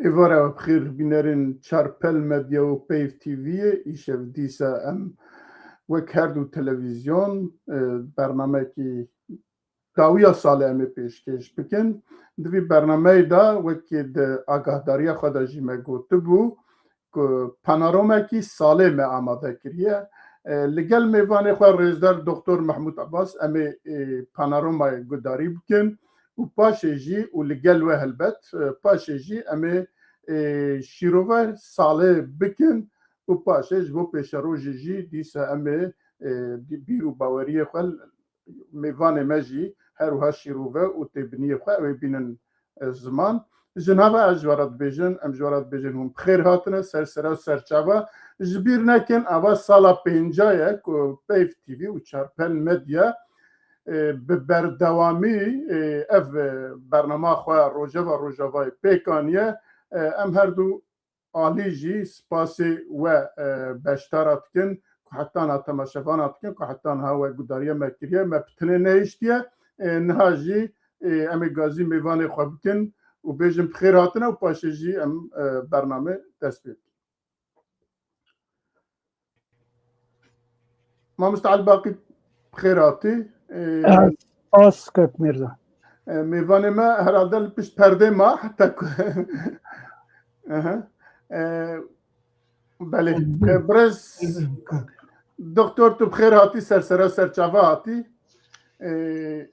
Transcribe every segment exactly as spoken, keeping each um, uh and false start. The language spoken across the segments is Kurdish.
Êvara xêr bînerên Çarpel Medya û Peyv T V'yê. Îşev dîsa em wek her du televîzyon, e, bernamekî dawiya salê em ê pêşkêş bikin. Di vî bernameyê de wekî di agahdariya xwe de jî me gotibû ku panoromekî salê me amade kiriye. E, li gel mêvanê xwe rêzdar Doktor Mehmûd Abbas em ê, e, panoramayê gudarî bikin û paşê jî û li gel we helbet, e, paşê jî em ê, e, şîrove salê bikin û paşê ji bo pêşerojê jî dîsa em ê, e, bîr û baweriyê xwe mêvanê me jî her wiha şîrove û têbiniyê xwe ew ê bînin, e, ziman. Ji nava ez ji we re dibêjin, em ji we re dibêjin hûn bi xêr hatine ser sera û serçava. Ji bîr nekin, ava sala pênca ye ku Peyv T V û Çarpel Medya, e, bi berdewamî, e, ev, e, bernama xwe Rojeva Rojavayê pêk aniye. E, em her du alî jî spasê we, e, beşdara dikin, ku heta niha temaşevana dikin, ku heta niha we gudariya me kiriye, me bi tinê nehiştiye. E, niha jî, e, em ê gazî mêvanê xwe bikin û bêjin bi xêr hatine û paşê jî em, e, bername dest pê bikin. Mamoste Elbaqî, bi xêr hatî. E, Spas kek Mirza. E, mêvanê me herhalde li pişt perdê ma, heta ku. Aha. E, belê. E, birêz Doktor, tu bi xêr hatî, ser sera ser çava hatî. E,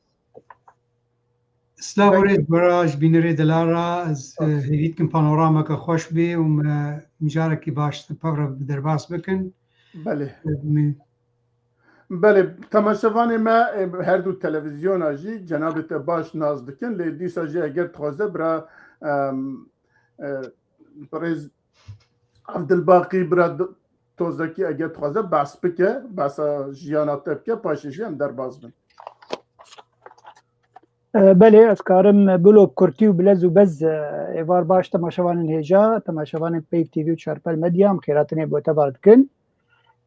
Silav û rêz bera ji bînerê delal re, ez, e, hêvî dikim panorameke xweş bê û me mijarekî baş li pev re bi derbas bikin. Belê. E, min- Belê, temaşevanê me, e, her du televîzyona jî cenabê te baş nas dikin, lê dîsa jî eger dixwaze bira, em, e, birêz Evdilbaqî bira d-, Tozakî eger dixwaze behs bike, behsa jiyana te bike, paşê jî em derbas bin. E, belê, ez karim bilo bi kurtî û bi lez û bez, e, êvar baş temaşevanên hêja, temaşevanên Peyv T V û Çarpel Medya, em xêratinê bo te bar dikin.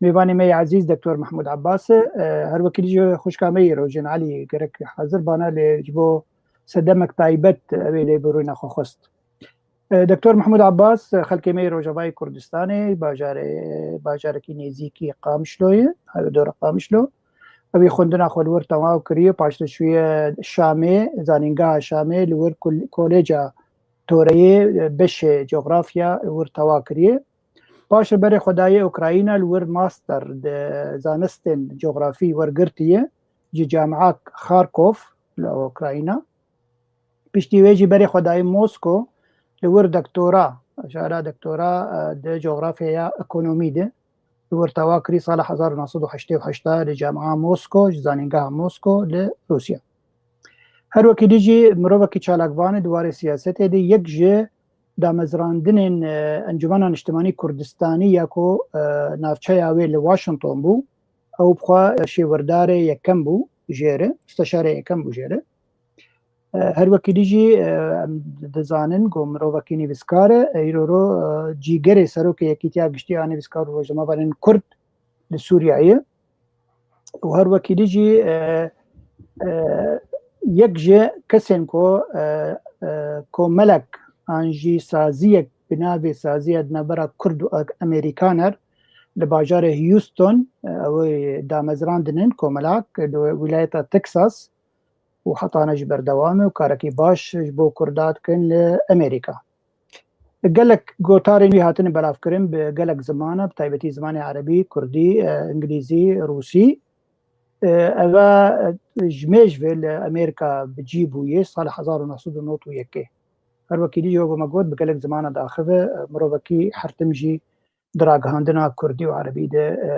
Mêvanê me yê ezîz Doktor Mehmûd Abbas e, e, her wekî dî jî xwişka me yê Rojên Elî gerek hazir bana, lê ji bo sedemek taybet ew ê lê bi rûyna xwe xwest. E, Doktor Mehmûd Abbas, e, xelkê me yê Rojavayê Kurdistanê, bajarê, bajarekî nêzîkî Qamişloyê, dora Qamişlo. Ew ê xwendina xwe li wir temam kiriye, paştir çûye Şamê, zanîngeha Şamê, li wir kul-, Koleja Toreyê, e, beşê cografya li wir tewa kiriye. Paştir berê xwe daye Ukrayna, li wir master di zanistên cografî wergirtiye ji Camia Kharkov li Ukrayna. Piştî wê jî berê xwe dayî Mosko, li wir doktora, şara doktora, e, di cografyaya ekonomî de li wir tewa kirî sala hezar û neh sed û heştê û heşt de li Camia Mosko, ji zanîngeha Mosko li Rûsya. Her wekî dî jî mirovekî çalakvan e di warê siyasetê de, yek ji damezrandinên, e, Encûmena Niştimanî Kurdistanî ya ku, e, navçeya wê li Washington bû, ew bi xwe şêwirdarê yekem bû jê re, musteşarê yekem bû jê re. E, her wekî dî jî, e, em dizanin ku mirovekî nivîskar e, e, îro ro, e, cîgerê serokê Yekîtiya Giştî ya Nivîskar û Rojnamevanên Kurd li Sûriyeyê. Û her wekî dî jî, e, e, yek ji kesên ku, e, e, komelek an jî saziyek bi navê Saziya di navbera Kurd û Amerîkaner li bajarê Houston, e, ew ê damezrandinin komelak li wîlayeta Texas, û heta ne jî berdewam e û karekî baş ji bo Kurda dikin li Amerîka. Gelek gotarên wî hatine belavkirin bi gelek zimana, bi taybetî zimanê erebî, kurdî, e, îngilîzî, rûsî. E, eve, e, ji mêj ve li Amerîka bi cî bûye, sala hezar û neh sed û nod û yekê. Her wekî dî jî wek me got, bi gelek zimana diaxive, e, mirovekî her tim jî di ragihandina kurdî û erebî de, e,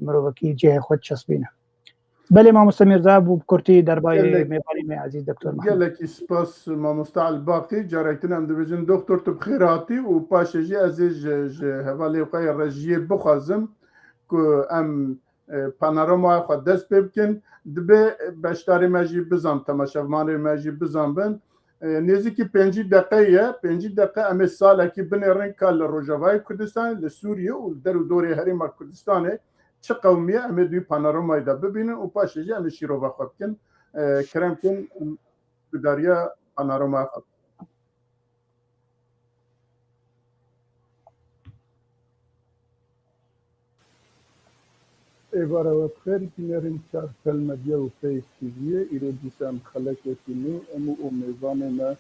mirovekî cihê xwe diçespîne. Belê mamoste Mîrza, bû bi kurtî derbarê Gelek-, mêvanê me ezîz Doktor Mehmet. Gelekî spas mamoste Elbaqî. Carek din em dibêjin doktor tu bi xêr hatî û paşê jî ez ê ji, ji hevalê xwe yê rejiyê bixwazim ku em, e, panorama xwe dest pê bikin. Dibe beşdarê me jî bizan, temaşevanê me jî bizan bin. E, nêzîkî pêncî deqe ye. Pêncî deqe em ê salekî binêrin ka li Rojavayê Kurdistanê, li Sûriyê û li der û dorê Herêma Kurdistanê çi qewimiye, em ê di wî panoramayê de bibînin û paşê jî em ê şîrova xwe bikin. E, kerem kin, em gudariya panoramaya xwe bikin. Êvara we bi xêr, bînerên Çartel Medya û Peyv T V'yê. Îro dîsa em xelekekî nû, em û mêvanê me,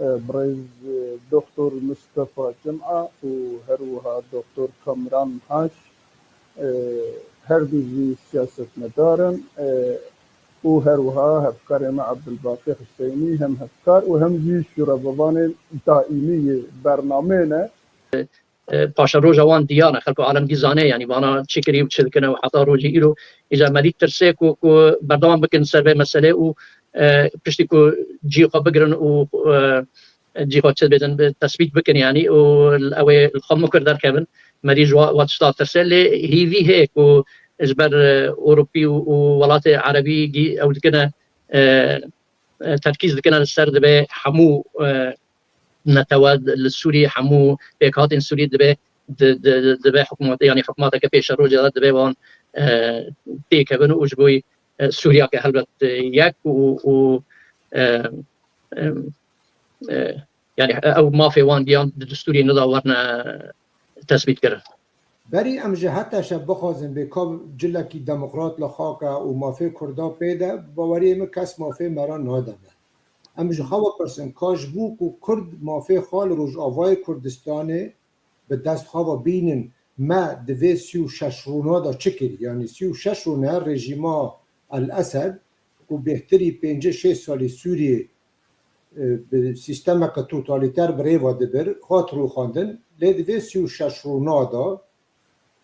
e, birêz, e, Doktor Mistefa Cima û her wiha Doktor Kamran Haş, e, her du jî siyasetmedar in, e, û her wiha hevkarê me Ebdulbaqî Hiseynî hem hevkar û hem jî şûrebevanên daîmî yê bernameyê ne. E, paşeroja wan diyar e, xelk û alem dî zane, yanî vana çi kirî û çi dikine û heta rojî îro îca me dî tirse ku, ku berdewam bikin ser vê meselê û, e, piştî ku cî xwe bigirin û, e, cî xwe çi dibêjin, bi tesbît bikin, yanî û ew ê li xwe mikir derkevin. Me dî ji wa, wa tişta tirse, lê hîvî heye ku ji ber, e, Ewropî û, û welatê Erebî gî ew dikine, e, e, terkîz dikine li ser dibê hemû, e, netewe li Sûriyê, hemû pêkhatên Sûriyê dibê di, di, di, dibê hikûmet, yanî hikûmeteke pêşerojê de dibê wan, e, têkevin û ji bo, e, Sûriyake helbet, e, yek û, û, e, e, e, yanî ew mafê wan diyan di destûrê nida werine tesbît kirin. Berî em ji HTŞ bixwazin bê ka cilekî demokrat li xak e û mafê Kurda pê de, baweriyê min kes mafê me re nade me. Em ji xwe bipirsin, ka ji bo ku Kurd mafê xwe li Rojavayê Kurdistanê bi dest xwe ve bînin, me di vê sî û şeş rûna de çi kirî? Yanî sî û şeş rûne rejîma El Esed ku bêhtirî pêncî şêst salî Sûriyê, e, bi sîstemeke totalîter bi rê ve dibir, hat rûxandin. Lê di vê sî û şeş rûna de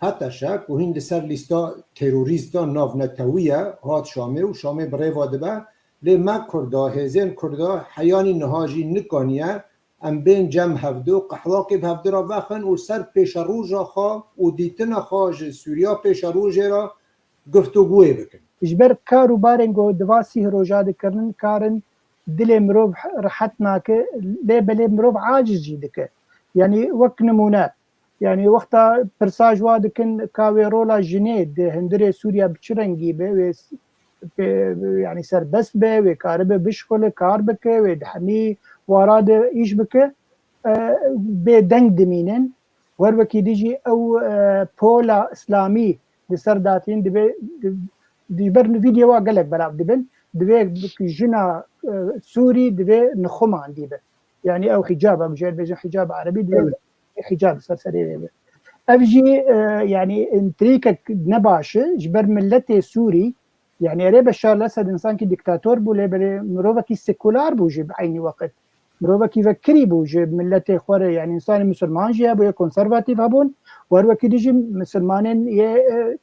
HTŞ ku hîn li ser lîsta terorîstan navnetewî ye, hat Şamê û Şamê bi rê ve dibe. Lê me Kurda, hêzên Kurda heyanî niha jî nikaniye em bên cem hevdu, qehwakê bi hevdu re vexin û ser pêşeroja xwe û dîtina xwe ji Sûriya pêşerojê re guftûgûyê bikin. Ji ber kar û barên ku di va sîh roja dikirin, karin dilê mirov rehet nake, lê belê mirov aciz jî dike. Yanî wek nimûne, yanî wexta pirsa ji wa dikin ka wê rola jinê di hundirê Sûriya bi çi rengî be, wê s-, pê-, yanî serbest be, wê karibe bişxule, kar bike, wê di hemî wara de îş bike, e, bê deng dimînin. Wer wekî dî jî ew, e, pola îslamî li ser datîn dibe, di, di ber vîdyowa gelek belav dibin. Divê jina, e, Sûrî divê nixumandî be. Yanî ew hicab, em jê bêjin hicab erebî, divê Evet. hicab ser serê wê be. Ev jî, e, yanî întrîkek nebaş e ji ber miletê Sûrî. Yanî erê Beşar Lesed însankî dîktator bû, lê belê mirovekî sekular bû jî bi eynî weqt. Mirovekî vekirî bû ji miletê xwe re, yanî însanê misilman jî hebûye, konservatîf hebûn, wer wekî dî jî misilmanên yê, e,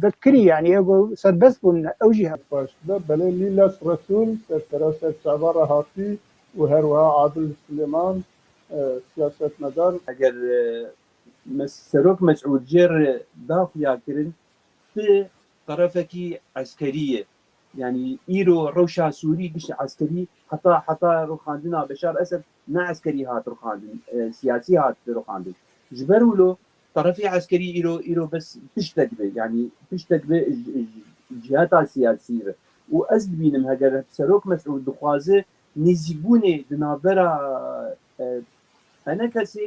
vekirî, yanî yê ku serbest bûn, ew jî hebûn. Baş be, belê Lîlas Resûl, sersera ser çava re hatî û her wiha Adil Silêman, e, siyasetmedar. Eger, e, Mes-, Serok Mesûd jê re daxuya kirin, ti terefekî eskerî ye. Yanî îro rewşa Sûrî gişt eskerî, heta, heta rûxandina Beşar Esed ne eskerî hat rûxandin, e, siyasî hat rûxandin. Ji ber wilo terefê eskerî îro, îro bes piştek be, yanî piştek be ji, ji, ciheta siyasî re. Û ez dibînim heger Serok Mesûd dixwaze nêzîkbûnê di navbera, e, H N K S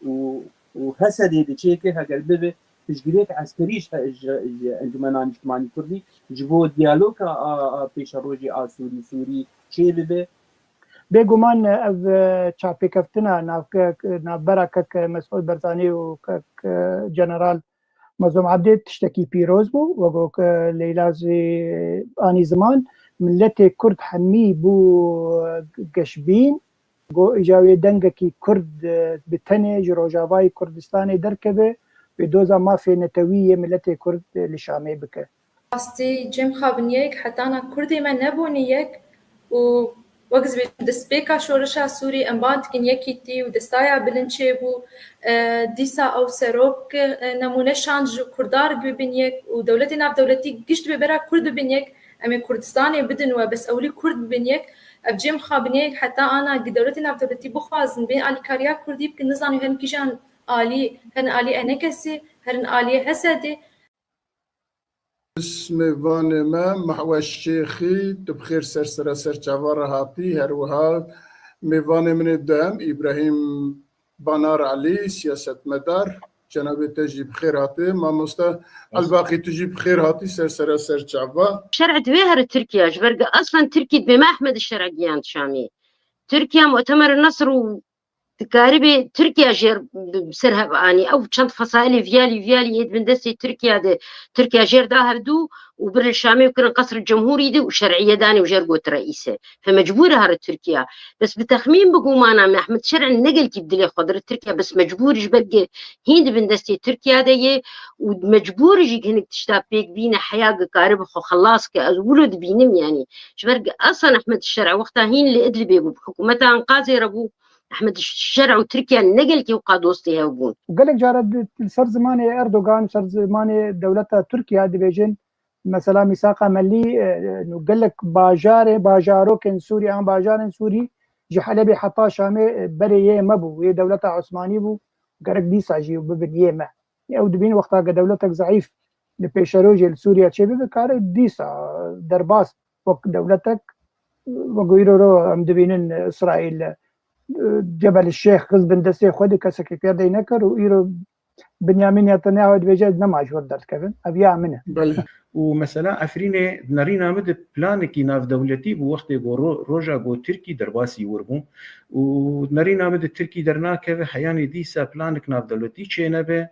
û, û H S D'ê diçêke heger bibe piştgirêk eskerî ji, ji, ji Encûmena Niştimanî Kurdî ji bo diyaloga a, a pêşerojê a Sûrî, Sûrî çêbibe. Bêguman ev, e, çavpêkeftina navke-, navbera kek Mesûd Barzanî û kek, e, General Mazlûm Ebdî tiştekî pîroz bû, wek ku Leyla jî anî ziman, miletê Kurd hemî bû geşbîn, ku îca wê dengekî Kurd, e, bi tenê ji Rojavayê Kurdistanê derkeve, wê doza mafê netewî yê miletê Kurd, e, li Şamê bike. Rastî cem xwe bin yek, hetana Kurdê me nebûne yek û wek ez bêjim, destpêka şoreşa Sûrî em ba dikin yekîtî û destaya bilind çêbû. E, dîsa ew serok, e, nemûne şand ji Kurda re bibin yek û dewletê navdewletî giş dibê bera Kurd bibin yek. Em ê Kurdistanê bidin we, bes ewlî Kurd bibin yek. Ev cem xwe bin yek, heta ana gi dewletê navdewletî bixwazin bê alîkariya Kurdî bikin, nizanim herin kîjan alî, herin alî H N K S'ê, herin alî H S D'ê. Mêvanê me Mehwez Şêxî, tu bi xêr ser sera ser çava re hatî. Her wiha mêvanê min ê duhem Îbrahîm Banar Elî, siyasetmedar. Cenabê te jî bi xêr hatî. Mamoste Elbaqî, tu jî bi xêr hatî ser sera ser çava. Şer'ê divê here Tirkiye, ji ber ku aslen Tirkî dibê me Ehmed Şer'e giyand Şamê. Tirkiye Mu'temer Nasr û dikaribê Tirkiye jêr bi ser hev anî. Ew çend fesailê viyalî viyalî yê di bin destê Tirkiye de Tirkiye jêr da hevdû û bir li Şamê û kirin Qesr Cemhûrî de û Şer'iyê danê û jêr got reîse. Fe mecbûr e here Tirkiye. Bes bi texmîn, bi gumana me, Ehmed Şer'e ne gelkî bi dilê xwe dire Tirkiye, bes mecbûr ji ber ku hîn di bin destê Tirkiye de ye û mecbûr jî hinek tişta pêk bîne heya ku karibe xwe xelas ke. Ez wilo dibînim, yanî ji ber ku aslan Ehmed Şer'e wexta hîn li Idlibê bû, bi hikûmeta Enqazê re bû, Ehmed Şer'e û Tirkiye ne gelkî wqa dostê hev bûn. Û gelek cara di, li ser zimanê Erdogan, ser zimanê dewleta Tirkiye dibêjin, mesela mîsaqa mellî, e, e, gelek bajarê, bajarokên Sûrî, an bajarên Sûrî ji Helebê heta Şamê, e, berê yê me bû, yê dewleta Osmanî bû, gerek dîsa jî bibin yê me. Ew dibîn wexta ke dewletek zeîf li pêşerojê li Sûriye çêbibe, kare dîsa derbas wek dewletek, wek îro ro em dibînin Îsraîl, e, Cebel Şêx xiz bin destê xwe de, kesekî pê dey nekir û îro Binyamin Netanyahu dibêje ez nema ji wir derdikevim, ev ya min e. Belê. Û mesela Efrînê di nerîna min de planekî navdewletî bû, wextê ku ro-, roja ku Tirkî derbasî wir bû û di nerîna min de Tirkî dernakeve, heyanî dîsa planek navdewletî çênebe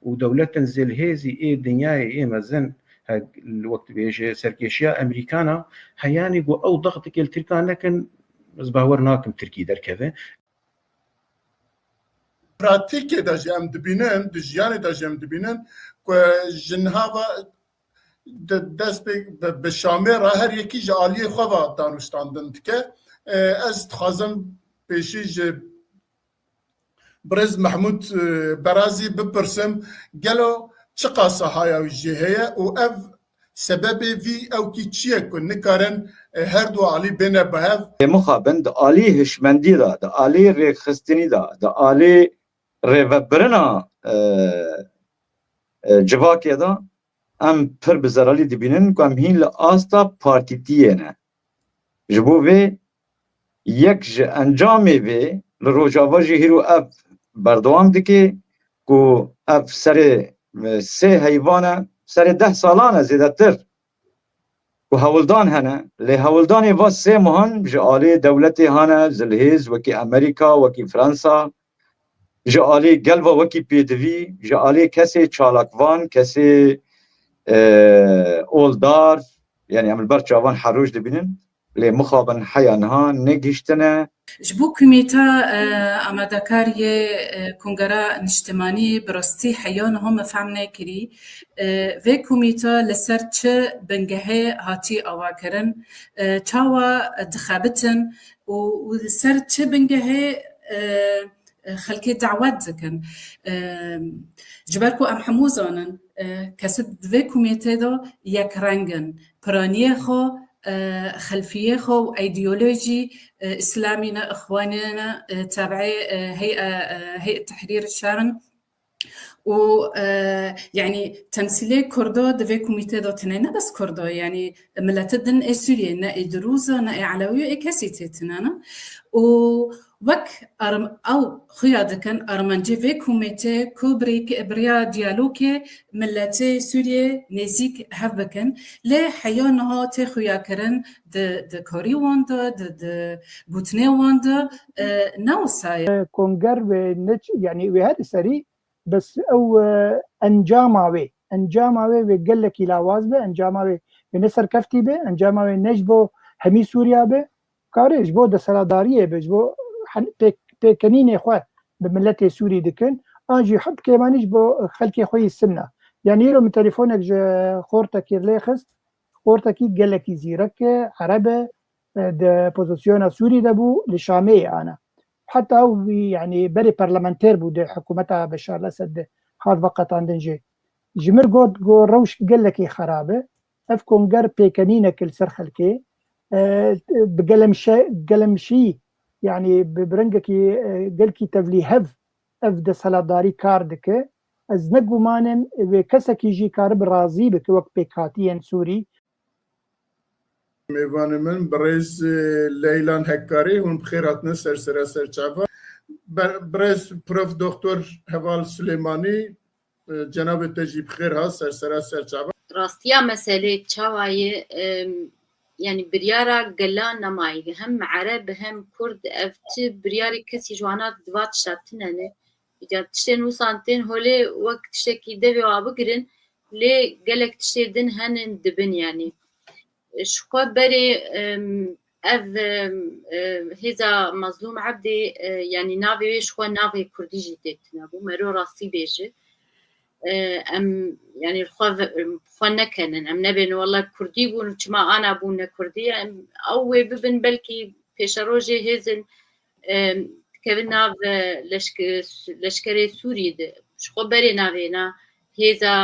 û dewletên zilhêzî ê dinyayê ê mezin, he, wek dibêje serkêşiya Emerîkana, heyanî ku ew daxtikê li Tirkan nekin, ez bawer nakim Tirkî derkeve. Pratîkê de jî em dibînin, di jiyanê de jî em dibînin ku ji niha ve di dest pê bi, bi Şamê re her yekî ji aliyê xwe ve danûstandin dike. E, ez dixwazim pêşî ji birêz Mehmûd, e, Berazî bipirsim, gelo çiqas sahaya wî jê heye û ev sebebê vî ewkî çi ye ku nikarin, e, her du alî bêne bi hev? Lê mixabin di alî hişmendî de, di alî rêkxistinî de, di alî rêvebirina, e, e, civakê de em pir bi zeralî dibînin ku em hîn li asta partîtiyê ne. Ji bo vê yek ji encamê vê li Rojava jî hîro ev berdewam dike ku ev serê, e, sê heyvan e, serê deh salan e zêdetir ku hewldan hene, lê hewldanê va sê mehan ji alê dewletê hane, zilhêz wekî Amerîka, wekî Fransa, ji alê gel ve wekî pêdivî, ji alê kesê çalakvan, kesê, e, oldar, yanî em li ber çavan her roj dibînin, lê mixabin heya niha negihiştine. Ji bo Komîta, e, Amadekariyê, e, Kongera Niştimanî bi rastî heya niha me fehm nekirî, e, vê komîta li ser çi bingehê hatî avakirin, e, çawa dixebitin û, û li ser çi bingehê, e, e, xelkê dawet dikin. E, ji ber ku em hemû zanin, e, kesê di vê komîtê de yekreng in. Piraniyê xwe, e, xelfiyê xwe û îdeolojî, e, îslamî ne, îxwanê ne, e, tebî, e, hey'a, e, Hey'et Tehrîr Şam in. Û, e, yanî temsîlê Kurdo di vê komîtê de tune, ne bes Kurdo, yanî miletê din ê Sûriyê, ne ê Dirûz e, ne ê Elewî ye, ê kesî tê tune ne. Û wek arm-, ew xuya dikin, armancê vê komîtê ku birêk-, bi rêya diyalogê miletê Sûriyê nêzîk hev bikin. Lê heya niha tê xuyakirin di, di karî wan de, di, di gotinê wan de, e, ne wisa ye. Konger wê ne ç-, yanî wê her serî bes ew, e, encama wê, encama wê, wê gelekî lawaz be, encama wê, wê ne serkeftî be, encama wê ne ji bo hemî Sûriya be, karê ji bo desthilatdariyê be, ji bo hen-, pêk-, pêkenînê xwe bi miletê Sûrî dikin, an jî hep kêmanî ji bo xelkê xwe yî Sinna. Yanî îro min telefonek ji xortekî lê xist, xortekî gelekî zîrek e, ereb e, e, di pozisyona Sûrî de bû, li Şamê ye ana. Heta ew wî, yanî berê parlamenter bû di hikûmeta Beşar el-Esed de hat veqetandin jî. Ji mir got, got rewş gelekî xerab e. Ev konger pêkenînek li ser xelkê, e, bi gelemşe-, gelemşî, yanî bi, bi rengekî, e, gelkî tevlîhev ev desthilatdarî kar dike. Ez ne gumanim wê kesekî jî karibe razî bike wek pêkhatiyên Sûrî. Mêvanê min birêz, e, Leylan Hekkarî, hûn bi xêr hatine ser sera ser çava. Be-, birêz Prof Doktor Heval Silêmanî, E, cenabê te jî bi xêr hat, ser sera ser çava. Rastiya meselê çawa ye, em, yanî biryara gela nemayî, hem Ereb hem Kurd, ev ti biryarê kesî ji wana di va tişta tine ne. Îca tiştên wisan tên holê wek tiştekî devê wa bigirin, lê gelek tiştê din henin dibin yanî. Ji xwe berê, em, ev, em, e, hêza Mazlûm Ebdê, e, yanî navê wê ji xwe navê kurdî jî tê tune bû. Mero rastî bêje. E, em, yanî xwe ve-, em, xwe nekenin. Em nebêne wela kurdî bûn, çima ana bûne kurdî. Em, ew wê bibin belkî pêşerojê hêzên, em, dikevin nav, e, leşke-, leşkerê Sûrî de. Ji xwe berê navê na hêza,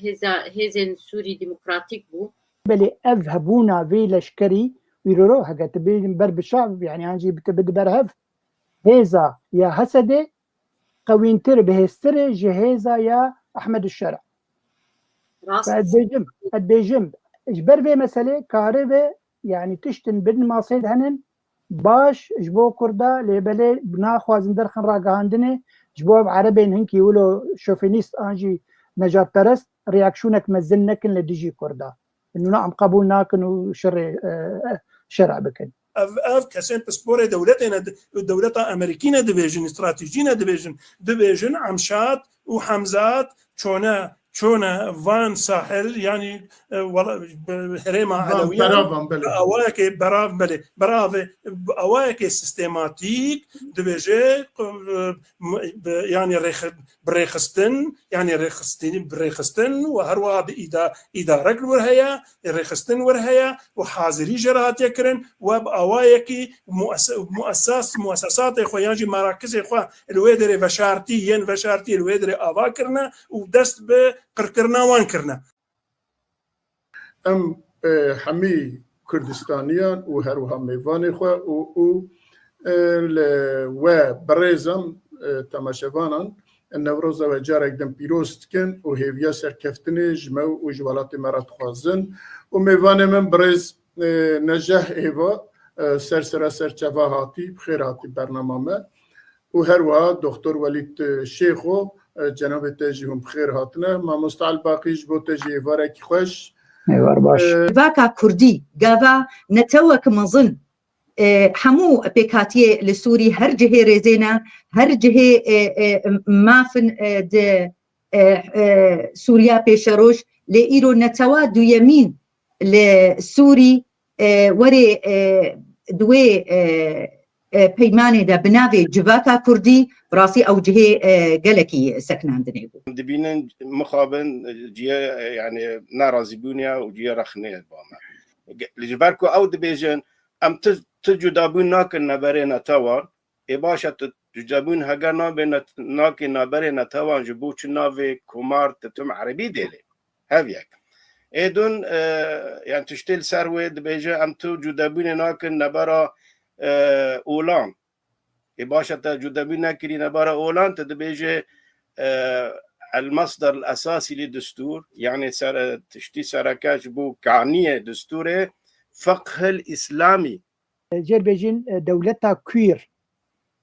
hêza, hêzên Sûrî demokratîk bû. Belê ev hebûna vê leşkerî îro ro heke tu bêjin ber bi çav, yanî an jî tu bide ber hev, hêza ya Hesedê qewîntir, bihêztir e ji hêza ya Ehmed Şera. Rast. Ez bêjim, ez bêjim, ji ber vê meselê karibe, yanî tiştin bin masê de henin, baş ji bo Kurda, lê belê naxwazin derxin ragihandinê, ji bo ev Erebên hinkî wilo şofinîst an jî nejadperest reaksiyoneke mezin nekin li dijî Kurda. Nûna em qebûl nakin û şerê, e, şera bikin. Ev, ev kesên pisporê dewletê ne, dewleta Amerîkî ne dibêjin, stratejî ne dibêjin. Dibêjin Emşad û Hemzat çone, çone van sahil, yanî, e, wela-, bi herêma Van Elewiyan beravan, belê. Bi awayekê berav, belê, beravê, bi awayekê sistematîk dibêje, e, m-, bi, yanî rêx-, bi rêxistin, yanî rêxistinî, bi rêxistin û her wiha bi îda-, îdarek li wir heye, rêxistin wir heye û hazirî jê re hatiye kirin û bi awayekî mues-, muesas-, muesesatê xwe yan jî merakizê xwe li wê derê veşartî, yên veşartî li wê derê ava kirine û dest bi qirkirina wan kirine. Em, e, hemî Kurdistaniyan û her wiha mêvanê xwe û, û, e, li we birêzan, e, temaşevanan, Newroza we carek din pîroz dikin û hêviya serkeftinê ji me û ji welatê me re dixwazin. Û mêvanê min birêz, e, Neceh Êva, e, ser sera ser çava hatî, bi xêr hatî bernama me. Û her wiha Doktor Welîd, e, Şêxo, e, cenabê te jî hûn bi xêr hatine. Mamoste Elbaqî, ji bo te jî êvarekî xweş. Êvar baş. E, Civaka kurdî, gava netewek mezin, e, hemû pêkhatiyê li Sûrî her cihê rêzê ne, her cihê, e, e, mafin, e, di, e, e, Sûriya pêşeroj, lê îro netewa duyemîn li Sûrî, e, werê, e, di wê, e, e, peymanê de bi navê Civaka Kurdî, bi rastî ew cihê, e, gelekî seknandinê bû. Dibînin mixabin cihê, e, yanî nerazîbûnê ye û cihê rexnê ye ba me. Ge-, ji ber ku ew dibêjin, em ti, ti cudabûn nakin neberê netewan, ê baş e tu cudabûn heger nabê net-, nakê neberê netewan ji bo çi navê komar tu tim erebî dêlê. Hev yek. Ê dun, e, yani tiştê li ser wê dibêje, em tu cudebûnê nakin nebera, e, olan. Ê baş e te cudebûn nekirî nebera olan, tu dibêje, e, el masdar el esasî li destûr, yani ser, e, tiştî sereke ji bo kaniyê destûrê, fiqhil îslamî. Jêr bêjin, e, dewleta queer.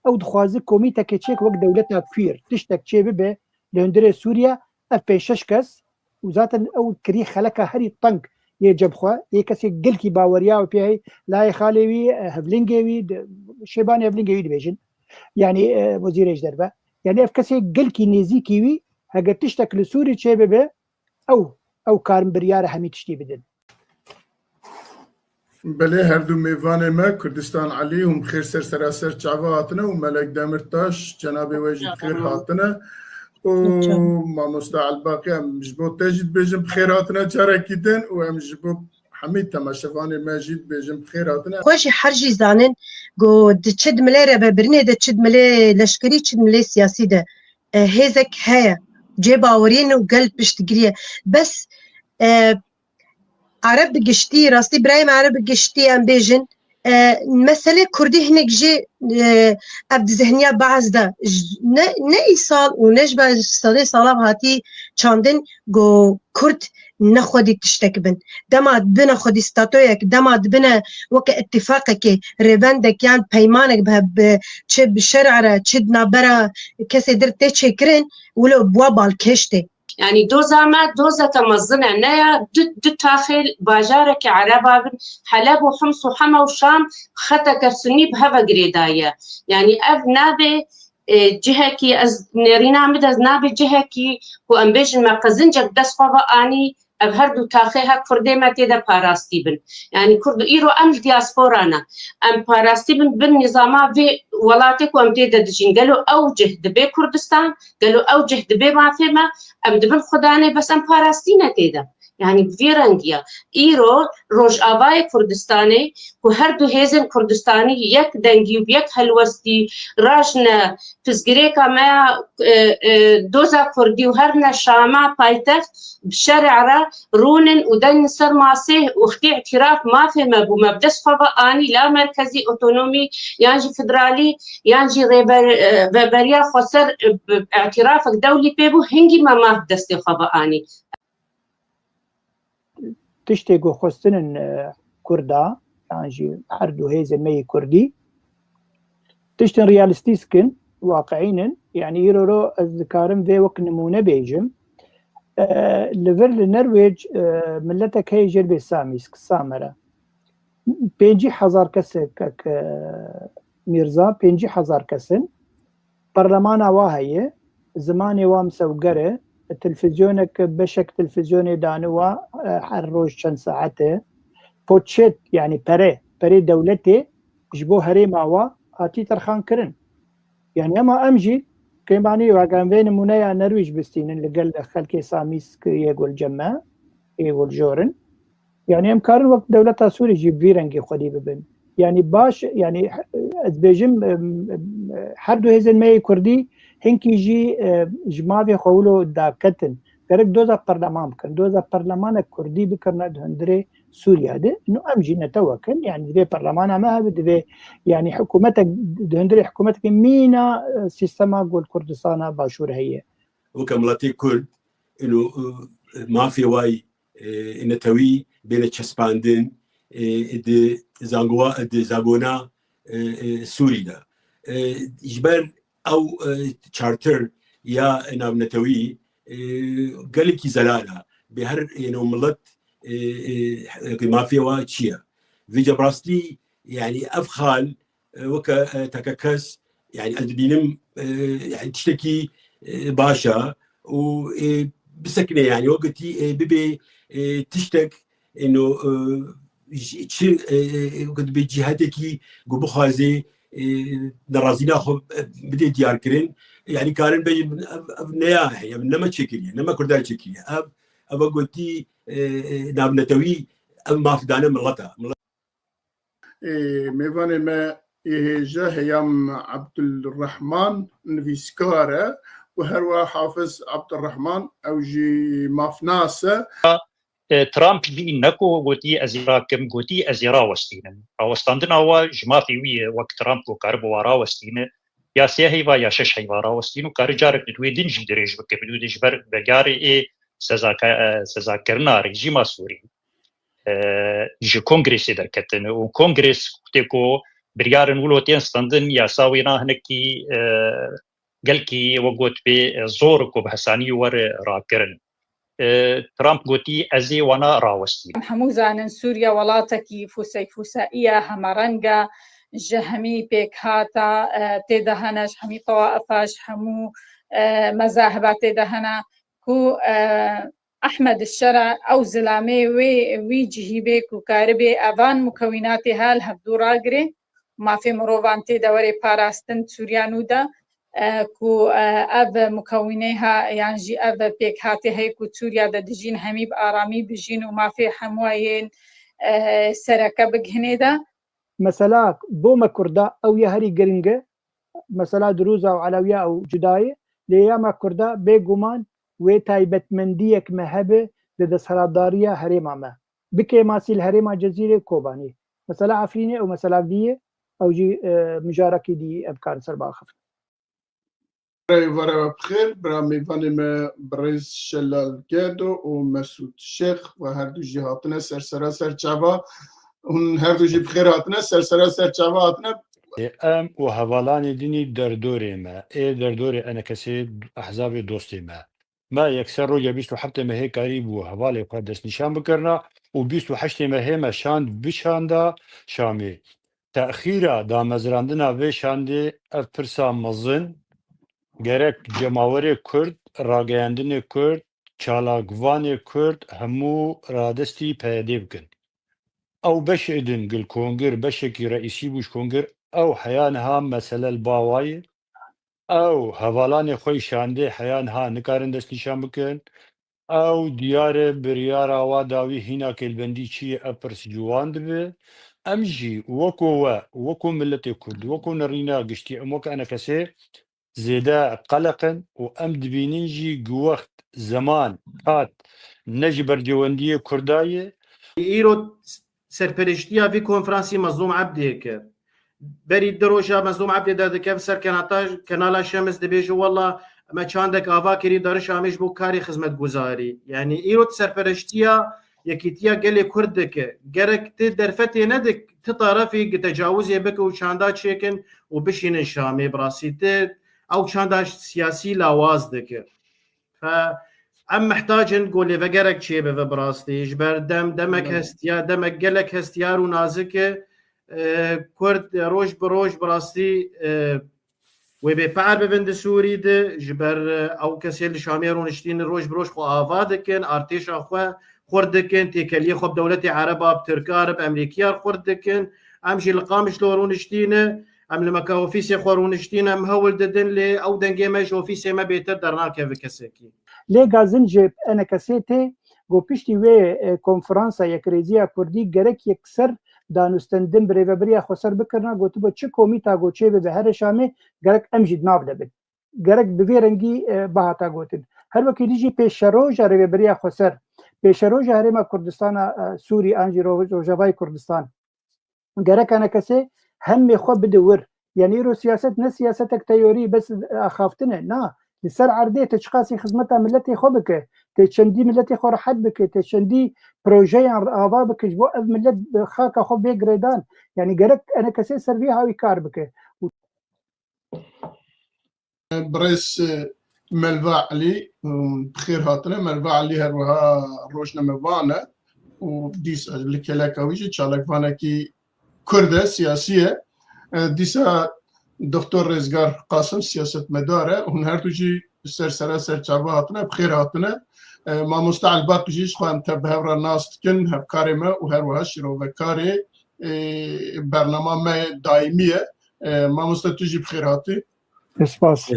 Ew dixwaze komîteke çêk wek dewleta queer. Tiştek çê bibe li hundirê Sûriye, ev pênc şeş kes û zaten ew kirî xeleka herî teng yê cem xwe, yê kesê gelkî baweriya û pê hey layê xalê wî, e, hevlingê wî, di, şêbanê hevlingê wî dibêjin. Yanî, e, wezîrê ji derve. Yanî ev kesê gelkî nêzîkî wî, heger tiştek li Sûrî çê bibe, ew, ew karin biryara hemî tiştî bidin. Belê, her du mêvanê me, Kurdistan Elî, hûn bi xêr ser sera ser çava hatine û Melek Demirtaş, cenabê we jî bi xêr hatine. Û mamoste Elbaqî, em ji bo te jî dibêjin bi xêr hatine carekî din û em ji bo hemî temaşevanê me jî dibêjin bi xêr hatine. Xwe jî her jî zanin ku di çi di milê rêvebirinê de, çi di milê leşkerî, çi di milê siyasî de, e, hêzek heye. Cê bawerî ne û gel piştgirî ye. Bes, e, Ereb bi giştî, rastî birayê me Ereb bi giştî em bêjin, e, meselê Kurdî hinek jî, e, ev di zihniya Baas de j-, ne, ne îsal û ne ji ber sedê sala hatî çandin ku Kurd ne xwedî tiştek bin. Dema dibine xwedî statoyek, dema dibine weke îtîfaqekê, rêvendek yan peymanek bi, bi, çi bi şer'a re, çi di navbera kesê dir tê çêkirin, wilo bi wa balkêş tê. Yanî doza me dozeke mezin e, ne ya du, du taxê bajareke ereba bin, Heleb û Hims û Hema û Şam xeteke sunî bi heve girêdaye. Yanî ev nabê, e, cihekî, ez nêrîna min de nabê cihekî ku em bêjin me qezincek bi dest xwe ve anî, ev her du taxê her kurdê me tê de parastî bin. Yanî kurd û îro em li diaspora ne. Em parastî bin bin nîzama vê welatê ku em tê de dijîn. Gelo ew cih dibê Kurdistan, gelo ew cih dibê mafê me, em dibin xudanê bes em parastî ne tê de. Yanî bi vî rengiya. Îro Rojavayê Kurdistanê ku her du hêzên Kurdistanî yek dengî û yek helwestî raşne pizgirêka me ya, e, e, doza Kurdî û her ne Şama paytext bi şerê re rûnin û denin ser masê û xtî îtîraf mafê me bû, me bi dest xwe ve anî la merkezî otonomî yan jî federalî yan jî rêber-, e, veberiya xweser, e, bi îtîrafek dewlî pê bû, hingî me maf bi destê xwe ve anî. Tiştê ku xwestin in, e, Kurda, yan jî her du hêzên me yê Kurdî, tiştên realîstîsk in, waqiîn in. Yanî îro ro ez dikarim vê wek nimûne bêjim. E, li vir li Norwêc, e, miletek heye jê dibê Samîsk, Samere. Pêncî hezar kesek, kek, e, Mîrza, pêncî hezar kes in. Parlemana wa heye, zimanê wa misewger e, televîzyonek, beşek televîzyonê dane wa, e, her roj çend saet e. Poçet, yanî pere, perê dewletê ji bo herêma wa hatî terxan kirin. Yanî ema em jî kêmanî weke em vê nimûneya Nerwîj bistînin li gel xelkê Samîsk yê gulcem me, yê guljor in. Yanî em karin wek dewleta Sûrî jî bi vî rengî xwedî bibin. Yanî baş, yanî ez dibêjim, em, em, her du hêzên me yê Kurdî hinkî jî, e, ji mafê xwe wilo daketin. Gerek doza perleman bikin. Doza perlemanek Kurdî bikirine di hundirê Sûriya de. Ino em jî netewek in. Yanî divê perlemana me hebe, divê yanî hikûmetek, di hundirê hikûmetekê mîna, e, sîstema ku li Kurdistana Başûr heye. Weke miletê Kurd, ino, e, mafê wayî, e, netewî bêne çespandin, e, di zangowa-, di zagona, e, e, Sûrî de. E, ji ber ew, e, charter ya navnetewî, e, gelekî zelal e. Bê her, ino, milet, e, e, mafê wa çi ye? Vêca bi rastî, yanî ev xal, e, weke, e, teke kes, yanî ez dibînim, e, yanî tiştekî, e, baş e û, e, bisekine, yanî wek gotî, e, bibê, e, tiştek, ino, e, ji, çi, e, e, wek dibê cîhetekî ku bixwaze, e, nerazîna xwe, e, bidê diyarkirin, yanî karin bêjin ev, ev ne ya heye, ev ne me çêkiriye, ne me Kurdan çêkiriye. Ev, ev wek gotî, e, e, navnetewî, ev maf dane mileta. Ê, mêvanê me ê hêja Heyam Abdulrahman nivîskar e û herwiha Hafiz Abdulrahman, ew jî mafnas e. E, Trump jî ne ku gotî ez ê rakim, gotî ez ê rawestînim. Rawestandina wa ji mafê wî ye, wek Trump ku karibe wa rawestîne, ya sê heyva ya şeş heyva rawestîn û kare carek di wê din jî dirêj bike, bi dû de ji ber vegarê ê sezaka-, e, sezakirina rejîma Sûrî, e, ji Kongresê derketin û Kongres wextê ku biryar in wilo tên standin, yasa wêna hinekî, e, gelkî wek got pê, e, zor ku bi hesanî were rakirin. E, Trump gotî, ez ê wana rawestînim. Hemû zanin Sûriye welatekî fûsey fûsaiye, hemereng e, ji hemî pêkhata, e, tê de hene, ji hemî tewaifa, ji hemû, e, mezaheba tê de hene ku, e, Ehmed Şera ew zilamê wê, wî cihî bê ku karibê evan mukewînatê hal hevdû ragirê, mafê mirovan tê de were parastin Sûriya nû de, e, ku, e, ev mukewînê ha, yan jî ev pêkhatê heye ku Sûriya de dijîn hemî bi aramî bijîn û mafê hemûya yên, e, sereke bigihînê de. Mesela bo me Kurda ew ya herî giring e, mesela Dirûza û Elewiya ew cuda ye, lê ya me Kurda bêguman wê taybetmendiyek me hebe di desthilatdariya herêma me. Bi kêmasî li herêma Cezîrê û Kobanê. Mesela Efrînê ew mesela vî ye, ew jî, e, mijarekî dî em karin ser biaxivin. Rêvara we bi xêr, bira mêvanê me birêz Şelal Gedo û Mesûd Şêx, we her du jî hatine ser sera ser çava hûn her du jî bi xêr hatine, ser sera ser çava hatine. Ê em û hevalanê din î derdorê me, ê derdorê enekesê ehzabê dostê me. me yekser roja bîst û heftê mehê karîbû hevalê xwe destnîşan bikirina û bîst û heştê mehê me şand bişanda Şamê. Texîra damezrandina vê şandê ev pirsa mezin, gerek cemawerê Kurd, rageyandinê Kurd, çalakvanê Kurd hemû radestî P Y D'ê bikin. Ew beşê din gil kongir, beşekî reîsî bû ji kongir, ew heya niha mesele li ba wa ye. Ew hevalanê xwe yî şandê heya niha nikarin destnîşan bikin. Ew diyar e, biryara wa dawî hîna kêlbendî çi ye, ev pirs ji wan dibe. Em jî weko we, weko miletê Kurd, weko nerîna giştî, em weke enekesê zêde qeleq in û em dibînin jî ku wext, zeman, kat ne ji bercewendiyê Kurda ye. Îro serpereştiya vî konferansî Mezlûm Ebdiyê kir. Berî du roja Mezlûm Ebdiyê derdikeve ser kenata, kenala Şems dibêje, wela me çandek ava kirî, darişa me ji bo karê xizmetguzarî. Yanî îro serpereştiya Yekîtiya Gelê Kurd dike. Gerek ti derfetê nedik, ti tarafî gi tecawizê bike û çanda çêkin û bişînin Şamê. Bi rastî ti ew çanda siyasî lawaz dike. Fe em mihtac in ku lêvegerek çêbibe bi rastî. Ji ber dem, demek Belê. hestiya, demek gelek hestiyar û nazik e. E, Kurd, e, roj bi roj bi rastî, e, wê bê pe'er bibin di Sûrî de. Ji ber, e, ew kesê li Şamê rûniştîn roj bi roj xwe ava dikin, artêşa xwe xurt dikin, têkeliyê xwe bi dewletê Ereba, bi Tirka re, bi Emerîkiya re xurt dikin. Em jî li Qamişlo rûniştîne. Em li meka ofîsê xwe rûniştîn, em hewl didin, lê ew dengê me ji ofîsê me bêtir dernakeve kesekî. Lê gazin ji enekesê tê, ku piştî wê, e, konferansa Yekrêziya Kurdî gerek yekser danûstendin bi rêvebiriya xweser bikirina, gotibo çi komîta ku çêbibe here Şamê, gerek em jî di nav de bin. Gerek bi vê rengî, e, bihata gotin. Her wekî dî jî pêşeroja rêvebiriya xweser, pêşeroja Herêma Kurdistana, e, Sûrî an jî Ro-, Rojavayê Kurdistan, gerek enekesê hemê xwe bide wir. Yanî îro siyaset ne siyasetek teorî bes axaftin e. Na, li ser erdê te çiqasî xizmeta miletê xwe bike, te çendî miletê xwe rehet bike, te çendî projeyan ava bike ji bo ev milet bi xaka xwe bê girêdan. Yanî gerek enekesê ser vî hawî kar bike. Birêz, e, Melva Elî, e, bi xêr hatine. Melva Elî her wiha rojnamevan e û dîsa li kêleka wî jî çalakvanekî Kurd e, siyasî ye. E, dîsa Doktor Rêzgar Qasim siyasetmedar e. Hûn her du jî ser sera ser çava hatine, bi xêr hatine. E, Mamoste Elbaq jî ji xwe em tev bi hev re nas dikin, hevkarê me û her wiha şîrovekarê, e, bernama me daîmî ye. E, mamoste, tu jî bi xêr hatî. Spas.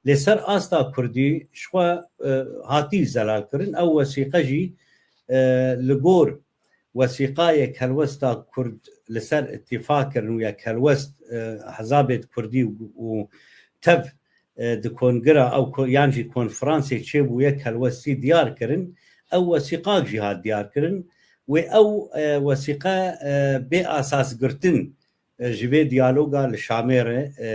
Lê ser asta kurdî, ji xwe, e, hatî zelal kirin. Ew wesîqe jî, e, li gor wesîqayê yekhelwesta kurd li ser îtîfaq kirin û yekhelwest, e, hezabê kurdî û, û tev, e, di kongira ew ko-, yan jî konferansê çêbû yekhelwestî diyar kirin. Ew wesîqak jî hat diyar kirin. Wê ew, e, wesîqe, e, bê asas girtin e, ji vê diyaloga li Şamê re, e,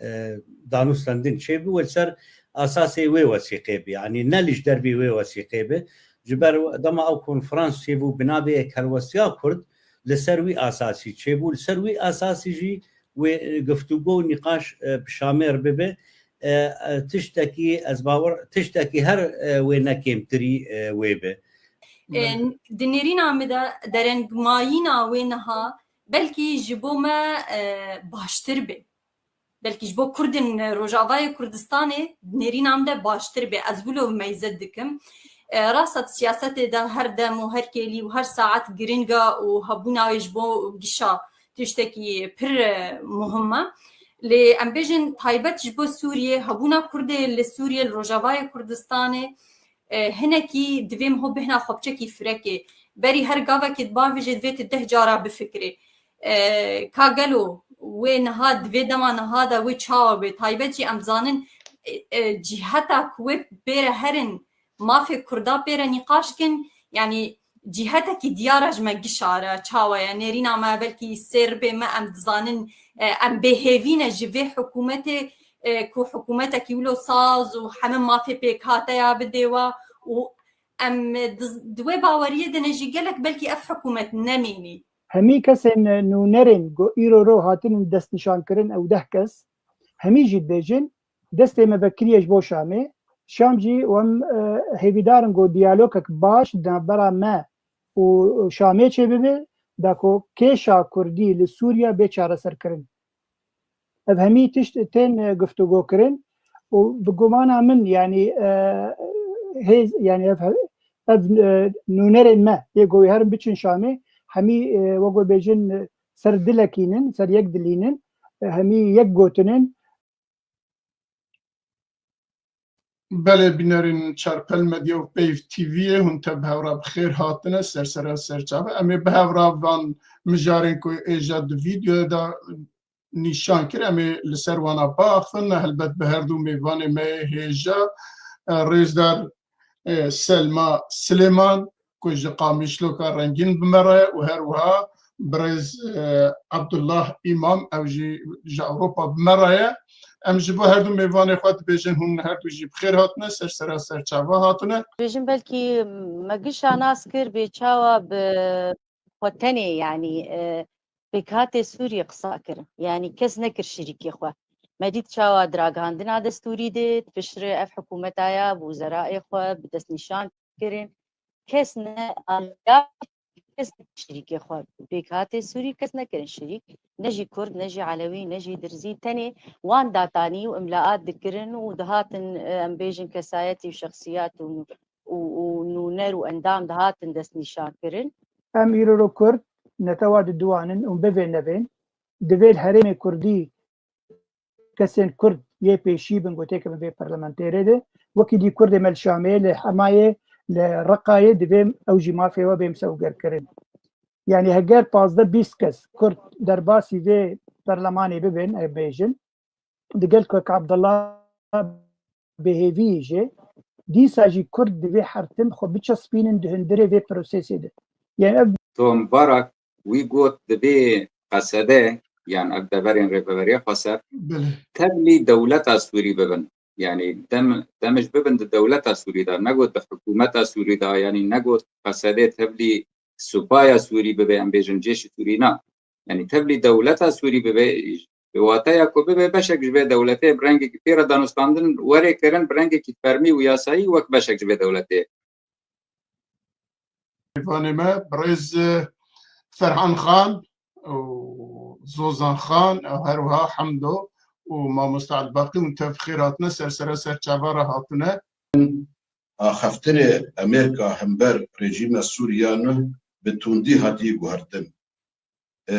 e, danûstendin çêbû, wê li ser asasê wê wesîqê bi, yanî ne li ji dervî wê wesîqê bi. Ji ber dema ew konferans çêbû bi navê Yekhelwestiya Kurd, li ser wî asasî çêbû, li ser wî asasî jî wê, e, giftûgo û nîqaş, e, bi Şamê re bibe. E, e, tiştekî, ez bawer, tiştekî her, e, wê ne kêmtirî, e, wê be. E, di nêrîna min de derengmayîna wê niha belkî ji bo me, e, baştir be. Belkî ji bo Kurdên Rojavayê Kurdistanê nêrîna min de baştir be. Ez wilo meyze dikim. E, rast e, siyasetê de her dem û her kêlî û her saet giring e û hebûna wê ji bo gişa tiştekî pir, e, muhim e. Lê em bêjin taybet ji bo Sûriyê, hebûna Kurdê li Sûriyê, li Rojavayê Kurdistanê, e, hinekî divê min ho bihna xwe biçekî firekê. Berî her gavekê dibavêjê divê tu deh cara bifikirê. E, ka gelo wê niha, di vê dema niha de wê çawa bê? Taybet jî em zanin, e, e, cîheta ku wê pê re herin, mafê Kurda pê re nîqaş kin, yanî cîhetekî diyar e ji me gişa re, çawa ye? Nêrîna me belkî sêr bê me, em dizanin, e, em bêhêvî ne ji vê hikûmetê, e, ku hikûmetekî wilo saz û heme mafê pêkhateya bidê we û em di, di wê baweriyê de ne jî gelek belkî ev hikûmet nemînî. Hemî kesên nûnerên ku îro ro hatinin destnîşankirin ew deh kes, hemî jî dibêjin, destê me vekiriye ji bo Şamê, Şam jî em, e, hêvîdar in ku diyalogek baş di navbera me û Şamê çêbibe, da ku kêşa Kurdî li Sûriye bê çareserkirin. Ev hemî tişt tên, e, guftûgo kirin û bi gumana min, yanî, e, hêz, yanî ev, ev, e, nûnerên me, yê ku herin biçin Şamê, hemî, e, wek bêjin, e, ser dilekî nin, ser yek dilî nin, e, hemî yek gotinin. Belê, bînerên Çarpel Medya û Peyv T V'yê hûn te bi hevra bi xêr hatine ser sera serçave. Em ê bi hevra van mijarên ku êja di vîdeoyê de nîşan kir, em ê li ser wana biaxivin. Helbet bi her du mêvanê me yê hêja, e, rêzdar, e, Selma Silêman, ku ji Qamişloka Rengîn bi me re ye û her wiha birêz, e, Abdullah Îmam, ew jî ji Ewropa bi me re ye. Em ji bo her du mêvanê xwe dibêjin, hûn her du jî bi xêr hatine, ser sera serçava hatine. Dibêjin belkî me gişa nas kir, bê çawa bi xwe tenê, yanî, e, pêkhatê Sûriyê qisa kirin. Yanî kes nekir şirîkê xwe. Me dît çawa di ragihandina destûrî de, piştre ev hikûmeta ya bi wizeraê xwe bi destnîşan kirin. Kes ne aliya, kes şirîkê xwe pêkhatê Sûrî kes nekirin şirîk. Ne jî Kurd, ne jî Elewî, ne jî Dirzî. Tenê wan datanî û imlaat dikirin û dihatin, e, em bêjin kesayetî û şexsiyat û, û, û nûner û endam dihatin destnîşan kirin. Em îro ro Kurd netewa didiwanin û bivê nevên, divê li herêmê Kurdî kesên Kurd yê pêşî bin ku têkevin vê parlamenterê de. Wekî dî Kurdê me li Şamê, li Hemayê, li Reqayê divê ew jî mafê we bê misewgerkirin. Yanî heger pazdeh bîst kes Kurd derbasî vê perlemanê bibin, em bêjin, digel Kek Abdullah bêhêvî jê, dîsa jî Kurd divê her tim xwe biçespînin di hundirê vê prosesê de. Yanî ev Tom Barak wî got, divê Qesede, yan ev deverên Rêveberiya Xweser, Belê. tevlî dewleta Sûrî bibin. Yanî dem, demij bibin di dewleta Sûrî de, negot di hikûmeta Sûrî de, yanî negot Qesedê tevlî supaya Sûrî bibe, em bêjin cêşî Sûrî, na. Yanî tevlî dewleta Sûrî bibe, bi wateya ku bibe beşek ji vê dewletê bi rengekî pê re danûstandin were kirin, bi rengekî fermî û yasayî wek beşek ji vê dewletê. Mêvanê me birêz Ferhan Xan û Zozan Xan û her wiha Hemdo û Mamoste Elbaqî hûn tev xêr hatine, ser sera serçava re hatine. Axaftinê Amerîka hember rejîma Sûriye ne bi tundî hatiye guhertin. E,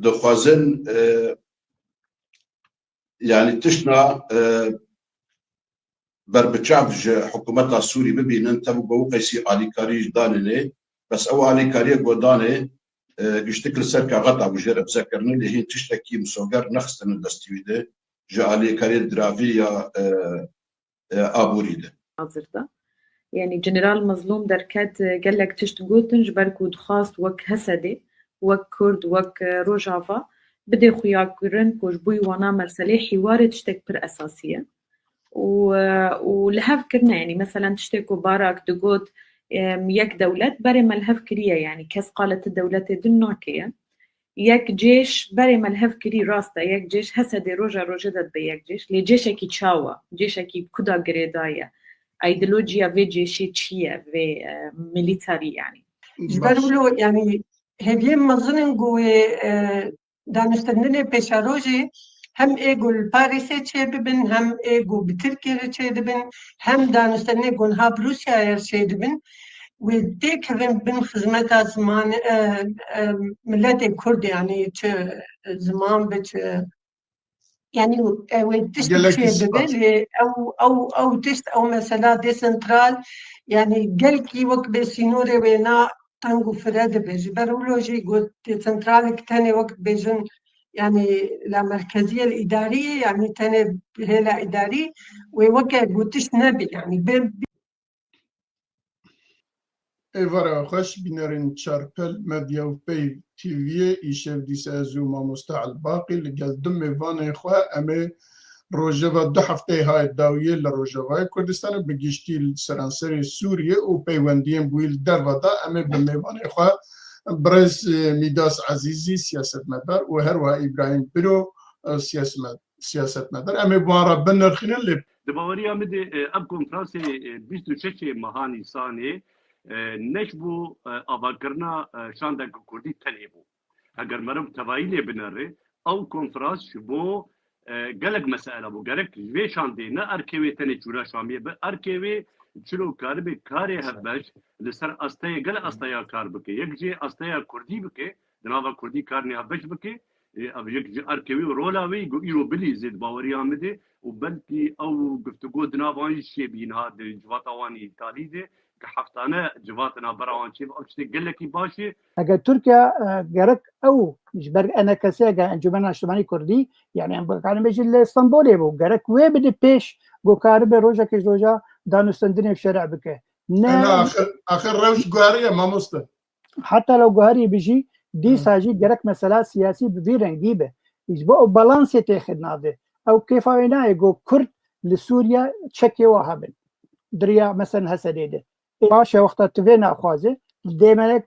dixwazin, e, yanî tiştna, e, berbiçav ji hikûmeta Sûrî bibînin, tev ku ew qeysî alîkarî jî danê. Bes ew alîkariyê ku danê, e, giştik li ser kaxeta bû jê re bize kirine, lê hîn tiştekî misoger nexistine destî wî de, ji alîkariyê diravî ya, e, e, aborî de. Hazirda. Yanî General Mezlûm derket, e, gelek tişt gotin, ji ber ku dixwast wek Hesedê, wek Kurd, wek, e, Rojava bidê xuyakirin ku ji bo wana meselê hîwarê tiştek pir esasî ye. Û, e, û li hev kirine, yanî meselen tiştê ku Barak digot, em, yek dewlet berê me li hev kiriye, yanî kes qale ti dewletê din nake ye. Yek cêş berê me li hev kirî, rast e, yek cêş Hesedê roja rojê de dibe yek cêş, lê cêşekî çawa, cêşekî kuda girêdaye, îdeolojiya vê cêşê çi ye, vê, e, milîtarî yanî. Ji ber Baş. wilo, yanî hêviyên mezin in ku wê, e, danûstendinê pêşerojê hem ê ku li Parîsê çêbibin, hem ê ku bi Tirkiyê re çêdibin, hem danûstendinê ku niha bi Rûsyayê re çêdibin, wê têkevin bin xizmeta ziman, e, e, miletê Kurd, yanî çi ziman be, çi, yanî, e, wê tişt Gelek çêbibe, ispat. lê ew, ew, ew tişt, ew mesela desentral, yanî gelkî wek bê sînorê wêna teng û fire dibe. Ji ber wilo jî got, desentral tenê wek bêjin, yanî la merkeziyel îdarî, yanî tenê hêla îdarî, wê weke gotiş nebe, yanî bê, Êvara xweş, bînerên Çarpel Medya û Peyv T V'yê, îşev dîsa ez û Mamoste Elbaqî li gel du mêvanên xwe em ê rojeva du hefteyê hayê dawiyê li Rojavayê Kurdistanê, bi giştî li seranserê Sûriyê û peywendiyên bi wî li derve de em ê bi mêvanê xwe birêz, e, Mîdas Ezîzî, siyasetmedar û her wiha Îbrahîm Biro, e, siyasmet-, siyasetmedar. Em ê bi wan re binirxînin, lê Di baweriya min de, e, ev konferansê, e, bîst û şeşê meha Nîsanê, e, ne ji bo, e, avakirina, e, şandeke kurdî tenê bû. Heger meriv tevayî lê binere, ew konferans ji bo, e, gelek mesele bû. Gerek ji vê şandê ne erkê wê tenê çûna Şamiyê be, erkê wê çilo karibe karê hevbeş li ser asteyê, gelek asteya kar bike. Yek jê asteya kurdî bike, di nava kurdî karê hevbeş bike. E, ev yek ji erkê wê û rola wê ku îro bilîze di baweriya min de û belkî ew guftûgo di nava wan jî çêbî niha di civata wan îtalî de, ke heftane civata navbera wan çêbî, ev tiştê gelekî baş e. Eger Tirkiye, e, gerek ew ji ber E N K S, eger Encûmena Niştimanî Kurdî, yani em bikarîn bêjin li Stenbolê bû, gerek wê bide pêş ku karibe rojekê ji roja danûstendinê şerê bike. Ne, ne, axir, axir rewş guheriye mamoste. Heta lew guherî bi jî, dîsa jî gerek mesela siyasî bi vî rengî be. Ji bo ew balansê têxe navê. Ew kêfa wê nayê ku Kurd li Sûriye çekê wa hebin. Di riya, meselen, Hesedê de. Ê, baş e, wexta tu vê naxwaze, dê me, e,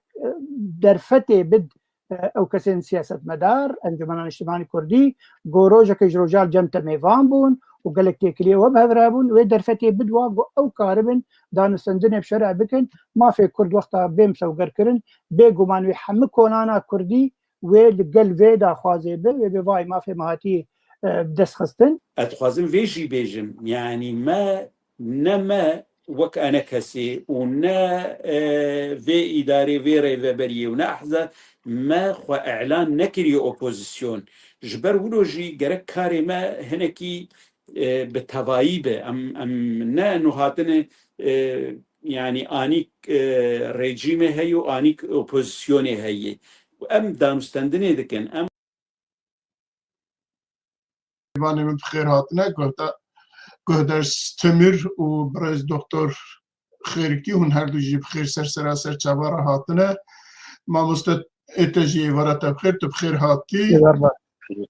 derfetê bid, e, ew kesên siyasetmedar, Encûmena Niştimanî Kurdî, ku rojekê ji rojan cem te mêvan bûn û gelek têkiliyê we bi hev re bûn, wê derfetê bid wa ku ew karibin danûstendinê bi şerê bikin, mafê Kurd wexta bê misewgerkirin, bêguman wê hemî konana Kurdî wê li gel vê daxwazê be, wê bê vay mafê me hatî, e, bi dest xistin. Ez dixwazim vê jî bêjim, yanî me, ne me wek E N K S û ne, e, vê îdarê, vê rêveberiyê û ne ehza me xwe îlan nekiriye opozîsyon. Ji ber wilo jî gerek karê me hinekî, e, bi tevayî be. Em, em ne nû hatine, e, yanî anîk, e, rejîmê heye û anîk opozîsyonê heye. Em danûstendinê dikin. Em Mêvanê min bi xêr hatine, guhda-, guhder Stemir û birêz Doktor Xêrikî, hûn her du jî bi xêr ser sera ser çava re hatine. Mamoste, ê te jî êvara te bi xêr, tu bi xêr hatî. Êvar be.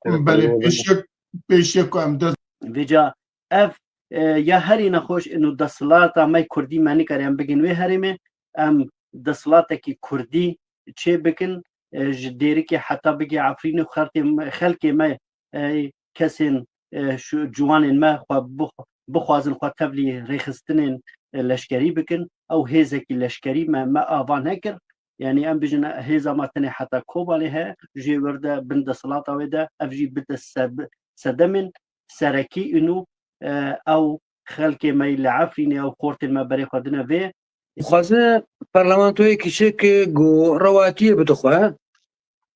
Belê, pêşiya, pêşiya ku em dest Vêca ev, e, ya herî nexweş ino desthilata me kurdî me nikare em bigin wê herêmê, em desthilatekî kurdî çê bikin, e, ji Dêrikê heta bigê Efrînê û xelkê me, xelkê me, e, kesên, e, şu ciwanên me xwe bix-, bixwazin xwe tevlî rêxistinên, e, leşkerî bikin. Ew hêzekî leşkerî me, me ava nekir. Yanî em bijin hêza me tenê heta Kobanê heye, jê wir de bin desthilata wê de, ev jî bide sed-, sedemên serekî û nû, e, ew xelkê me yî li Efrînê, ew xortên me berê xwe dine vê. Dixwaze parlamentoyekî çêke ku rewatiyê bide xwe.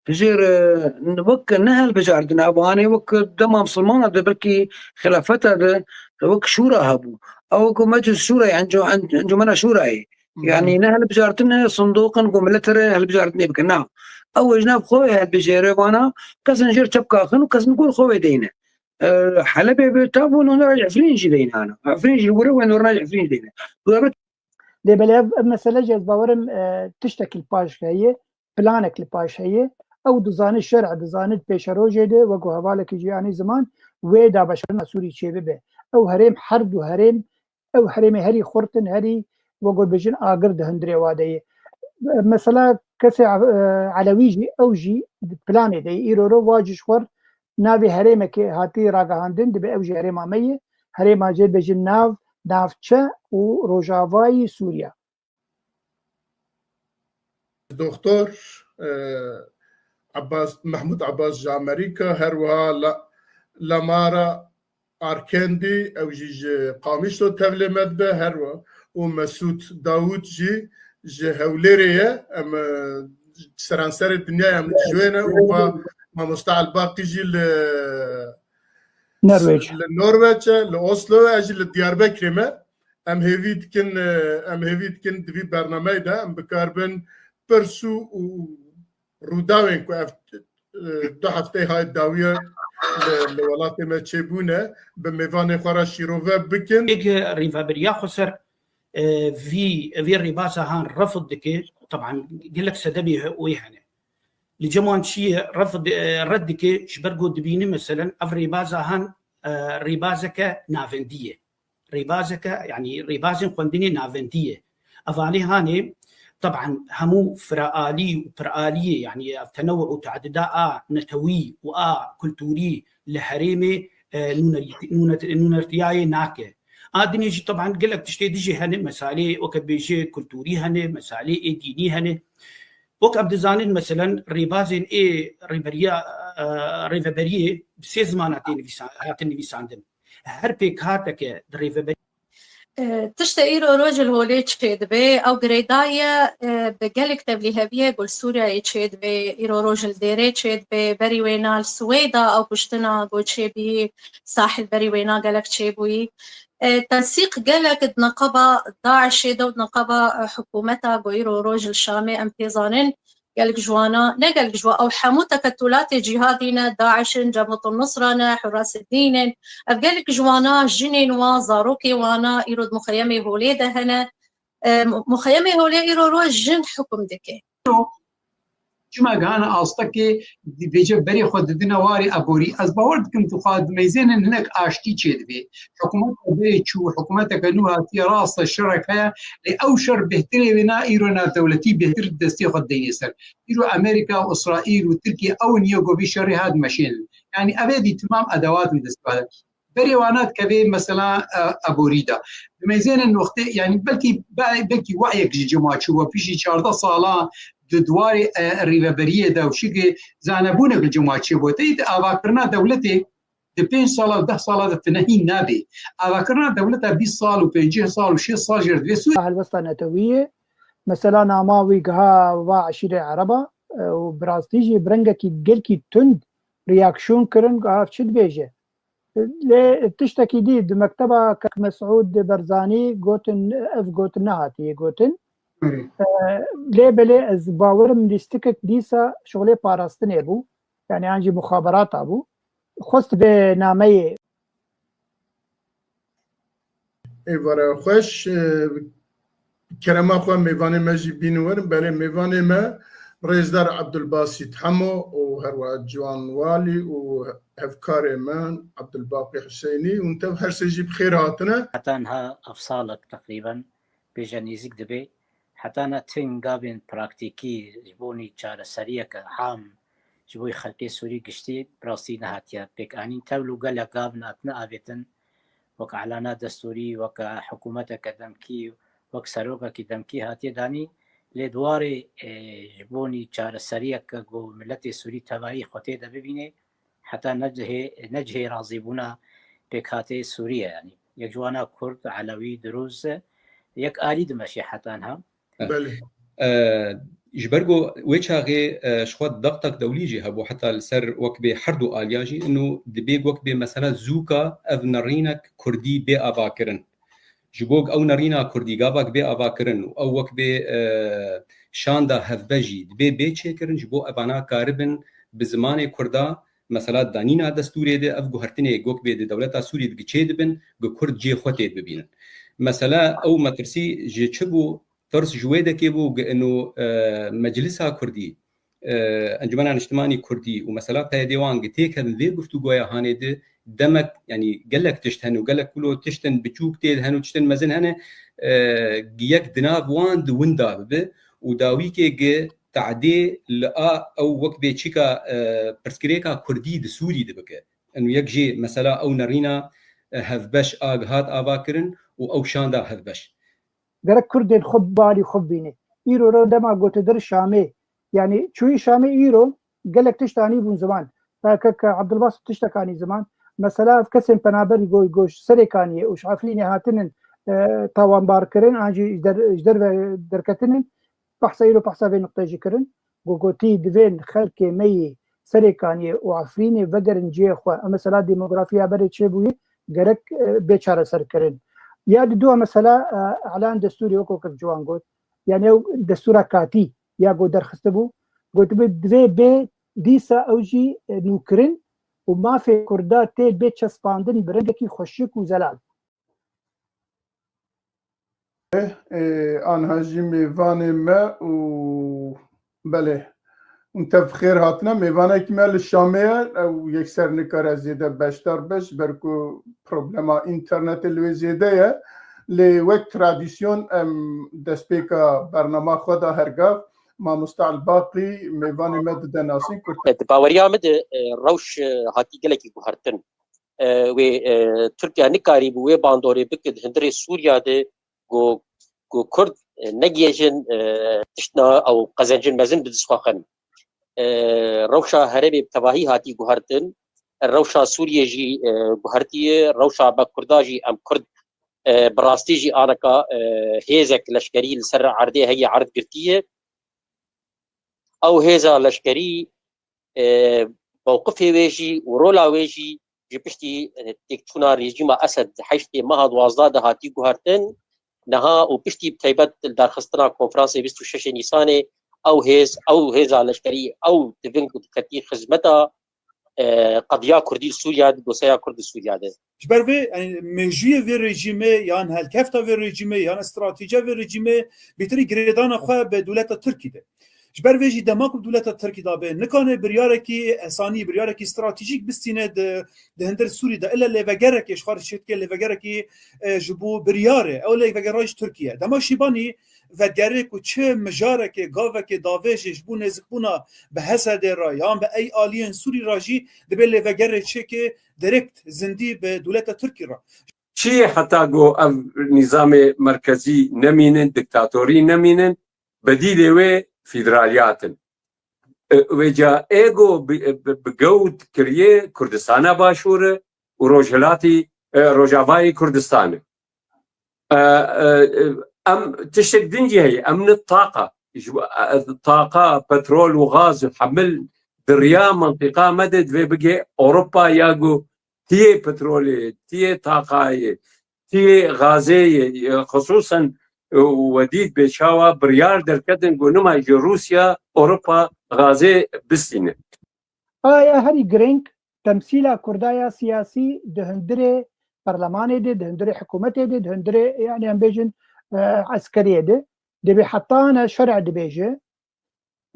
Jêr, e, wek ne hilbijartin, ev anê wek dema misilmana de, belkî xilafeta de, wek şûra hebû. Ew ku meclis şûra ye, enco-, en-, encûmena şûrayê. Hı hı. Yanî ne hilbijartin e, sindoq in ku milet re hilbijartinê bikin. Na. Ew ji nav xwe hilbijêre vana, kesin jêr çepka xin û kesin gor xwe wê deyne. E, Helebê bi tabû nûner Efrîn jî deyne ana. Efrîn jî were wê nûner Efrîn jî deyne. Lê belê ev, ev mesele jî ez bawerim, e, tiştek li paş heye, planek li paş heye. Ew dizane şer'e, dizane pêşerojê de, wek ku hevalekî jî anî ziman, wê dabeşirina Sûrî çêbibe. Ew herêm, her du herêm, ew herêmê herî xurt in, herî, wek ku bêjin, agir di hundirê wa de ye. Mesela kesê, e, Elewî jî, ew jî di planê de ye. Îro ro wa jî ji xwe navê herêmekê hatî ragihandin, dibe ew jî herêma me ye. Herêma jê bêjin nav, navçe û rojavayî Sûriya. Doktor, e, Abbas, Mehmûd Abbas ji Amerîka, her wiha La-, Lamara Arkendî, ew jî ji Qamişlo tevlê me dibe, her wiha û Mesûd Dawûd jî ji Hewlêrê ye. Em, e, seranserê dinyayê em ji wê ne û va Mamosta Elbaqî jî li Norveç. Li Norveç e, li Oslo, ez jî li Diyarbekirê me. Em hêvî dikin, e, em hêvî dikin di vî bernameyê de em bikaribin pirs û, û rûdawên ku ev, e, du hefteyê hay dawiye li, li welatê me çêbûne, bi mêvanê xwe re şîrove bikin. Êk rêveberiya xweser, e, vî, vî rêbaza han refd dike, teban gelek sedemê he-, wê hene. Li cem wan çi ye, refd, e, red dike, ji ber ku dibîne, meselen, ev rêbaza han, e, rêbazeke navendî ye. Rêbazeke, yanî rêbazên xwendinê navendî ye. Evanê hanê, teban hemû firaalî û piraliyê, yanî ev tenewuc û teadida a netewî û a kulturî li herêmê, e, nûner-, nûner-, nûnertiyayê nake. A dinê jî teban gelek tiştê dijî hene, mesalê weke bêje kulturî hene, mesalê ê dînî hene. Wek em dizanin, meselen, rêbazên ê rêberiya, e, rêveberiyê bi sê zimana tê nivîsan-, hatin nivîsandin. Her pêkhateke di rêveberiyê E, tiştê îro roj li holê çêdibe, ew girêdayî ye, e, bi gelek tevlîheviyê ku li Sûriyeyê çêdibe, îro roj li Dêrê çêdibe, berî wêna li Swêda ew kuştina ku çêbûyî, sahil berî wêna gelek çêbûyî. E, tensîq gelek di neqeba DAIŞê de û di neqeba, e, hikûmeta ku îro roj li Şamê em pê zanin, gelek ji wana, ne gelek ji wan, ew hemû teketûlatê cîhadî ne, DAIŞ in, Cebhetul Nusra ne, Hurras Dîn in. Ev gelek ji wana jinên wan, zarokê wana îro di muxeyemê holê de hene. E, mu-, muxeyemê holê îro roj jin hukm dike. Çima gihane astekê dibêje berê xwe didine warê aborî? Ez bawer dikim tu xwe dimeyzênin hinek aştî çêdibê. Hikûmeta berê çû, hikûmeteke nû hatiye, rast e şerek heye, lê ew şer bêhtirê wê na îro navdewletî bêhtir destê xwe dideyne ser. Îro Amerîka û Îsraîl û Tirkiye ew in yê ku vî şerê hat meşênin. Yanî ev ê dî timam edewat in destê xwe de. Berê wana dikeve mesela, e, aborî de. Dimeyzênin wextê, yanî belkî, be-, belkî weyek ji cima çû, we piştî çardeh sala di dwarê, e, rêveberiyê de û şikê zanebûnek li cima çêbû. Teyî di avakirina dewletê di pênc sala û deh sala de tinehî nabe. Avakirina dewleta bîst sal û pêncî sal û şêst sal jê re divê Sûriye. Helwesta netewî ye. Mesela nama wî giha va eşîrê Ereba, e, û bi rastî jî bi rengekî gelkî tund reaksiyon kirin, giha ev çi dibêje? Lê tiştekî dî di mekteba Kek Mesûd Barzanî gotin, ev gotin nehatiye gotin. Erê. E, lê belê ez bawerim lîstikek dîsa şixulê parastinê bû. Yanî an jî muxaberata bû. Xwest vê nameyê. Êvara xweş, e, kerema xwe mêvanê me jî bînin werin. Belê mêvanê me Rêzdar Ebdulbasît Hemo û herwiha Ciwan Walî û hevkarê min Ebdulbaqî Husênî, hûn tev her sê jî bi xêr hatine. Heta niha ev salek teqrîben bêje nêzîk dibe. Heta niha tin gavên praktîkî ji bo nî çareseriyeke am ji bo xelkê Sûrî giştî bi rastî nehatiye pêkanîn. Tevlû gelek gav hatine avêtin, wek elana destûrî, wek hikûmeteke demkî, wek serokekî demkî hatiye danî. Lê di warê, e, ji bo nî çareseriyeke ku miletê Sûrî tevayî xwe tê de bibîne, heta ne cihê, ne cihê razîbûna pêkhateyê Sûrî ye, yanî yek ji wana Kurd, Elewî, Dirûz, yek alî dimeşe heta niha. Belê. E, ji ber ku wê çaxê, e, ji xwe dextek dewlî jî hebû, heta li ser wek bê her du aliya jî, ino dibê wek bê mesela zûka ev nerînek kurdî bê avakirin. Ji bo ew nerîna kurdî gavak bê avakirin û ew wek bê, e, şanda hevbeş jî dibê bê çêkirin, ji bo evana karibin bi zimanê kurda, mesela danîna destûrê de ev guhertinê wek bê di dewleta Sûrî de çê dibin, ku kurd cê xwe tê bibînin. Mesela ew metirsî ji çi bû? Tirs ji wê dekê bû, ku ino, e, Meclisa Kurdî, e, Encumena Niştimanî Kurdî û mesela P Y D wan gi têkevin vê guftûgoya hanê di demek, yanî gelek tişt hene û gelek wilo tiştin biçûk tê de hene û tiştin mezin hene, e, gi yek di nav wan di winda bibe û dawîkê gi tadê li a ew wek bê çîka, e, pirsgirêka Kurdî di Sûrî de bike. Eno yek jê mesela ew nerîna, e, hevbeş a gihat avakirin û ew şanda hevbeş. Gerek Kurdên xwe balî xwe bîne. Îro re dema gotidir Şamê. Yanî çûyî Şamê îro gelek tişt anî bûn ziman. Kek Ebdulbasit tiştek anî ziman. Mesela ev kesên penaberî go-, go ji Serêkaniyê û ji Efrînê hatinin, e, tawanbar kirin, an jî ji der-, ji derve derketinin. Behsa îro behsa vê nuqteyê jî kirin. Ku gotî divên xelkê me yê Serêkaniyê û Efrînê vegerin cihê xwe. Ev mesela demografiya berê çêbûyî gerek, e, bê çareserkirin. Ya di dua mesela, e, elan destûrê wekî kek Ciwan got. Yanî ew destûra katî ya ku derxistibû. Gotibû divê bê dîsa ew jî, e, nûkirin û mafê Kurda tê bê çespandin bi rengekî xweşik û zelal. Ê, aniha jî mêvanê me û belê. Hûn tev xêr hatine. Mêvanekî me li Şamê ye. Ew yekser nikare zêde beşdar be, ji ber ku problema înternetê li wê zêde ye. Lê wek tradîsyon em destpêka bernama xwe da her gav. Mamoste Elbaqî mêvanê me dide nasîn kurte. Di baweriya min de, e, rewş, e, hatî gelekî guhertin. e, wê, e, Tirkiye nikarîbû wê bandorê bike di hundirê Sûriya de ku, ku Kurd, e, negihêjin, e, tiştna ew qezencin mezin bi dest xwe xin. E, rewşa herêmê bi tevahî hatî guhertin, rewşa Sûriyê jî, e, guhertiye, rewşa me Kurda jî em Kurd, e, bi rastî jî aneka, e, hêzek leşkerî li ser erdê heye erd girtiye. Ew hêza leşkerî, e, mewqifê wê jî û rola wê jî ji piştî, e, têkçûna rejîma Esed heştê meha duwazdeh de hatî guhertin. Niha û piştî bi taybet li darxistina konferansê bîst û şeşê Nîsanê ew hêz, ew hêza leşkerî, ew diving û diketî xizmeta, e, qediya Kurdî li Sûriya, dosyaya Kurd li Sûriya de. Ji ber vê, yanî, mêjûyê vê rejîmê yan helkefta vê rejîmê yan stratejiya vê rejîmê bêtirî girêdana xwe bi dewleta Tirkî de. Ji ber vê jî dema ku bi dewleta Tirkî de be, nikane biryarekî esanî, biryarekî stratejîk bistîne di, di hundir Sûrî de. Ile lêvegerekê ji xwe re çêdike, lêvegerekî, e, ji bo biryarê. Ew lêvegera ji Tirkiye. Dema Şîbanî vedigerê ku çi mijarekê, gavekê davêjê ji bo nêzikbûna bi Hesedê re yan bi ey aliyên Sûrî re jî dibe lêvegerê çêke direkt zindî bi dewleta Tirkî re. Çi ye heta ku ev nîzamê merkezî nemînin, diktatorî nemînin, bedîlê wê federaliyat in. E, wê ca ê ku bi, bi, bi gewt kiriye Kurdistana Başûr e û Rojhilatî, e, Rojavayê Kurdistan e. E, e, e, em tiştek din jî heye, em ne taqa. Ji, e, taqa, petrol û gaz û hemil di riya mentiqa me de divê bige Ewropa ya ku tiyê petrolê, tiyê taqayê, tiyê gazê ye, e, xisûsen, e, we dît bê çawa biryar derketin ku nima ji Rûsya, Ewropa gazê bistîne. Aya herî girîng temsîla Kurda ya siyasî di hundirê perlemanê de, di hundirê hikûmetê de, di hundirê, yanî em bêjin, e, eskeriyê de. Dibê heta ne şerê dibêje,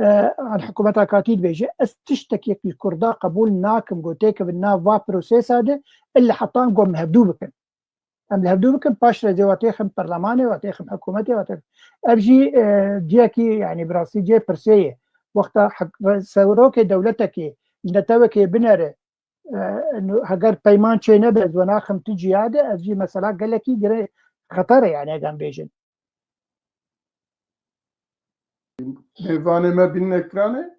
e, an hikûmeta katî dibêje, ez tiştekî li Kurda qebûl nakim, ku têkevin nav va prosesa de, illa heta em ku em hevdû bikin. Em li hevdû bikin, paş re zê wa têxin perlemanê, wa têxin hikûmetê, wa têxin. Ev jî, e, ciyekî, yanî bi rastî cihê pirsê ye. Wexta hik-, re-, serokê dewletekê li netewekê binere, e, nu-, heger peyman çê nebe, ez we naxim tu ciya de, ev jî mesela gelekî girê xeter e, yanî, eger em bêjin. Mêvanê me bînin ekranê.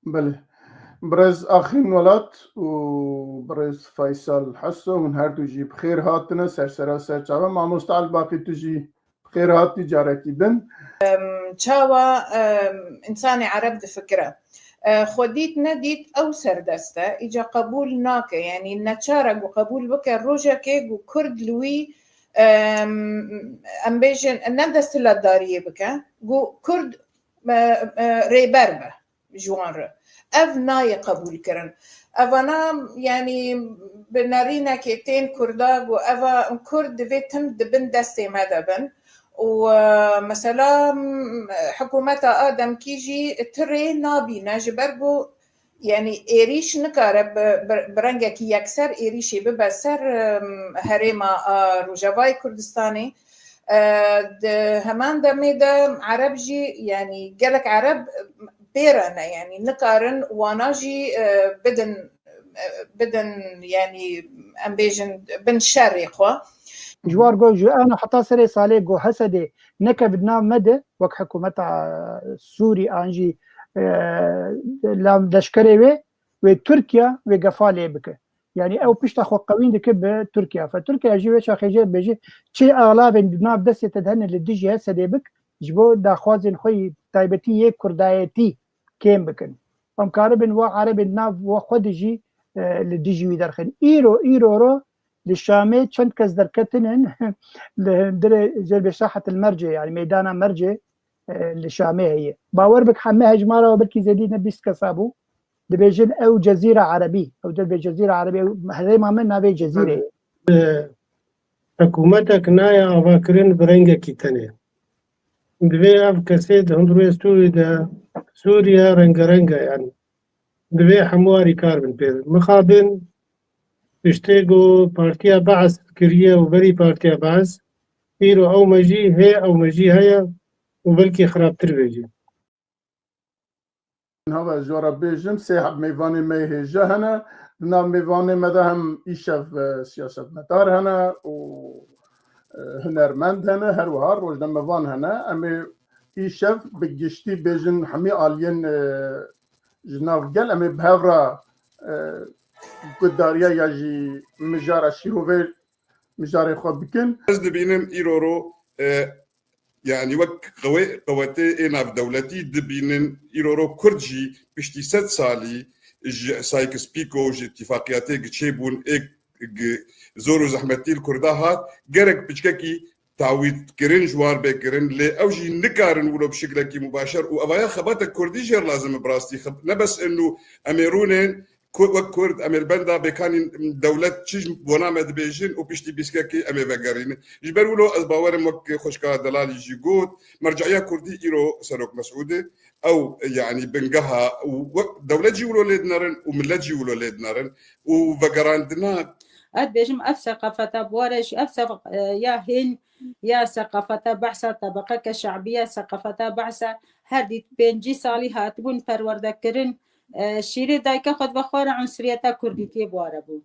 Belê. Birêz Axîn Welat û birêz Faysal Heso, hûn her du jî bi xêr hatine ser sera ser çava. Mamoste Elbaqî, tu jî bi xêr hatî carekî din. Em, çawa, em, însanê ereb difikire? E, xwe dît nedît ew serdest e. Îca qebûl nake. Yanî neçar e ku qebûl bike rojekê ku Kurd li wî, em, em bêjin, ne desthilatdariyê bike. Ku Kurd, e, e, rêber be ji wan re. Ev nayê qebûlkirin. Evana, yanî, bi nerînekê tên Kurda ku eva Kurd divê tim di bin destê me de bin. Û, e, mesela, m, hikûmeta a demkî jî ti rê nabîne, ji ber ku, yanî, êrîş nikare bi, bi, bi rengekî yekser êrîşê bibe ser, e, herêma a Rojavayê Kurdistanê. E, di heman demê de ereb jî, yanî, gelek ereb bê re ne, yanî, nikarin wana jî, e, bidin, e, bidin, yanî, em bêjin, bin şerê xwe. Ji war got, ji ana heta serê salê ku Hesedê nekevin nav me de, wek hikûmeta Sûrî an jî, e, la-, leşkerê wê, wê Tirkiye wê gefa lê bike. Yanî ew pişta xwe qewîn dike bi Tirkiye. Fe Tirkiye jî wê çaxê jê dibêje, çi alavên di nav destê te de hene li dijî Hesedê bik, ji bo daxwazên xwe yî taybetî yê kurdayetî kêm bikin. Em karibin wa erebên nav we xwe de jî, e, li dijî wî derxin. Îro, îro ro li Şamê çend kes derketinin li hundirê Celbê Sahet el Mercê, yanî meydana Mercê, e, li Şamê heye. Bawer bik heme hejmara we belkî zêdî ne bîst kesa bû. Dibêjin ew Cezîra Erebî. Ew dibê Cezîra Erebî. Ew herêma me navê Cezîrê ye. E, hikûmetek nayê avakirin bi rengekî tenê. Divê ev kesê di hundirê Sûrî de, Sûriye rengereng e, yanî. Divê hemû alîkar bin pê. Mixabin tiştê ku Partiya Be'es kiriye û berî Partiya Be'es, îro ew mejî hê, ew mejî heye û belkî xirabtir bê jî. Niha ji we re bêjim, sê heb mêvanê me yê hêja hene. Di nav mêvanê me de hem îşev, e, siyasetmedar hene û, e, hunermend hene, her wiha rojnamevan hene. Em ê îşev bi giştî bêjin hemî aliyên, e, ji nav gel, em ê bi hev re, e, guhdariya ya jî mijara şîrovê mijarê xwe bikin. Ez dibînim îroro, e, yanî wek qewê-, qewetê ê navdewletî dibînin, îroro Kurd jî piştî sed salî ji Sykes-Picot, ji îtîfaqiyatê gi çêbûn, ê gi zor û zehmetî li Kurda hat, gerek piçkekî tawîtkirin ji wan bê kirin, lê ew jî nikarin wilo bi şiklekî mubaşer û evaya xebata Kurdî jê re lazim e bi rastî. Xeb-, ne bes inu em ê rûnên, Ku-, wek Kurd, em ê li benda bêkanîn dewlet çi ji bona me dibêjin û piştî bîskekê em ê vegerînin. Ji ber wilo ez bawerim wek xweşka Delalî jî got, merceya Kurdî îro Serok Mesûd e. Ew, yanî bingeha û wek dewlet jî wilo lê dinerin û millet jî wilo lê dinerin û vegerandina. Ez dibêjim ev seqafeta bi were jî, ev seq-, e, ya hîn, ya seqafeta behsa tebeqeke şe'biye, seqafeta behsa her dît pêncî salî hatibûn perwerdekirin, e, şîrê dayika xwe dibe xwara unsuriyeta kurdîtiyê bi ware bû.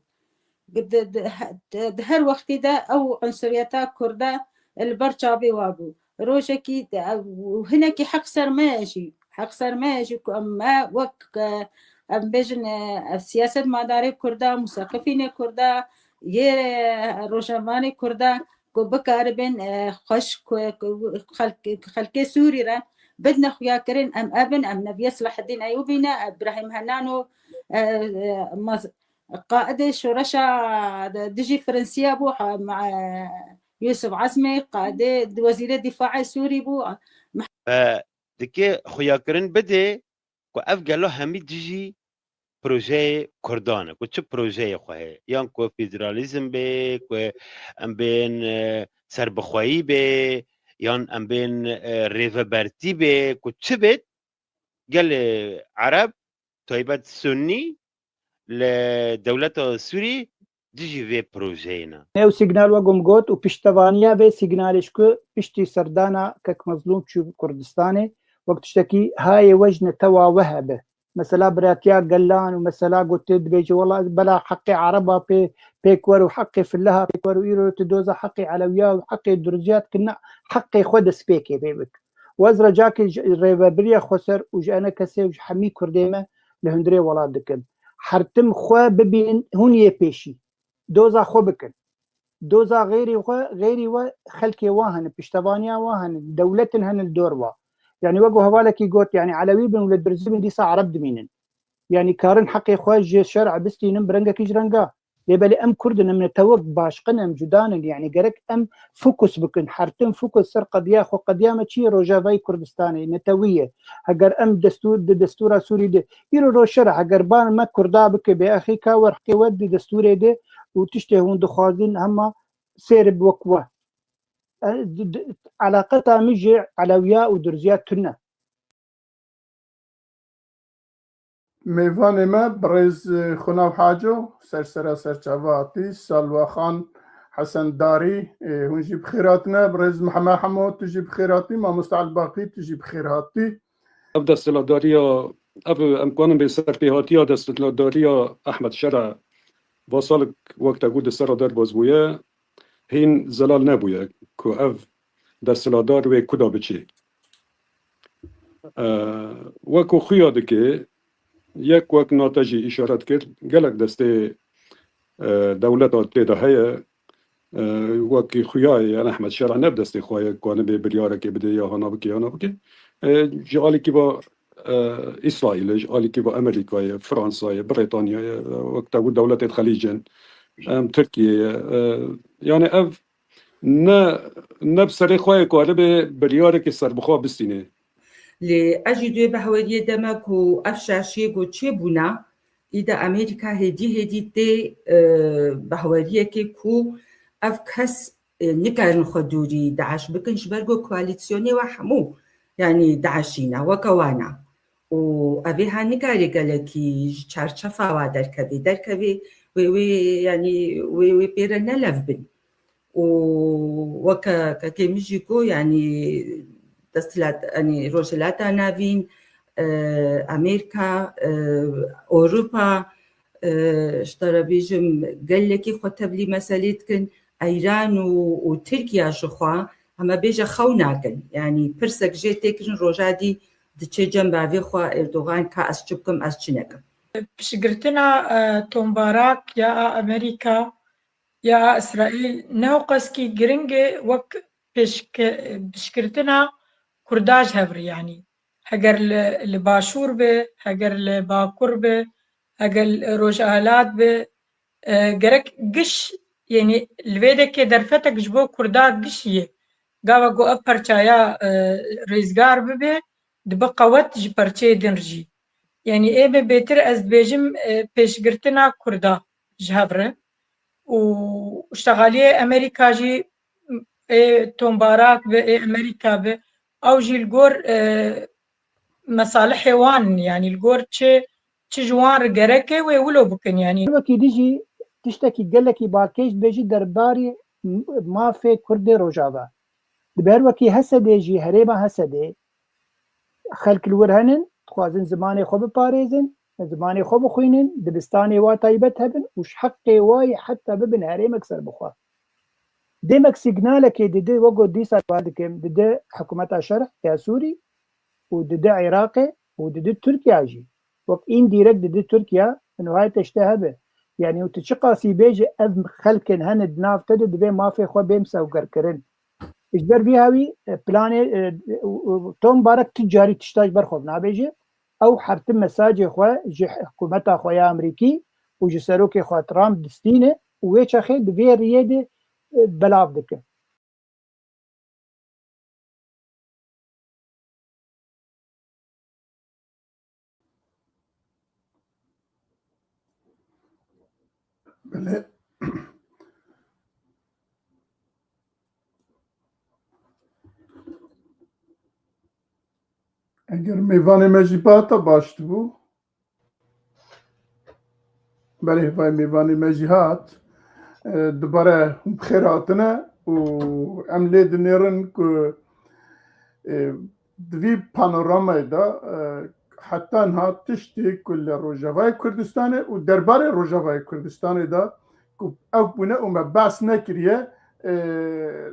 Di, di, di, di her wextî de ew unsuriyeta kurda li ber çavê wa bû. Rojekî de, ew, hinekî heq ser me ye jî. Heq ser me ye jî ku em, me wek, e, em bêjin, e, ev siyasetmedarê kurda, musaqifînê kurda, yê, e, rojnamevanê kurda ku bikaribin, e, xweş ku, ku xelk-, xelkê Sûrî re bidine xuyakirin, em ev in, em neviye Selaheddîn Eyûbî ne, Ebrahîm Henan û, e, e, maz-, qaidê şoreşa dijî Firinsiya bû, ha, ma-, Yûsif Ezmê, qaidê wezîrê dîfaê Sûrî bû. E, dike xuyakirin bidê ku ev gelo hemî dijî projeyê Kurdan e, ku çi projeyê xwe heye, yan ku federalîzm bê, ku em bên, e, serbixweyî bê, yan em bên, e, rêvebertî bê, ku çi bêt, gelê Ereb, taybet Sunnî, li dewleta Sûrî dijî vê projeyê ne. Ew signal wek hûn got û piştevaniya vê signalê ji ku piştî serdana Kek Mezlûm çû Kurdistanê, wek tiştekî hayê we ji netewa we hebe. Mesela biratiya gelan û mesela ku tê dibêje, wela bela heqê Ereba pê, pêk wer û heqê Fileha pêk wer û îro tu doza heqê Elewiya û heqê Durziya dikine, heqê xwe destpêkê vê bik. Û ez re cakê ji rêvebiriya xweser û ji enekesê û ji hemî Kurdê me li hundirê welat dikim. Her tim xwe bibînin hûn yê pêşî. Doza xwe bikin. Doza xêrî xwe, xêrî we xelkê wa hene, piştevaniya wa hene, dewletin hene li dor wa. Yanî wek ku hevalekî got, yanî Elewî bin û li Dirzî bin dîsa Ereb dimînin. Yanî karin heqê xwe ji şer'a bistînin bi rengekî ji renga. Lê belê em Kurd in, em netewek başqin, em cuda nin. Yanî gerek em fokus bikin, her tim fokus ser qediya xwe. Qediya me çi ye? Rojavayê Kurdistanê, netewî ye. Heger em destûr, di destûra Sûrî de, îro roj şer e, heger ban me Kurda bike bê exî ka wer heqê we di destûrê de û tiştê hûn dixwazin hema sêr bi wek we. E, di, di, eleqeta min ji Elewiya û Durziya tune. Mêvanê me birêz, e, Xunav Haco, sersera serçava hatî, Salwa Xan, Hesen Darî, e, hûn jî bi xêr hatine. Birêz Mihemed Hemo, tu jî bi xêr hatî. Mamoste Elbaqî, tu jî bi xêr hatî. Ev desthilatdariya, ev em kanin bê serpêhatiya desthilatdariya Ehmed Şera, vasalik wek te got di ser re derbas bûye, hîn zelal nebûye ku ev desthilatdar wê kuda biçê. E, wek ku xuya dike, yek wek Nate jî îşaret kir, gelek destê, e, dewleta tê de heye, e, wekî xuya ye, yani Ehmed Şera ne bi destê xwe ye, ku anibê biryarekê bide ya hana bike ya na bike. E, ji alîkî va, e, Îsraîl e, ji alîkî va Amerîka ye, Fransa ye, Britanya ye, e, wek te got dewletên Xelîc in, em Tirkiye ye. E, yani ev ne, ne bi serê xwe ye ku anibê biryarekê serbixwe bistîne. Lê ez jî duyê behweriyê de me ku ev şaşiyê ku çêbûna, îda Amerîka hêdî hêdî tê, e, behweriyekê ku ev kes, e, nikarin xwe dûrî DAIŞ bikin, ji ber ku koalîsyonê we hemû, yanî DAIŞî ne, weke wan e. Û evê ha nikare gelekî ji çarçefa wa derkevê, derkevê wê, wê, yanî wê, wê pê re ne lev bin. Û weke kekê min jî got, yanî desthilat, yanî Rojhilata Navîn, e, Amerîka, e, Ewropa, e, ji te re bêjim, gelekî xwe tevlî meselê dikin. Eyran û, û Tirkiya ji xwe heme bêje xew nakin. Yanî pirsek jê tê kirin, roja dî diçe cem bavê xwe Erdogan ka ez çi bikim, ez çi nekim. Piştgirtina, e, tombarak ya a Amerîka ya a Îsraîl ne qeskî giring e wek pêşke-, piştgirtina Kurda ji hev re, yanî heger li, li Başûr be, heger li Bakur be, heger li Rojhilat be, e, gerek giş, yanî li vê dekê derfetek ji bo Kurda gişî ye. Gava ku ev perçaya, e, rêzgar bibe, dibe qewet ji perçeyê din re jî. Yanî ê me bêtir ez dibêjim, e, pêşgirtina Kurda ji hev re. Û şexaliyê Amerîka jî, ê tombarak be, ê Amerîka be, ew jî li gor, e, mesalihê wan in, yanî li gor çi, çi ji wan re gerek e, wê wilo bikin, yanî. Wekî dî jî tiştekî gelekî balkêş dibêjî derbarê mafê Kurdê Rojava. Di ber wekî Hesedê jî, herêma Hesedê, xelk li wir henin, dixwazin zimanê xwe biparêzin, zimanê xwe bixwînin, dibistanê wa taybet hebin û ji heqê wa yê heta bibin herêmek serbixwe. Demek sîgnalekê dide, wek ku dîsa guhar dikim, dide hikûmeta şerh ya Sûrî û dide Iraqê û dide Tirkiya jî. Wek îndirek dide Tirkiya, niha tişte hebe. Yanî û tu çiqasî bêje ev xelkin hene di nav te de, divê mafê xwe bê misewgerkirin. Ji ber vî hawî, e, planê, e, û, û Tom Barak tu carî tişta ji ber xwe nabêje. Ew her tim mesajê xwe ji hikûmeta xwe ya Amerîkî û ji serokê xwe Trump distîne û wê çaxê di vê riyê de, e, belav dike. Belê. Eger mêvanê me jî bihata baş dibû. Belê, vay mêvanê me jî hat. E, dubare hûn bi xêr hatine û em lê dinêrin ku, e, di vî panoramayê de, e, heta niha tiştê ku li Rojavayê Kurdistanê û derbarê Rojavayê Kurdistanê de ku ew bûne û me behs nekiriye, e,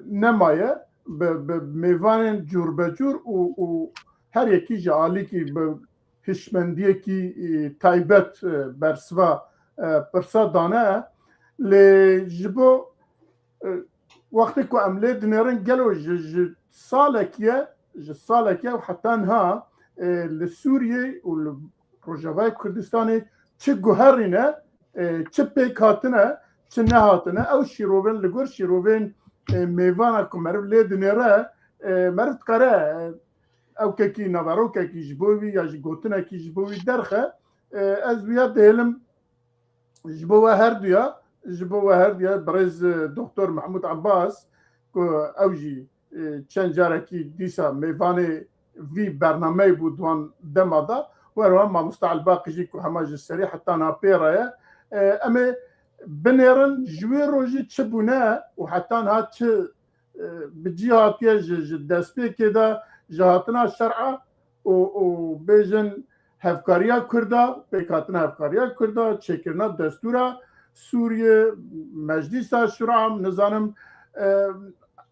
nemaye bi, bi mêvanên cûrbecûr û, û her yekî ji alîkî bi hişmendiyekî, e, taybet, e, bersiva, e, pirsa dane. Lê ji bo, e, wextê ku em lê dinêrin, gelo ji, ji salekî ye, ji salekî ye û heta niha, e, li Sûriyê û li Rojavayê Kurdistanê çi guherîne, e, çi pêk hatine, çi nehatine, ew şîrovên, li gor şîrovên, e, mêvana ku meriv lê dinêre, e, meriv dikare, e, ew kekî naverokekî ji bo wî ya jî gotinekî ji bo wî derxe. E, ez wiya dihêlim ji bo we herduya, ji bo we herduya birêz, e, Doktor Mehmûd Abbas, ku ew jî, e, çend carekî dîsa mêvanê vî bernameyê bû di wan dema de, û herwiha Mamoste Elbaqî jî ku hema ji serî heta niha pê re ye. E, em ê binêrin ji wê rojî çi bûne û heta niha çi e, bi cî hatiye ji, ji destpêkê de, ji hatina şer'a û, û bêjin hevkariya Kurda, pêkhatina hevkariya Kurda, çêkirina destûra Sûriyê, Meclîsa Şura, nizanim, e,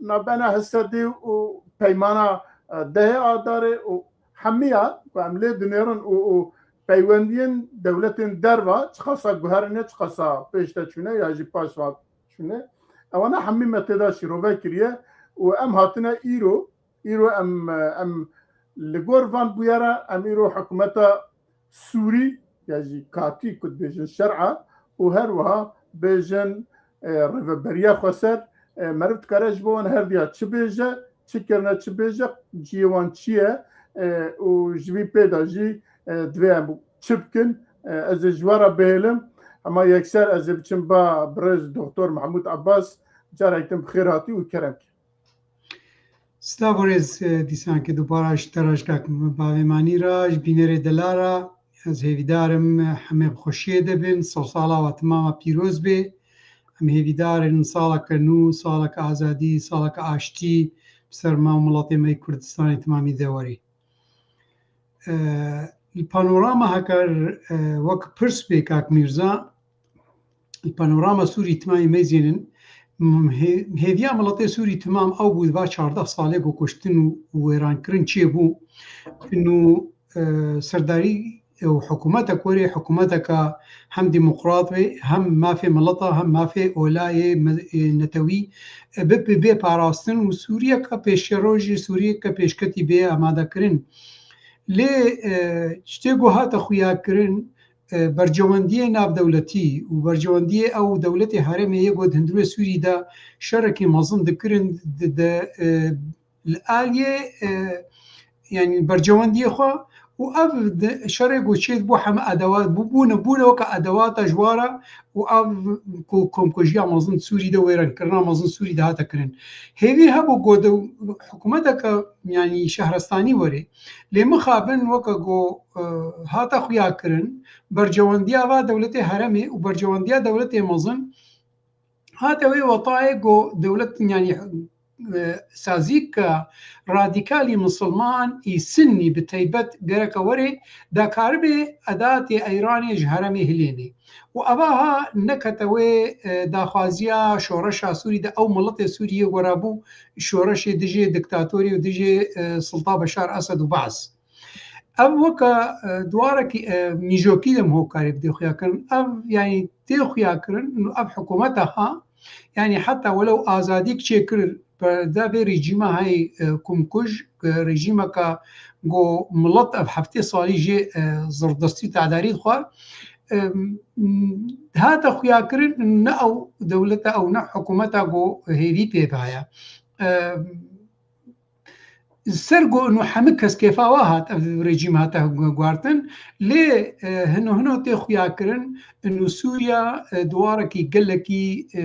navbena Hesedê û peymana, e, dehê Adarê û hemiya ku em lê dinêrin û, û peywendiyên dewletên derva çiqasa guherîne, çiqasa pêş de çûne ya jî paş ve çûne. Ewana hemî me tê de şîrove kiriye û em hatine îro, îro em, em li gor van bûyera, em îro hikûmeta Sûrî ya jî katî ku dibêjin şer'a û her wiha bêjin, e, rêveberiya xweser, e, meriv dikare ji bo wan her diya çi bêje, çi kirine, çi bêje, cihê wan çi ye, e, û ji vî pê de jî, e, divê em çi bikin? E, ez ê ji we re bihêlim. Hema yekser ez ê biçim ba birêz Doktor Mehmûd Abbas, carek din bi xêr hatî û kerem ke. Sita birêz, e, dîsan ke dubara ji te re ji kak bavê manî re, ji bînerê delal re, ez hêvîdar im, e, hemê bi xweşiyê de bin, sersala we timama pîroz bê. Em hêvîdar in saleke nû, saleke azadî, saleke aştî bi ser me û miletê me yê Kurdistanê timamî de werî. E, Li panorama heke, e, wek pirs bê kak Mîrza, li panorama Sûrî timamî meyzênin, m-, hê-, hêviya miletê Sûrî timam ew bû, di va çardeh salê ku kuştin û wêrankirin çêbû. Û, e, serdarî û hikûmetek werê, hikûmeteke hem demokrat bê, hem mafê mileta, hem mafê olayê me-, e, netewî, e, bi, bi, bê parastin û Sûriyeke pêşerojî, Sûriyeke pêşketî bê amadekirin. Lê, e, tiştê ku hate xuyakirin, e, bercewendiyê navdewletî û bercewendiyê ew dewletê herêmê yê ku di hundirê Sûrî de şerekî mezin dikirin, di, de, e, li aliyê, e, yanî bercewendiyê xwe û ev di, şerê ku çêdibû heme edewat bû, bûne, bûne weke edewata ji wara û ev ku komkujiya mezin Sûrî de, wêrenkirina mezin Sûrî de hate kirin. Hêvî hebû ku de hikûmeteke, yanî şehrestanî were. Lê mixabin weke ku, e, hate xuya kirin, bercewendiya va dewletê herêmê û bercewendiya dewletê mezin hate wê wetayê ku dewlet, yanî, e, sazîka radîkalî misilman î sinnî bi teybet gereke were, da karibe edatê Eyranê ji herêmê hilênê. Û eva ha nekete wê, e, daxwaziya şoreşa Sûrî de ew miletê Sûriyê wera bû şoreşê dijê diktatorî û dijê, e, silta Beşar Esed û Baas. Ev weke, e, duwarekî, e, mîjokî de min hokarî bi tê xuya kirin. Ev, yanî tê xuya kirin, ev hikûmeta ha, yanî heta welew azadîk çêkir, perda vê rejîma hay, e, komkuj, e, rejîmeka ku milet ev heftê salî jê, e, zirdestî û tedarî dixwar, e, m-, hate xuya kirin, ne ew dewleta ew ne hikûmeta ku hêvî pê heye. E, Ser ku û hemî kes kêfa wa hat, ev rejîm hate gu-, guartin, lê, e, hino hino tê xuya kirin, û Sûriya, e, duwarekî gelekî, e,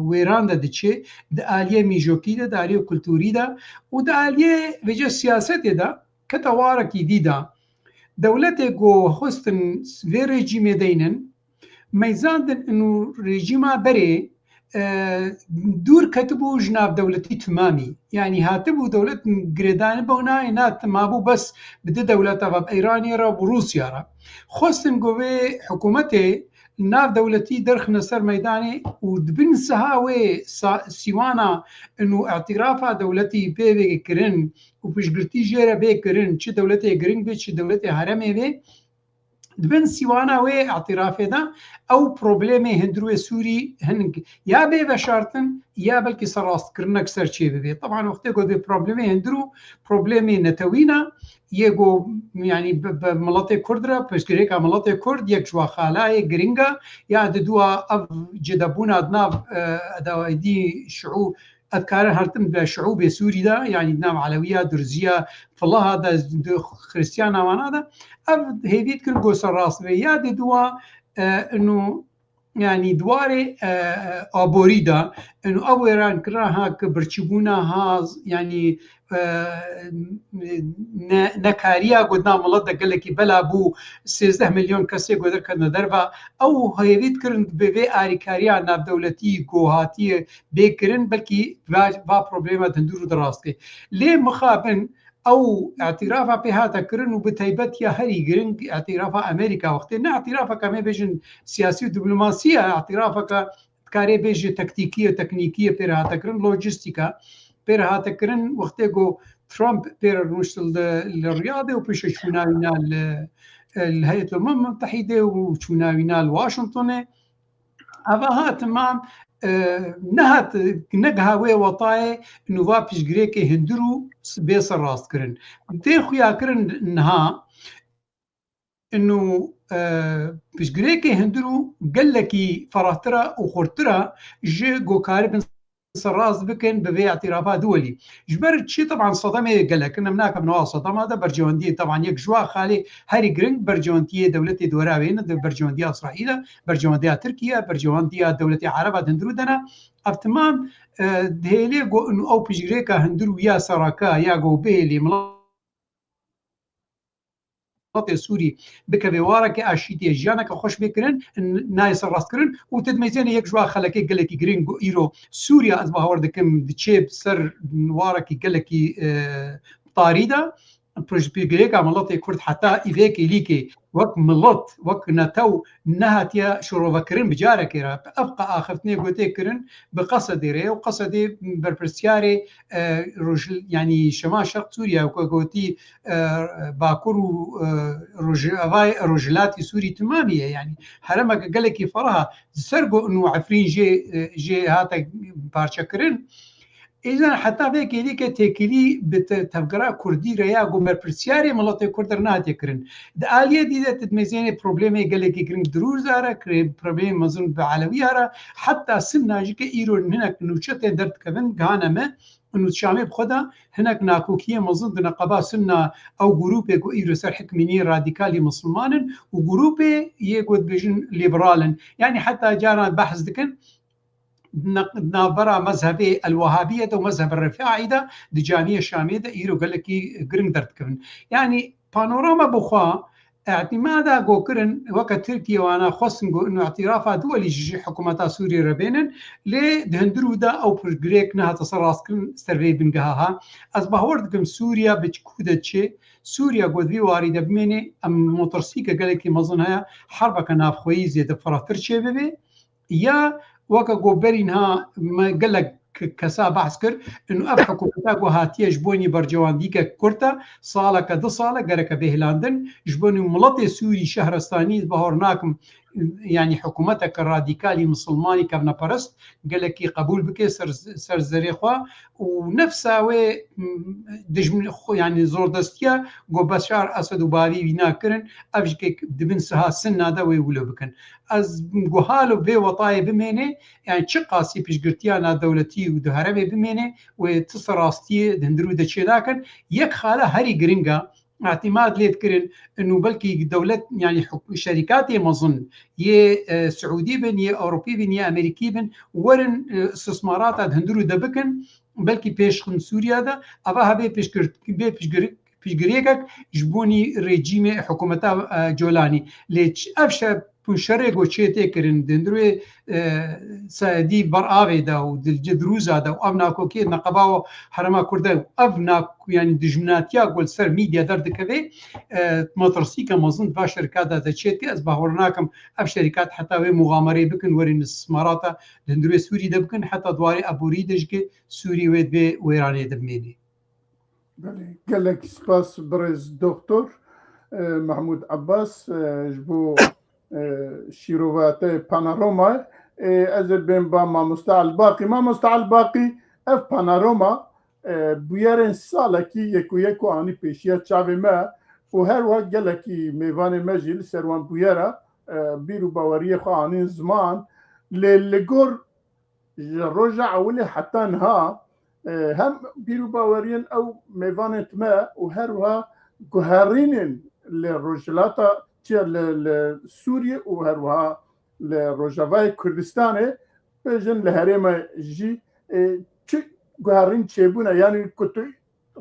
wêran de diçe, di aliyê mîjokî de, di aliyê kulturî de û di aliyê vêce siyasetê de kete warekî dî de. Dewletê ku xwestin vê rejîmê deynin, meyzandin û rejîma berê, e, dûr ketibû ji navdewletî timamî. Yanî hatibû dewlet girêdayî bû nayê, na mabû bes bi du dewleta ve, bi Îranê re û Rûsya re. Xwestin ku vê hikûmetê navdewletî derxine ser meydanê û di bin siha wê sa-, sîwana û îtîrafa dewletî pê bê kirin û piştgirtî jê re bê kirin, çi dewletê giring bê, çi dewletê herêmê bê, di bin sîwana wê îtîrafê de ew problemê hundirê Sûrî hin ya bê veşartin ya belkî serrastkirinek ser çê bibe. Teban wextê ku vê problemê hundir û problemê netewî ne, yê ku, yanî bi, bi miletê Kurd re, piştgirêka miletê Kurd yek ji wa xalayê giring e, ya di dû ev cidebûna di nav, e, edawayî şiû Ev dikare hertin bi şiûbê Sûrî de, yanî di nav Elewiya, Durziya, Filaha de, di Xiristiyana wana de, ev hêvî dikin ku serrast be. Ya dê dua, e, inu, yanî diwarê, e, aborî de, inu ev wêrankirina ha ki birçîbûna ha, yanî, e, ne-, nekariya ku di nav milet de gelekî bela bû, sêzdeh milyon kesê ku derketine derve, ew hêvî dikirin bi vê alîkariya navdewletî ku hatiye bê kirin, belkî va, va problema di hundir û di rastê. Lê mixabin ew îtîrafa pê hate kirin û bi taybet ya herî giring îtîrafa Amerîka wextê ne îtîrafeke em ê bêjin siyasî û diplomasî ye, îtîrafeke dikarê bêjî taktîkî ye, teknîkî ye pê re hate kirin, lojîstîk e pê re hate kirin wextê ku Trump pê re rûnişt li, li Riyadê û pêşe çûna wîna li, li Heyet Umem Mutehîdê û çûna wîna li Washingtonê. Eva ha timam, e, nehat, negiha wê wetayê nûva piştgirêkê hundir û bê serrast kirin. Tê xuya kirin niha, inu, e, piştgirêkê hundir û gelekî ferahtir e û xurtir e ji ku karibin serrast bikin bi vê îtîrafa duwelî. Ji ber çi, teban sedemê gelek in, em nakevin wa sedema de bercewendiyê, teban yek ji wa xalê herî giring bercewendiyê dewletê dora wê ne, de bercewendiya Îsraîl e, bercewendiya Tirkiye, bercewendiya dewletê Ereba di hundir û de ne. Ev timam, e, dihêlê ku inu ew piştgirêka hundir û ya sereke ya ku bihêlî milet miletê Sûrî bikeve wareke aşîtiyê, jiyaneke xweş bê kirin, n-, nayê serrastkirin û tu dimeyzêne yek ji wa xelekê gelekî giring ku îro Sûriya, ez bawer dikim, diçê ser warekî gelekî, e, tarî de. piştgirêka miletê Kurd heta îvê kêlîkê wek milet, wek netew nehatiye şirovekirin bi carekê re. Ev qe axiftinê gotê kirin bi Qesedê re û Qesedê berpirsiyarê, e, roj-, yanî Şema Şerq Sûriye ku gotî, e, Bakur û, e, Rojavayê, Rojhilatî Sûrî timamî ye. Yanî herêmeke gelekî ferah e. Ser ku û Efrîn jê, e, jê hate parçekirin. Îcan heta vê kêlîke têkilî bi te-, tevgera kurdî re ya ku berpirsiyarê miletê kurd re nehatiye kirin. Di aliyê dî de tu dimêzênê problemê gelekî giring dirûza re, kire-, problemê mezin bi Elewîya re, heta Sinna jî ke îro hinek nûçetên derdikevin, gihane me, û Şamê bi xwe de hinek nakokiyê mezin di neqeba Sinna, ew grûpê ku îro ser hikmîniyê radîkalî misilman in û grûpê yê ku dibêjin lîberal in. Yanî heta caran behs dikin, ne-, navbera mezhebê El-Wehabiyê de û mezhebê Refaî de di camiyê Şamê de îro gelekî giring derdikevin. Yanî panorama bi xwe, îtîmada ku kirin weke Tirkiye wana xwestin ku û îtîrafa duwelî ji, ji hikûmeta Sûriyê re bênin, lê di hundirû de ew piştgirêk nehate ser rastkirin ser vê bingeha ha. Ez bawer dikim Sûriya bi çi ku de çê, Sûriya ku di vî warî de bimêne, em metirsîke gelekî mezin heye, herbeke navxweyî zêde firehtir çêbibe. Ya weke ku berî niha me gelek ke-, kesa behs kir, û ev hikûmeta ku hatiye ji bo nî bercewendîke kurt e, saleke du sal e, gereke bê hilandin, ji bo nî miletê Sûrî şehrestanî, ez bawer nakim, yanî hikûmeteke radîkalî misilmanî kevneperest gelekî qebûl bike ser, ser zerê xwe û nefsa wê, m, dijmin xwe, yanî zordestiya ku Beşar Esed û bavî wî nakirin, ev jî ke dibin siha Sinna de wê wilo bikin. Ez guhalo vê wetayê bimêne, yanî çi qasî piştgirtiya navdewletî û di herêmê bimêne, wê ti ser rastiyê di hundirû de çênakin. Yek xala herî giring e, îtîmad lê dikirin, û belkî dewlet, yanî huk-, şerîkatê mezin yê, e, Siûdî bin, yê Ewropî bin, yê Amerîkî bin, werin, e, istismarata di hundirû de bikin, belkî pêşxin Sûriya de, eva hebe piştgir-, bê piştgir-, piştgirêkek ji bo nî rejîmê hikûmeta, e, Colanî. Lê ç-, ev şer, şerê ku çê tê kirin, di hundirê, e, Seedî ber avê de û di Cedrûza de û ev nakokiyê neqeba û herêma Kurd e û ev nak-, yanî dijminatiya ku li ser medya derdikeve, e, metirsîke mezin di va şerîkata de çê dike. Ez bawer nakim ev şerîkat heta wê muxamereyê bikin, werên istismarata di hundirê Sûrî de bikin, heta di warê aborî de jî ke Sûrî wê di vê wêranê de bimêne. Belê, gelek spas birêz Doktor, e, Mehmûd Abbas, e, ji bo, e, şîrova te panorama. E, ez ê bên ba Mamoste Elbaqî. Mamoste Elbaqî, ev panorama, e, bûyerên salekî yek û yek û anî pêşiya çavê me û her wiha gelekî mêvanê me jî li ser wan bûyera, e, bîr û baweriyê xwe anîn ziman. Lê li gor ji roja ewilê heta niha, e, hem bîr û baweriyên ew mêvanên me û her wiha guherînên li Rojhilata, çi li, li Sûriyê û her wiha li Rojavayê Kurdistanê, bêjin li herême jî, e, çi guherîn çêbûne, yanî ku tu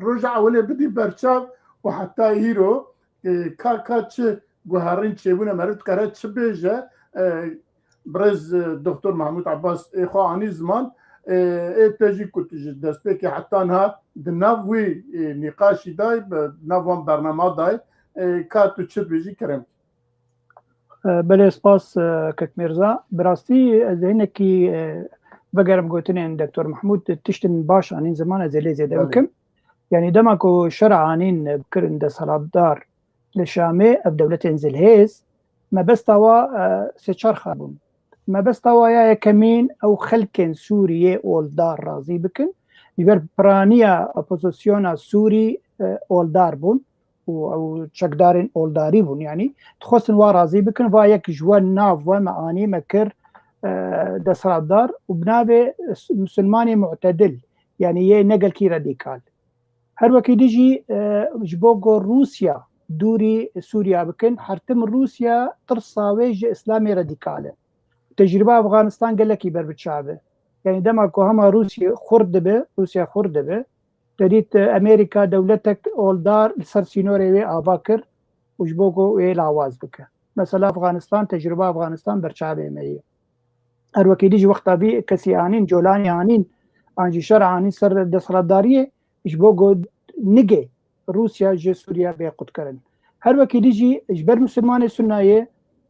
roja ewilê bidî berçav û heta îro, e, ka, ka çi guherîn çêbûne, meriv dikare çi bêje, e, birêz, e, Doktor Mehmûd Abbas ê xwe anî ziman, e, ê te jî ku tu ji destpêkê heta niha di nav wî, e, nîqaşî dayî, bi nav wan bernama dayî, e, ka tu çi dibêjî kerem. E, belê, spas, e, Kek Mîrza. Bi rastî ez ê hinekî, e, vegerim gotinên Doktor Mehmûd, tiştin baş anîn ziman, ez ê lê zêde Belê. bikim. Yanî dema ku şer anîn, e, bikirin desthilatdar li Şamê, ev dewletên zilhêz, mebesta wa, e, sê çar xal bûn. Mebesta wa ya yekemîn ew xelkên Sûriyê oldar razî bikin. Ji ber piraniya opozisyona Sûrî, e, oldar bûn û ew çekdarên oldarî bûn. Yanî dixwestin wa razî bikin, va yek ji we nav we me anî me kir, e, desthilatdar û bi navê s-, Musulmanê Mu'tedil, yanî yê ne gelkî radîkal. Her wekî dî jî, e, ji bo ku Rûsya dûrî Sûriya bikin, her tim Rûsya tirsa wê ji Îslamê radîkal e. Tecrûba Afganistan gelekî ber bi çav e. Yanî dema ku hema Rûsya xurt dibe, Rûsya xurt dibe, te dît, e, Amerîka dewletek oldar li ser sînorê wê ava kir û ji bo ku wê lawaz bike. Mesela Afganistan, tecrûba Afganistan ber çavê me ye. Her wekî dî ji wexta vî kesî anîn, Colanî anîn, an jî şer anîn ser desthilatdariyê, ji bo ku nigê Rûsya ji Sûriye bê qutkirin. Her wekî dî jî ji ber Misilmanê Sunnayê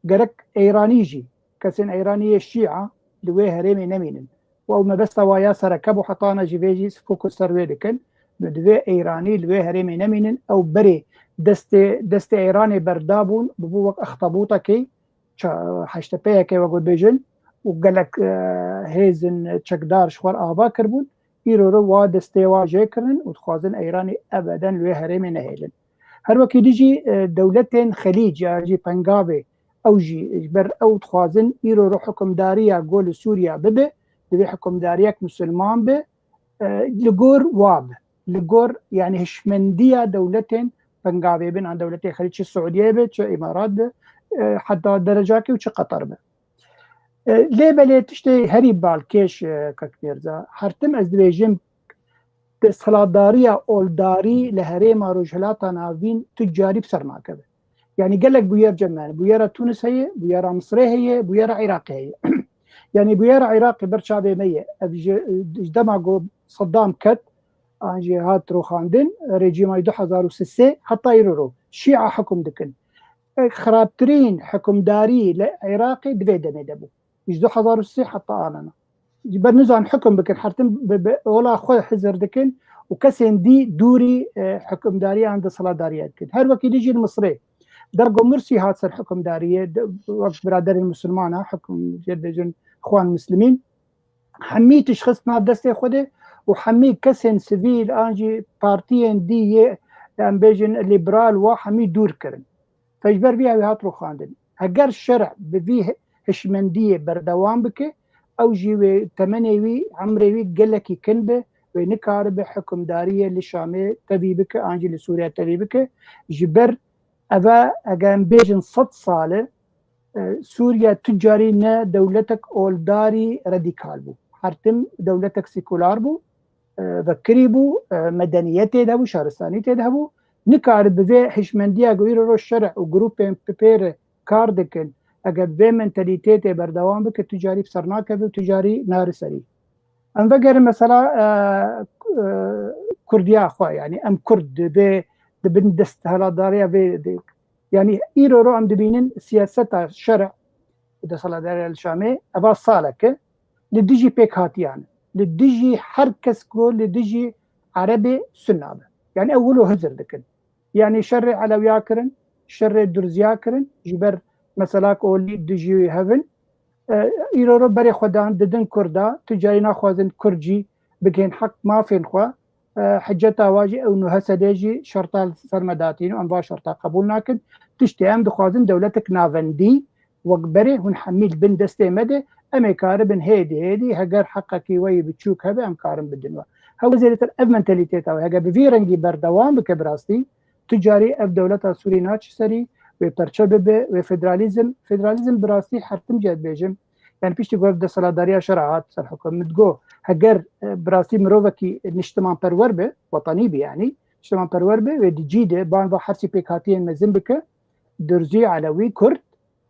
gerek Eyranî jî, kesên Eyranî yê Şîa li wê herêmê nemînin. Û ew mebesta wa ya sereke bû, heta ana jî vê jî fokus ser wê dikin. Divê Eyranî li wê herêmê nemînin, ew berê destê, destê Eyranê berdabûn, bibû wek extebûtekê, ça-, heştepeyekê wek bêjin, û gelek, e, hêzin çekdar ji xwe ava kiribûn, îro re wa destê wa jê kirin û dixwazin Eyranî ebeden li wê herêmê nehêlin. Her wekî dî jî, e, dewletên Xelîc ya jî Pengavê, ew jî ji ber ew dixwazin îro re hukimdariya ku li Sûriya bibe, divê hukimdariyek misilman be, e, li gor wa be. Li gor, yani hişmendiya dewletên Pengavê bin, an dewletê Xelîc, çi Siûdiyeyê be, çi Îmarat be, e, heta derecakê û çi Qetar be. E, lê belê tiştê herî balkêş, e, kek Mîrza, her tim ez dibêjim, desthilatdariya oldarî li herêma Rojhilata Navîn tu carî bi ser nakeve. Yani gelek bûyer cem, yani bûyera Tunis heye, bûyera Misrê heye, bûyera Iraqê heye. Yani bûyera Iraqê ber çavê me ye. Ev ji, ji dema ku Saddam ket, an jî hat roxandin, rejîma du hezar û sê heta îro ro Şîa hukm dikin. E, xirabtirîn hukimdarî li Iraqê di vê demê de bû. Ji du hezar û sê heta anana. Ji ber nizan hukm bikin, her tim bi, bi ola xwe hizir dikin û kesên dî dûrî, e, hukimdariya an desthilatdariya dikin. Her wekî dî jî li Misrê. Der ku Mursî hat ser hukimdariyê, de, wek biraderên Misilmana, hukm, jê dibêjin Xwan Muslimîn, hemî tişt xist nav destê xwe de û hemî kesên sivîl an jî partiyên dî yê, em bêjin, liberal wa hemî dûr kirin. Te ji ber vî ew ê hat rûxandin. Heger şerî bi vî hi-, hişmendiyê berdewam bike, ew jî wê temenê wî, emrê wî gelekî kin be, wê nikaribe hukimdariyê li Şamê tevî bike, an jî li Sûriye tevî bike. Ji ber eve, eger em bêjin sed sal e, e, Sûriye tu carî ne dewletek oldarî radîkal bû. Her tim dewletek sekular bû, e, vekirî bû, e, medeniyet tê de bû, şaristanî tê de hebû. Nikare bi vê hişmendiya ku îro roj şerî û grûpên pê re kar dikin, eger vê mentalîtetê berdewam bike, tu carî bi ser nakeve û tu carî nari serî. Em vegerin mesela, e, e, Kurdiya xwe, yani em Kurd di vê, di bin desthilatdariya vê de, yani îro ro em dibînin siyaseta şerî û desthilatdariya li Şamê, eva salek e, li dijî pêkhatiyan e, li dijî her kes ku li dijî Erebê Sunna be. Yani ew wilo hizir dikin. Yani şerê Elewiya kirin, şerê Durziya kirin, ji ber mesela ku olî dijî hev in. E, îro ro berê xwe dan didin Kurda, tu carî naxwazin Kurd jî bigihên heq mafên xwe. E, hiceta wa jî ew nuhe sedê jî şerta li ser me datîn û em va şerta qebûl nakin. Tiştê em dixwazin dewletek navendî wek berê hûn hemî li bin destê me de, em ê karibin hêdî hêdî heger heqekî we yî biçûk hebe em karin bidin we. Hew zêdetir ev mentalîteta we. Heger bi vî rengî berdewam bike bi rastî, tu carî ev dewleta Sûrî naçi serî, wê perçe bibe, wê federalîzm, federalîzm bi rastî her tim jî ez dibêjim, yani piştî ku ev desthilatdariya şerî hat ser hikûmet, min digot, heger, e, bi rastî mirovekî niştimanperwer be, wetanî be yani, niştimanperwer be, wê di cî de ban va hersî pêkhatiyên mezin bike, Durzî, Elewî, Kurd,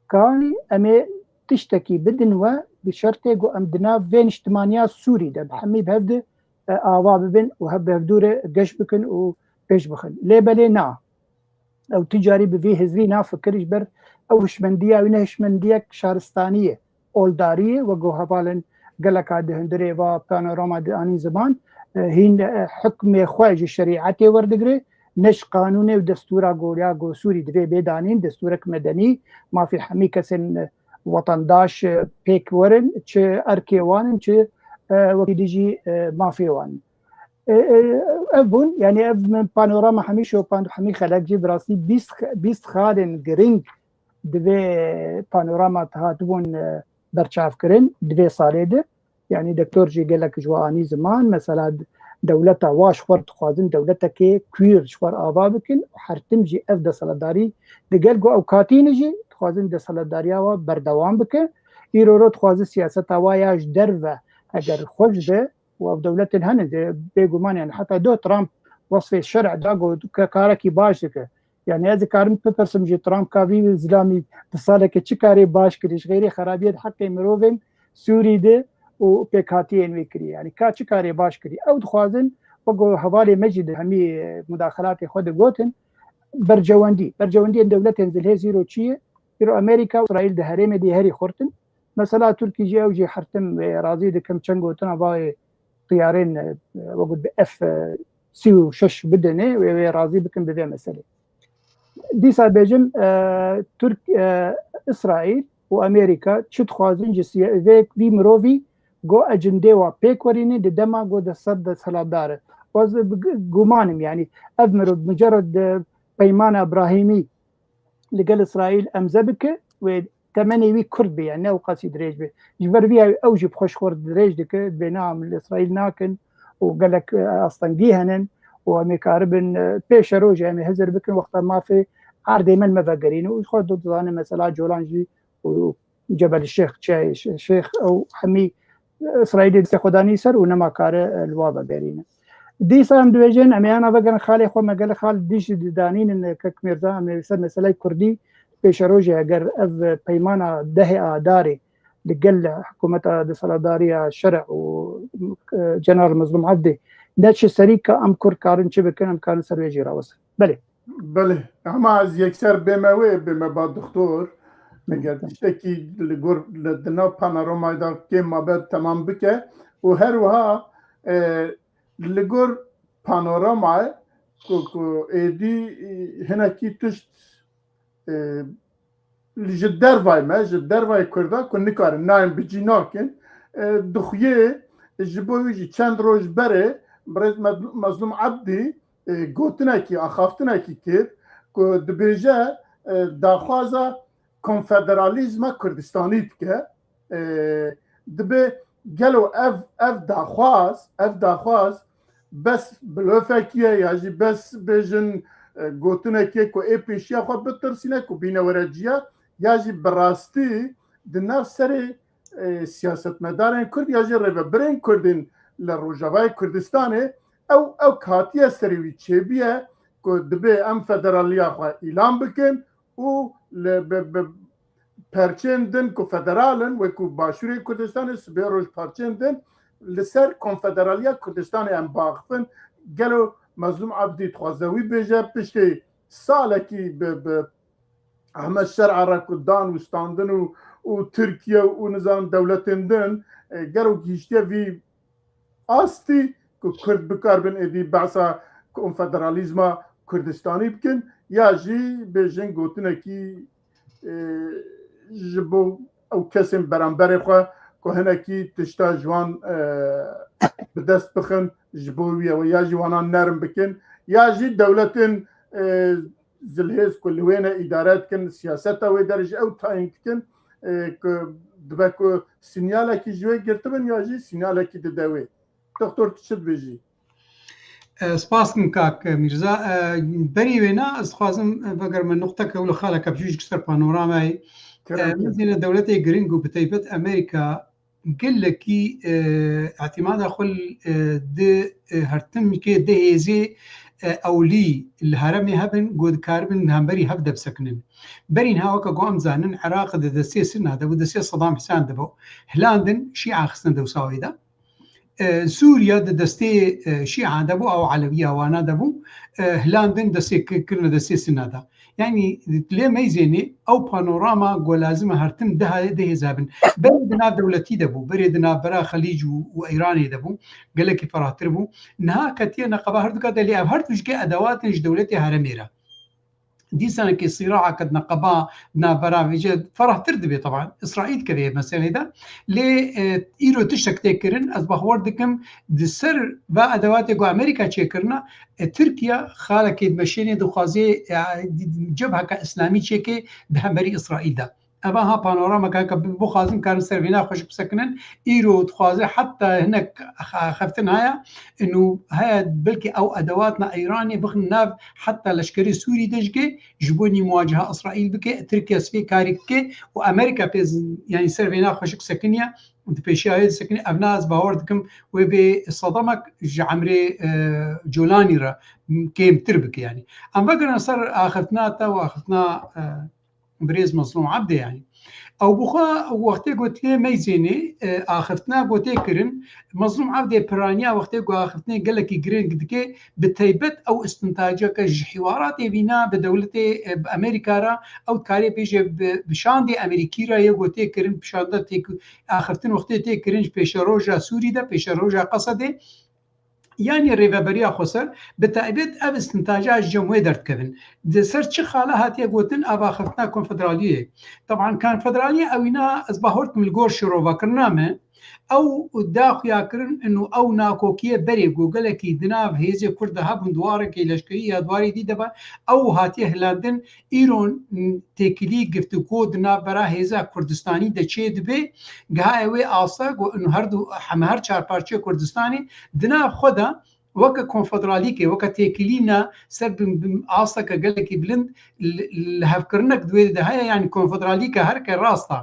kanî em ê tiştekî bidin we bi şertê ku em di nav vê niştimaniya Sûrî de bi hemî bi hev de, e, ava bibin û hev bi hevdû re geş bikin û pêş bixin. Lê belê na. Ew tu carî bi vî hizrî nafikir, ji ber ew hişmendiya wî ne hişmendiyek şaristanî ye, oldarî ye, wek ku hevalên geleka di hundirê va panorama de anîn ziman, e, hîn, e, hukmê xwe ji şerîetê werdigire, ne ji qanûnê û destûra goriya ku Sûrî divê bê danîn, destûrek medenî, mafê hemî kesên, e, wetandaş, e, pêk werin, çi erkê wan in, çi, e, wekî dî jî, e, mafê wan in. E, e, ev bûn, yani ev min panorama hemî şopan, hemî xelek jî bi rastî bîst, bîst xalên giring di vê panorama de hatibûn, e, berçavkirin di vê salê de. Yani doktor jî gelek ji we anî ziman, mesela dewleta wa ji xwe dixwazin dewletekê queer ji xwe ava bikin û her tim jî ev desthilatdarî digel ku ew katî ne jî dixwazin desthilatdariya wa berdewam bike. Îro ro dixwazin siyaseta wa ya ji derve eger xweş be, û ev dewletên hene de bêguman, yani heta doh Trump wesfê şerî da ku ke-, karekî baş dike. Yani ez dikarim bipirsim jî Trump ka vî zilamî di saleke çi karê baş kirî ji xeyrê xerabiyê di heqê mirovên Sûrî de û pêkhatiyên wê kirî. Yani ka çi karê baş kirî? Ew dixwazin Wek ku hevalê me jî di hemî, e, mudaxelatê xwe de gotin, bercewendî, bercewendiyên dewletên zilhêz îro çi ye? Îro Amerîka û Îsraîl di herêmê de herî xurt in. Mesela Tirkî jî ew jî her tim wê razî dikim çend gotina vayê tiyarên, e, wek bi F, e, sî û şeş bidinê wê, wê razî bikin bi vê meselê. Dîsa bêjim, e, Tirk, e, Îsraîl û Amerîka çi dixwazin ji siya-, vê, vî mirovî go ecindê wa pêk werîne di dema go de ser desthilatdar e. Ez bi gu-, guman im, yanî ev mirov mucerred, e, peymana Îbrahîmî li gel Îsraîl emze bike wê temenê wî kurt be, yani ne ew qasî dirêj be. Ji ber vî ew, ew jî bi xwe ji xwe dirêj dike, dibê na em li Îsraîl nakin û gelek, e, astengî henin û em ê karibin, e, pêşerojê em ê hizir bikin wexta mafê erdê me li me vegerîne û xwe dizane mesela Colan jî û Cebel Şêx, Çiyayê Şê-, Şêx ew hemî Îsraîlê destê xwe danî ser û nema kare, e, li wa vegerîne. Dîsa em dibêjin, em ê ana vegerin xalê xwe, me gelek xal dî jî didanînin, e, kek Mîrza, em ê ser meseleyê Kurdî pêşerojê, eger ev peymana dehê Adarê li gel hikûmeta desthilatdarî ya şerê û, e, General Mezlûm Ebdî neçe serî, ka em Kurd karin çi bikin, em karin ser wê jî rawestin. Belê. Belê. Ama ez yekser bême wê, bême ba doktor. Eger tiştekî li gor, li, di nav panoramayê de kêm mabe temam bike û her wiha, e, li gor panoramayê ku, ku êdî, e, hinekî tişt, e, ji dervayê me, ji dervayê Kurda ku nikarin, nayên bi cî nakin, e, dixuyê ji bo wî jî çend roj berê birêz Med-, Mezlûm Ebdî, e, gotinekî, axaftinekî kir ku dibêje, e, daxwaza konfederalîzma Kurdistanî dike. E, dibe gelo ev, ev daxwaz, ev daxwaz bes blofekî ye ya jî bes bêjin, e, gotinekê ku ê pêşiya xwe bitirsîne ku bîne were ciya, ya jî bi rastî di nav serê, e, siyasetmedarên Kurd ya jî rêvebirên Kurd ên li Rojavayê Kurdistanê ew, ew hatiye serê wî çêbûye ku dibê em federaliya xwe îlan bikin û li, bi, bi perçên din ku federal in, wekû Başûrê Kurdistanê, sibê roj perçên din, li ser konfederaliya Kurdistanê em biaxifin. Gelo Mezlûm Ebdî dixwaze wî bêje, piştê salekî bi, bi Ehmed Şer'a re ku dan û standin û, û Tirkiye û nizanim dewletên din, e, gelo gihîştiye vî astî ku Kurd bikaribin êdî behsa konfederalîzma Kurdistanî bikin ya jî bêjin gotinekî, e, ji bo ew kesên beramberê xwe ku hinekî tişta ji wan, e, bi dest bixin, ji bo wî ew ya jî wana nerm bikin ya jî dewletên, e, zilhêz ku li wê ne îdare dikin, siyaseta wê derê jî ew tayîn dikin, e, ku dibe ku sinyalekî ji wê girtibin ya jî sinyalekî dide wê. Doktor, tu çi dibêjî? E, spas dikim kak Mîrza. E, berî wêna ez dixwazim, e, veger me nuqteke wilo xaleke biçûk ji ser panoramayê. Kerem E, kin. Mizêne dewletê giring û bi taybet Amerîka gelekî, e, îtimada xwe, e, di, e, hertimkê di hêzê, e, ewlî li heremê hebin, ku dikaribin li hemberî hev de bisekinin. Berî niha weke ku em zanin, Iraq di destê Sina de bû, destê Saddam Hussein de bû. Hilandin Şîa xistin dewsa wê de. E, Sûriye di destê, e, Şîa de bû, ew Elewiya wana de bû. E, hilandin destê ki-, kirine destê Sina de. Yanî lê meyzênê ew panorama ku lazim e her tim di ha-, di hêza bin. Berê di nav dewletî de bû, berê di navbera Xelîc û, û Îranê de bû, gelekî ferahtir bû. Niha ketiye neqeba herduka de, lê ev her du jikê edewatin ji dewletê heremê re. Dîsanekê sîraeke di neqeba di navbera vêce ferahtir dibe, teban Îsraîl dikeve vê meselê de. Lê, e, îro tiştek tê kirin, ez bawer dikim di ser va edewatê ku Amerîka çêkirina, e, Tirkiye xalekê dimeşênê dixwazê, e, cebheke îslamî çêke di hemberî Îsraîl de. Eva ha panorameke heke bi-, bixwazin karin ser vêna xweşik bisekinin. Îro dixwaze heta hinek xe-, xeftin haya, û haya belkî ew edewatna Îranê bixin nav heta leşkerê Sûrî de jike, ji bo nî muwaceha Îsraîl bike, Tirkiye spê karî bike û Amerîka pê z-, yanî ser vêna xweşik sekiniye. Di pêşiya wê disekine, ev na ez bawer dikim wê bê Sedamek ji emrê, e, Colanî re kêmtir bike yanî. Em vegerin ser axiftina te û axiftina, e, birêz Mezlûm Ebdê, yanî. Ew bixwe wextê ku tê meyzênê, e, axiftina ku tê kirin, Mezlûm Ebdê piraniya wextê ku axiftinê gelekî giring dike, bi teybet ew istintajeke ji hîwaratê vîna bi dewletê, e, bi Amerîka re, ew dikarê bêje bi, bi şandê Amerîkî re yê ku tê kirin, bi şanda tê ku axiftin wextê tê kirin ji pêşeroja Sûrî de, pêşeroja Qesedê, yanî Rêveberiya Xweser, bi taybet ev istintaja ji cem wê derdikevin. Di ser çi xala hatiye gotin, ev axiftina konfederaliyê? Teban konfederaliyê ewîna ez bahor dikim li gor şirovakirina me, ew da xuya kirin û ew nakokiyê berê ku gelekî di nav hêzê Kurd de hebûn, di warekê leşkerî ya di warê dî de be, ew hatiye hilandin, îro têkilî, giftûgo di navbera hêza Kurdistanî de çê dibe, giha ew ê asta ku û her du, heme her çar parçeyê Kurdistanê di nav xwe de weke konfederalîkê, weke têkilîna ser bi, bi asteke gelekî bilind li, li hevkirinek di wê de heye, yanî konfederalîke herke rast e.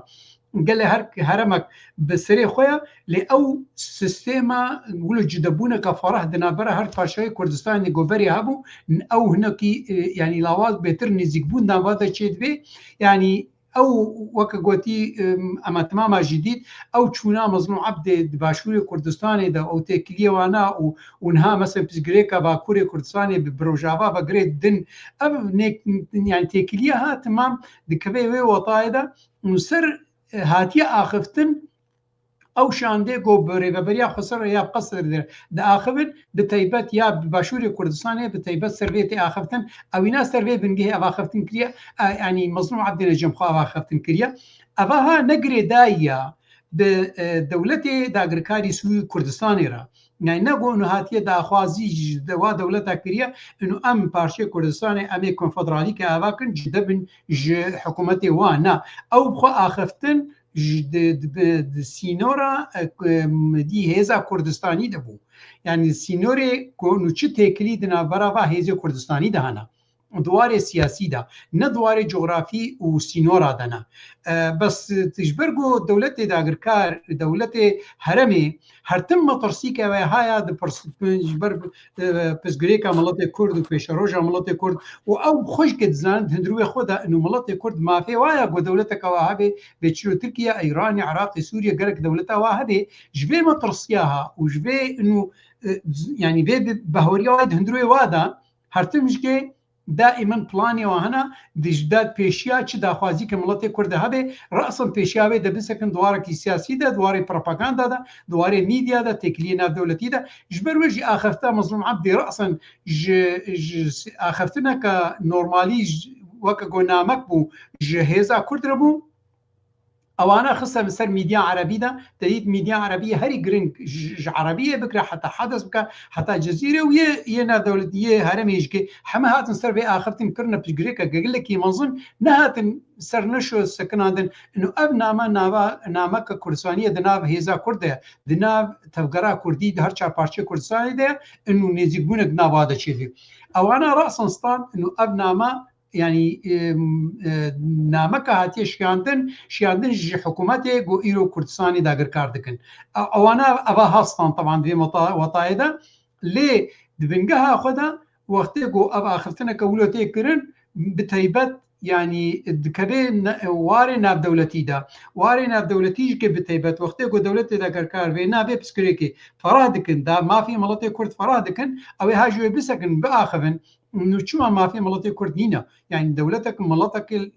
Gelê her heremek bi serê xwe ye, lê ew sîstema wilo cudebûneke fereh di navbera her parçeyê Kurdistanê de ku berê hebû, ew hinekî, e, yanî lawa bêtir nêzîkbûn nava de çêdibe. Yanî ew weke gotî, em, ema timama jî dît, ew çûna Mezlûm Ebdê di başûrê Kurdistanê de ew têkiliyê wana û, û niha mesela pirsgirêka Bakurê Kurdistanê bi, bi Rojava ve girê din. Ev nê-, yanî têkiliya ha timam dikeve wê watayê de û ser, e, hatiye axiftin ew şandê ku bi Rêveberiya Xweser re ya bi Qesedê re diaxivin, bi teybet ya bi Başûrê Kurdistanê, bi teybet ser vê tê axiftin, ewîna ser vê bingehê ev axiftin kiriye, e, yanî Mezlûm Ebdê ne cem xwe ev axiftin kiriye. Eva ha ne girêdayî ya bi, e, dewletê dagirkarî Sûrî Kurdistanê re. Yani ne ku û hatiye daxwazî ji de-, wa dewleta kiriye, û em parçeyê Kurdistanê, em ê konfederalîke ava kin, cude bin ji hikûmetê wan. Na, ew bi xwe axiftin ji di, di, di, di sînora, e, ku, em, dî hêza Kurdistanî de bû. Yani sînorê ku nû çi têkilî di navbera va hêzê Kurdistanî de hene. Di warê siyasî de, ne di warê cografî û sînora de ne. E, bes, e, ji ber ku dewletê dagirkar, dewletê heremê, her tim metirsîke wê haya di pirs-, ji ber, e, pirsgirêka miletê Kurd û pêşeroja miletê Kurd û ew xwe jî ke dizanin di hundirûyê xwe de û miletê Kurd mafê wa ya ku dewleteke wa hebe, bê çilo Tirkiye, Îranê, Iraqê, Sûriye gerek dewleta wa hebe, ji vê metirsiya ha û ji vê û, e, z-, yanî vê bi-, bahoriya wa di hundirûyê wa de her tim jî ke daîmen planê wan hene, di ji de pêşiya çi daxwazî ke miletê Kurd de hebe, re'sen pêşiya wê de bisekin di warekî siyasî de, di warê propaganda de, di warê medya de, têkiliyê navdewletî de. Ji ber wê jî axifta Mezlûm Ebdî re'sen ji, ji axiftineke normalî, ji, weke ku namek bû, ji hêza Kurd re bû. Ewana xiste li ser medya erebî de, te dît medya erebî herî giring ji, ji erebiyê bigire heta Hades bike, heta Cezîrê û yê, yê navdewletî, yê herêmê jî ke heme hatin ser vê axiftin kirine pirsgirêke gelekî mezin, nehatin ser neşo sekinandin. Ino ev name nava, nameke Kurdistaniyê di nav hêza Kurd de ye, di nav tevgera Kurdî di her çar parçeyê Kurdistanê de ye, ino nêzîkbûnek di nava de çêdibe. Ewana re'sen stand, ino ev name yanî, em, e, nameke hatiye şiyandin, şiyandin ji hikûmetê ku îro Kurdistanê dagirkar dikin. E, ewana eva hastan teban di vê weta-, wetayê de, lê di bingeha xwe de wextê ku ev axiftineke wilo tê kirin, bi teybet, yanî dikeve ne-, warê navdewletî de. Warê navdewletî jî ke bi teybet wextê ku dewletê dagirkar vê navê pirsgirêkê ferah dikin, da mafê miletê Kurd ferah dikin, ew ê ha ji wê bisekin, biaxivin. Nû çima mafê miletê Kurd nîne? Yani dewletek, miletek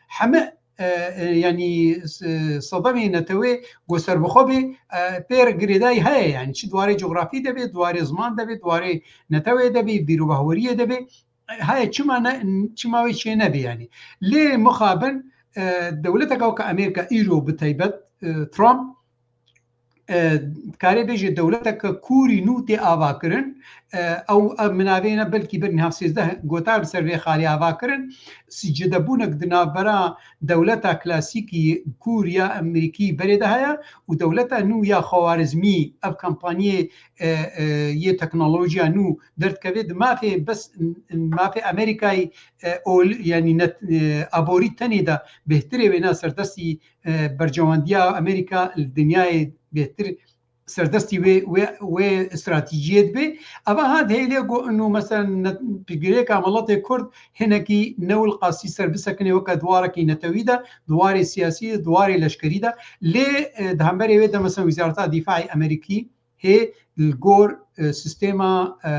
heme, e, e, yani s-, sedemê netewê ku serbixwe bê, e, pê re girêdayî heye. Yani çi di warê cografî de bê, di warê ziman de bê, di warê netewê de bê, bîrobaweriyê de bê. E, heye çima ne, çima wê çê nebê yani. Lê mixabin, e, dewleteka weke Amerîka îro bi teybet, e, Trump, e, dikarê bêje dewleteke kûrî nû tê avakirin. E, ew, ev minavê ne belkî berî niha sêzdeh gotar li ser vê xalê ava kirin. Sicedebûnek di navbera dewleta klasîkî kûr ya Amerîkî berê de heye û dewleta nû ya Xewarizmî ev kampanyê, e, e, yê teknolojiya nû derdikeve di mafê bes, mafê Amerîkayê, e, ol, yanî net, e, aborî tenê de bêhtirê wêna serdestî e, bercewendiya Amerîka li dinyayê bêhtir serdestî wê, wê, wê stratejiyê dibe. Eva ha dihêlê ku inu, meselen, ne-, pirsgirêka miletê Kurd hinekî ne wil qasî ser bisekine weke duwarekî netewî de, duwarê siyasî de, duwarê leşkerî de. Lê, e, di hemberê wê de, meselen, Wizareta Dîfaî Amerîkî hê li gor, e, sîstema, e,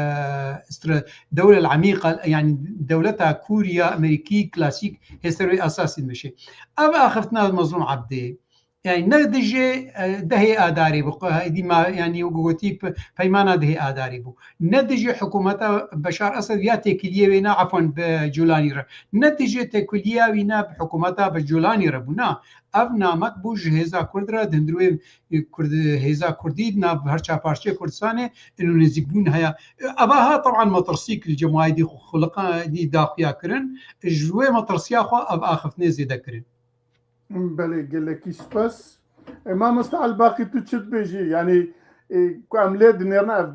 stra-, dewle emîqa, yani dewleta kûr ya Amerîkî klasîk hê ser wê esasî dimeşe. Ev axiftina Mezlûm Ebdê, yani ne dijî, e, dehê Adarê bû, qe-, dîma, yani wek gotî pe-, peymana dehê Adarê bû. Ne dijî hikûmeta Beşar Esed ya têkiliyê wê ne, efwen, bi Colanî re. Ne dijî têkiliya wî ne bi hikûmeta bi Colanî re bû. Na, ev namek bû ji hêza Kurd re, di hundirê wê, e, Kurd, hêza Kurdî di nav her çar parçeyê Kurdistanê, ino nêzîkbûn heye. E, eva ha, teban, metirsîk li cemaîdî xuliqa dî daxuya kirin. Ji wê metirsiya xwe ev axiftinê zêde kirin. Belê, gelekî spas. E, mamoste Elbaqî, tu çi dibêjî? Yanî, e, ku em lê dinêrin ev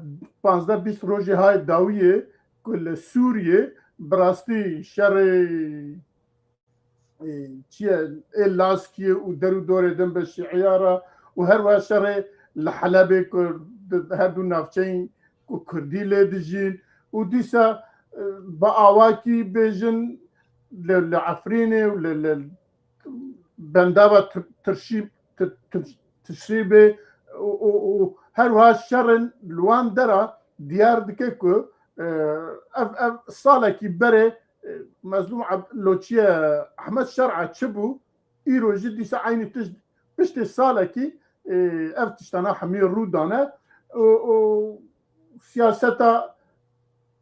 panzdeh bîst rojê hay dawiyê ku li Sûriyê bi rastî şerê, e, çi ye, ê Laskiyê û der û dorê din bi Şîiya re û her wiha şerê li Helebê ku di her du navçeyên ku Kurdî lê dijîn û dîsa, e, bi awakî bêjin li, li Efrînê û li, li bendava Tir-, Tirşî-, Tir-, Tir-, Tirşîbê û, û, û her wiha şerên li wan dera diyar dike ku, e, ev, ev salekî berê, e, Mezlûm Eb-, Loçiye Ehmed Şer'a çi bû, îro jî dîsa eynî tişt piştê salekî, e, ev tiştana hemî rû dane û, û siyaseta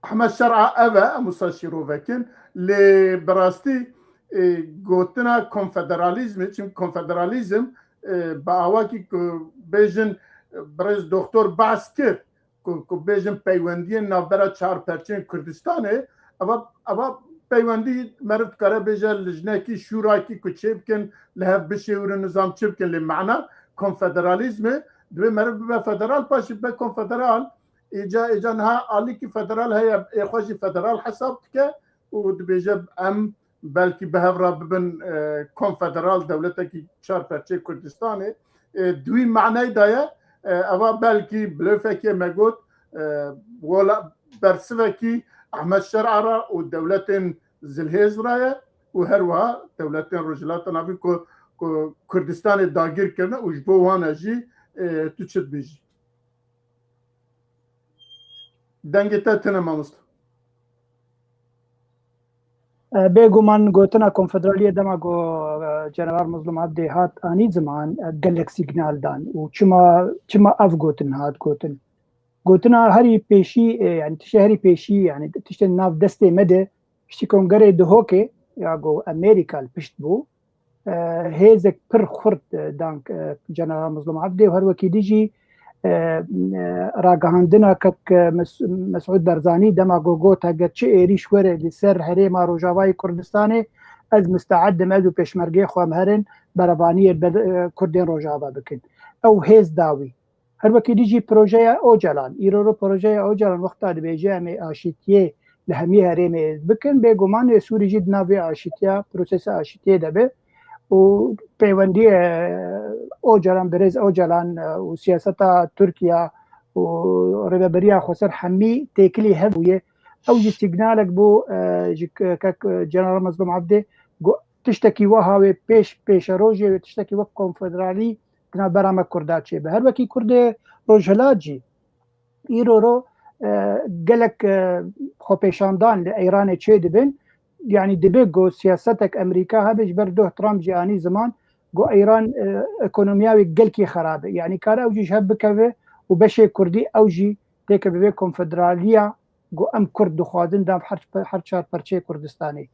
Ehmed Şer'a ev e, em wisa şîrove kin. Lê bi rastî, e, gotina konfederalîzmê, çimkî konfederalîzm, e, bi awakî ku bêjin, e, birêz doktor behs kir, ku, ku bêjin peywendiyên navbera çar perçeyên Kurdistanê, eva, eva peywendî meriv dikare bêje lijnekî, şûrakî ku çêbikin, li hev bişêwirin, nizam çi bikin, lê mana konfederalîzmê, divê meriv bibe federal, paşî bibe konfederal. Êca, êca niha alîkî federal heye, ê xwe jî federal hesab dike û dibêje, em belkî bi hev re bibin, e, konfederal, dewletekî çar perçeyê Kurdistanê. E, di wî manayî de ye, e, eva belkî blöfekê me got, e, wela bersivekî Ehmed Şer'a re û dewletên zilhêz re ye û her wiha dewletên Rojhilata Navîn ku, ku Kurdistanê dagîr kirine û ji bo wan e jî, e, tu çi dibêjî? Dengê te tune, mamoste. E, bêguman gotina konfederaliyê dema ku, e, General Mazlûm Ebdê hat anî ziman, e, gelek sîgnal dan. Û çima, çima ev gotin hat gotin? Gotina herî pêşî, e, yani tiştê herî pêşî, yani tiştên nav destê me de, piştî kongerê Duhokê, ya ku Amerîka li pişt bû, e, hêzek pir xurt, e, dan, e, General Mazlûm Ebdê û her wekî dî jî, e, e, ragihandina kek, e, Mes-, Mesûd Barzanî dema ku got, eger çi êrîş were li ser herêma Rojavayê Kurdistanê, ez misteed im, ez û pêşmergeyê xwe em herin berevaniyê be-, e, Kurdên Rojava bikin. Ew hêz da wî. Her wekî dî jî projeya Ocalan, îro ro projeya Ocalan wexta dibêje em ê aşîtiyê li hemî herêmê bikin, bêguman ê Sûrî jî di nav vê aşîtiya, prosesa aşîtiyê de be û pêwendiyê, e, Ocalan, birêz Ocalan, e, û siyaseta Tirkiye û rêveberiya xweser hemî têkilî hev bûye. Ew jî sîgnalek bû, e, ji ke-, kek General Mazlûm Ebdê, got, tiştekî wiha wê pêş, pêşerojê wê tiştekî wek konfederalî di navbera me Kurda çêbe. Her wekî Kurdê Rojhilat jî îro ro, e, gelek, e, xwepêşandan li Îranê çêdibin. Yanî dibe ku siyasetek Amerîka hebe, ji ber Doh Trump jî anî ziman ku Îran, e, ekonomiya wê gelkî xerab e. Yanî kare ew jî ji hev bikeve û beşê Kurdî ew jî têke bi vê konfederaliya ku em Kurd dixwazin di nav her, her çar perçeyê Kurdistanê.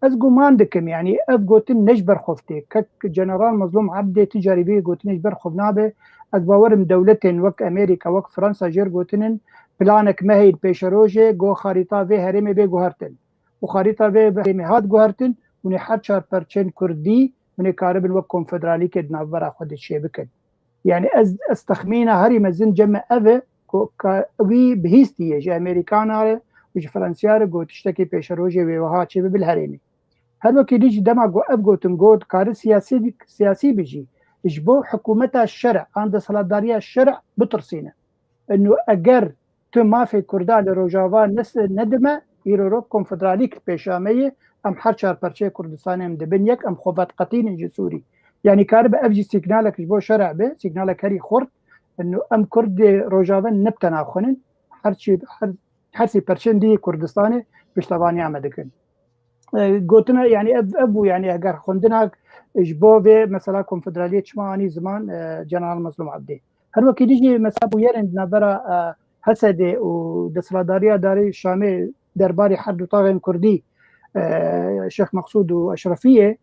Ez guman dikim, yanî ev gotin ne ji ber xwe tê. Kek General Mazlûm Ebdê ti carî vê gotinê ji ber xwe nabe. Ez bawer im dewletên wek Amerîka, wek Fransa jêr gotinin, planek me heye pêşerojê, go xarîta vê herêmê bê guhertin. Û xarîta vê herêmê hat guhertin, hûn ê her çar perçên Kurdî, hûn ê karibin wek konfederalîkê di navbera xwe de çêbikin. Yani ez, ez texmîna herî mezin cem me ev e ku ka wî bihîstiye ji Amerîkana re û ji Fransiya re ku tiştekî pêşerojê wê wiha çêbibe li herêmê. Her wekî dî jî dema ku ev gotin got kare siyasî, siyasî be jî, ji bo hikûmeta şer an desthilatdariya şer bitirsîne. Ino eger tu mafê Kurda li Rojava nes-, nedime, îro ro konfederalî ki pêşa me ye, em her çar perçeyê Kurdistanê em dibin yek, em xwe vedqetînin ji Sûrî. Yanî karibe ev jî sîgnalek ji bo şer be, sîgnalek herî xurt. Ino em Kurdê Rojava ne bi tena xwe nin, her çi, her, her sê perçên dî yê Kurdistanê piştevaniya me dikin. E, gotina, yanî ev, ev bû, yanî eger xwendina ji bo vê mesela konfederaliyê çima anî ziman, e, General Mezlûm Ebdî. Her wekî dî jî mesela bûyerên di navbera, e, Hesedê û desthilatdariya darê Şamê derbarê her du taxên Kurdî, e, Şêx Meqsûd û Eşrefiyê,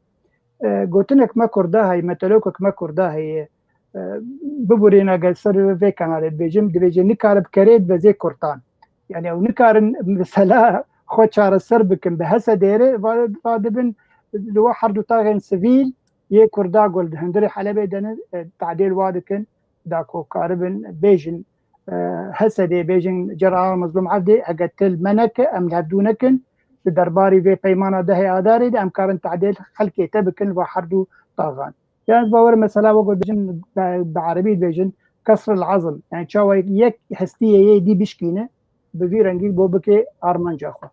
e, gotinek me Kurda heye, metelokek me Kurda heye. E, biborîne gel ser vê kanalê dibêjim, dibêje nikare bi kerê dibezê Kurdan. Yani ew nikarin mesela xwe çareser bikin. Bi Hesedê re va-, vadibin li we her du taxên sivîl yê Kurda ku li hundirê Helebê de ne, e, tadêl wa dikin, da ku karibin bêjin, e, Hesedê bêjin General Mezlûm Evdê, heke til me neke, em li hevdû nekin, di derbarî vê peymana dehê Adarê de em karin tadêl xelkê te bikin li va her du taxan. Yani ez bawer mesela wek bêjin, bi, bi erebî dibêjin, kesr el azm. Yani çawa yek hestiyê yê dî bişkîne, bi vî rengî bo bike armanca xwe.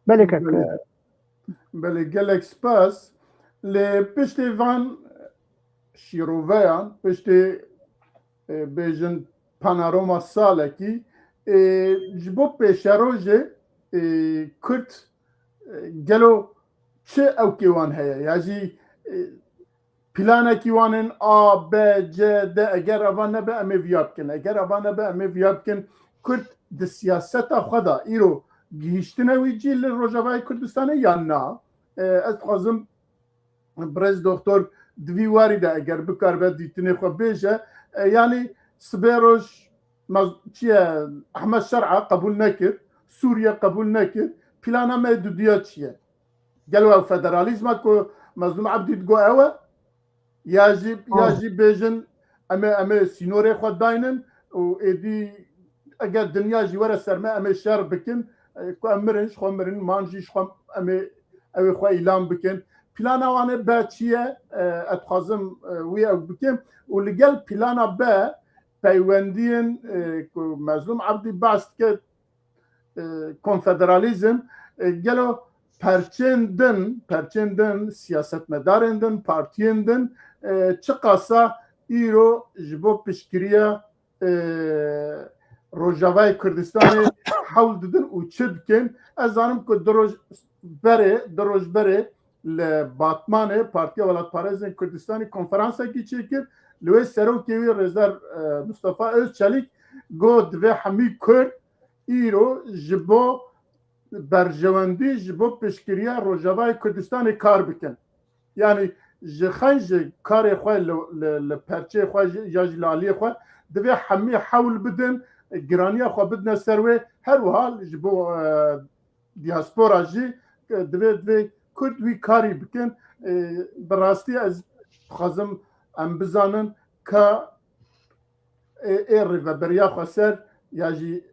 Belê kek. Belê. Belê, gelek spas. Lê piştê van şîroveyan, piştê, e, bêjin panorama salekî, e, ji bo pêşerojê, e, Kurd, e, gelo çi ewkê wan heye? Ya jî, e, planekî wan in A, B, C, D, eger eva nebe, em ê viya bikin. Eger eva nebe, em ê viya bikin. Kurd di siyaseta xwe de îro gihîştine wî cî li Rojavayê Kurdistanê yan na? E, ez dixwazim birêz doktor di vî warî de eger bikaribe dîtinê xwe bêje, e, yanî sibê roj mez-, çi ye, Ehmed Şer'a qebûl nekir, Sûriye qebûl nekir, plana me dudiya çi ye? Gelo ew federalîzma ku Mezlûm Ebdî digo ew e? Ya jî, ya jî bêjin, em ê, em ê sînorê xwe daynin û êdî eger dinya jî were ser me, em ê şer bikin, e, ku em mirin, ji xwe mirin, man jî ji xwe, em ê, ew ê xwe îlan bikin. Plana wan ê be çi ye? E, ez dixwazim, e, wî ew bikim û li gel plana be peywendiyên, e, ku Mezlûm Ebdî behs dike, e, konfederalîzm, e, gelo perçên din, perçên din, siyasetmedarên din, partiyên din, e, çiqasa îro ji bo piştgiriya, e, Rojavayê Kurdistanê hewl didin û çi dikin? Ez zanim ku du roj berê, du roj berê li Batmanê Partiya Welatparêzên Kurdistanê konferansekî çêkir. Li wê serokê wî Rêzdar, e, Mustafa Özçelik got, divê hemî Kurd îro ji bo berjewendî, ji bo piştgiriya Rojavayê Kurdistanê kar bikin. Yanî ji xeyn ji karê xwe li, li, li perçeyê xwe jî, ya jî li aliyê xwe divê hemî hewl bidin, giraniya xwe bidine ser wê. Her wiha ji bo, e, diaspora jî, e, divê, divê Kurd wî karî bikin. E, bi rastî ez dixwazim em bizanin ka ê, ê rêveberiya xweser ya jî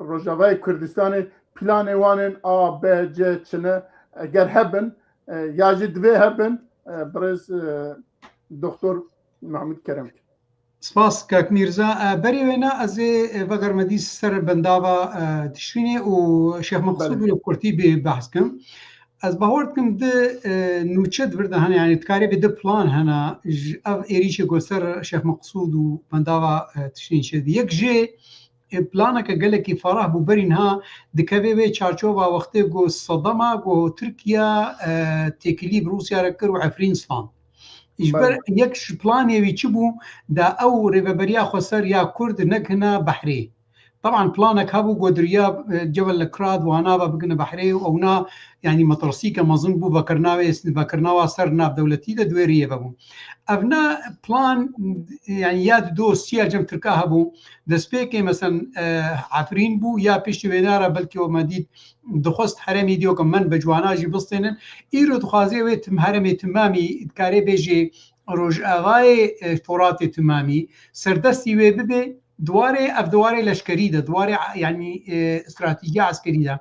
Rojavayê Kurdistanê planê wan ên A, B, C çi ne? Eger hebin, e, ya jî divê hebin, e, birêz, e, Doktor Mahmud Kerem. Spas, kak Mîrza. E, berê wêna ez ê, e, vegerme dî ser bendava, e, Tişrînê û Şêx Meqsûd Belê. Û kurtî bê behs kim. Ez bawer dikim di, e, nûçe di vir de hene, yanî dikarê bê di plan hene, ji ev êrîşê ku ser Şêx Meqsûd û bendava, e, Tişrîn çêdibî. Yek jê, e, planeke gelekî ferah bû, berî niha dikeve wê çarçova wextê ku sedema ku Tirkiye, e, têkilî bi Rûsya re kir û Efrîn stand. Ji ber Belê. Yek ji planê wî çi bû, da ew rêveberiya xweser ya Kurd nekine behrê. Teban planek hebû ku diriya, e, Cebel Krad û Hanava bigine behrê û ewna, yanî metirsîke mezin bû, vekirina wê, vekirina wa ser navdewletî de di wê riyê vebû. Evna plan, yanî ya di do siya cem Tirka hebû, destpêkê mesen, e, Efrîn bû, ya piştî wê nara belkî we me dît dixwest herêmê dîyo ke men be ciwana jî bistênin. Îro dixwaze wê tim herêmê timamî, dikarê bêjê Rojavayê, e, Foratê timamî, serdestî wê bibe, di warê, ev di warê leşkerî de, di warê, yanî, e, stratejiya eskerî de.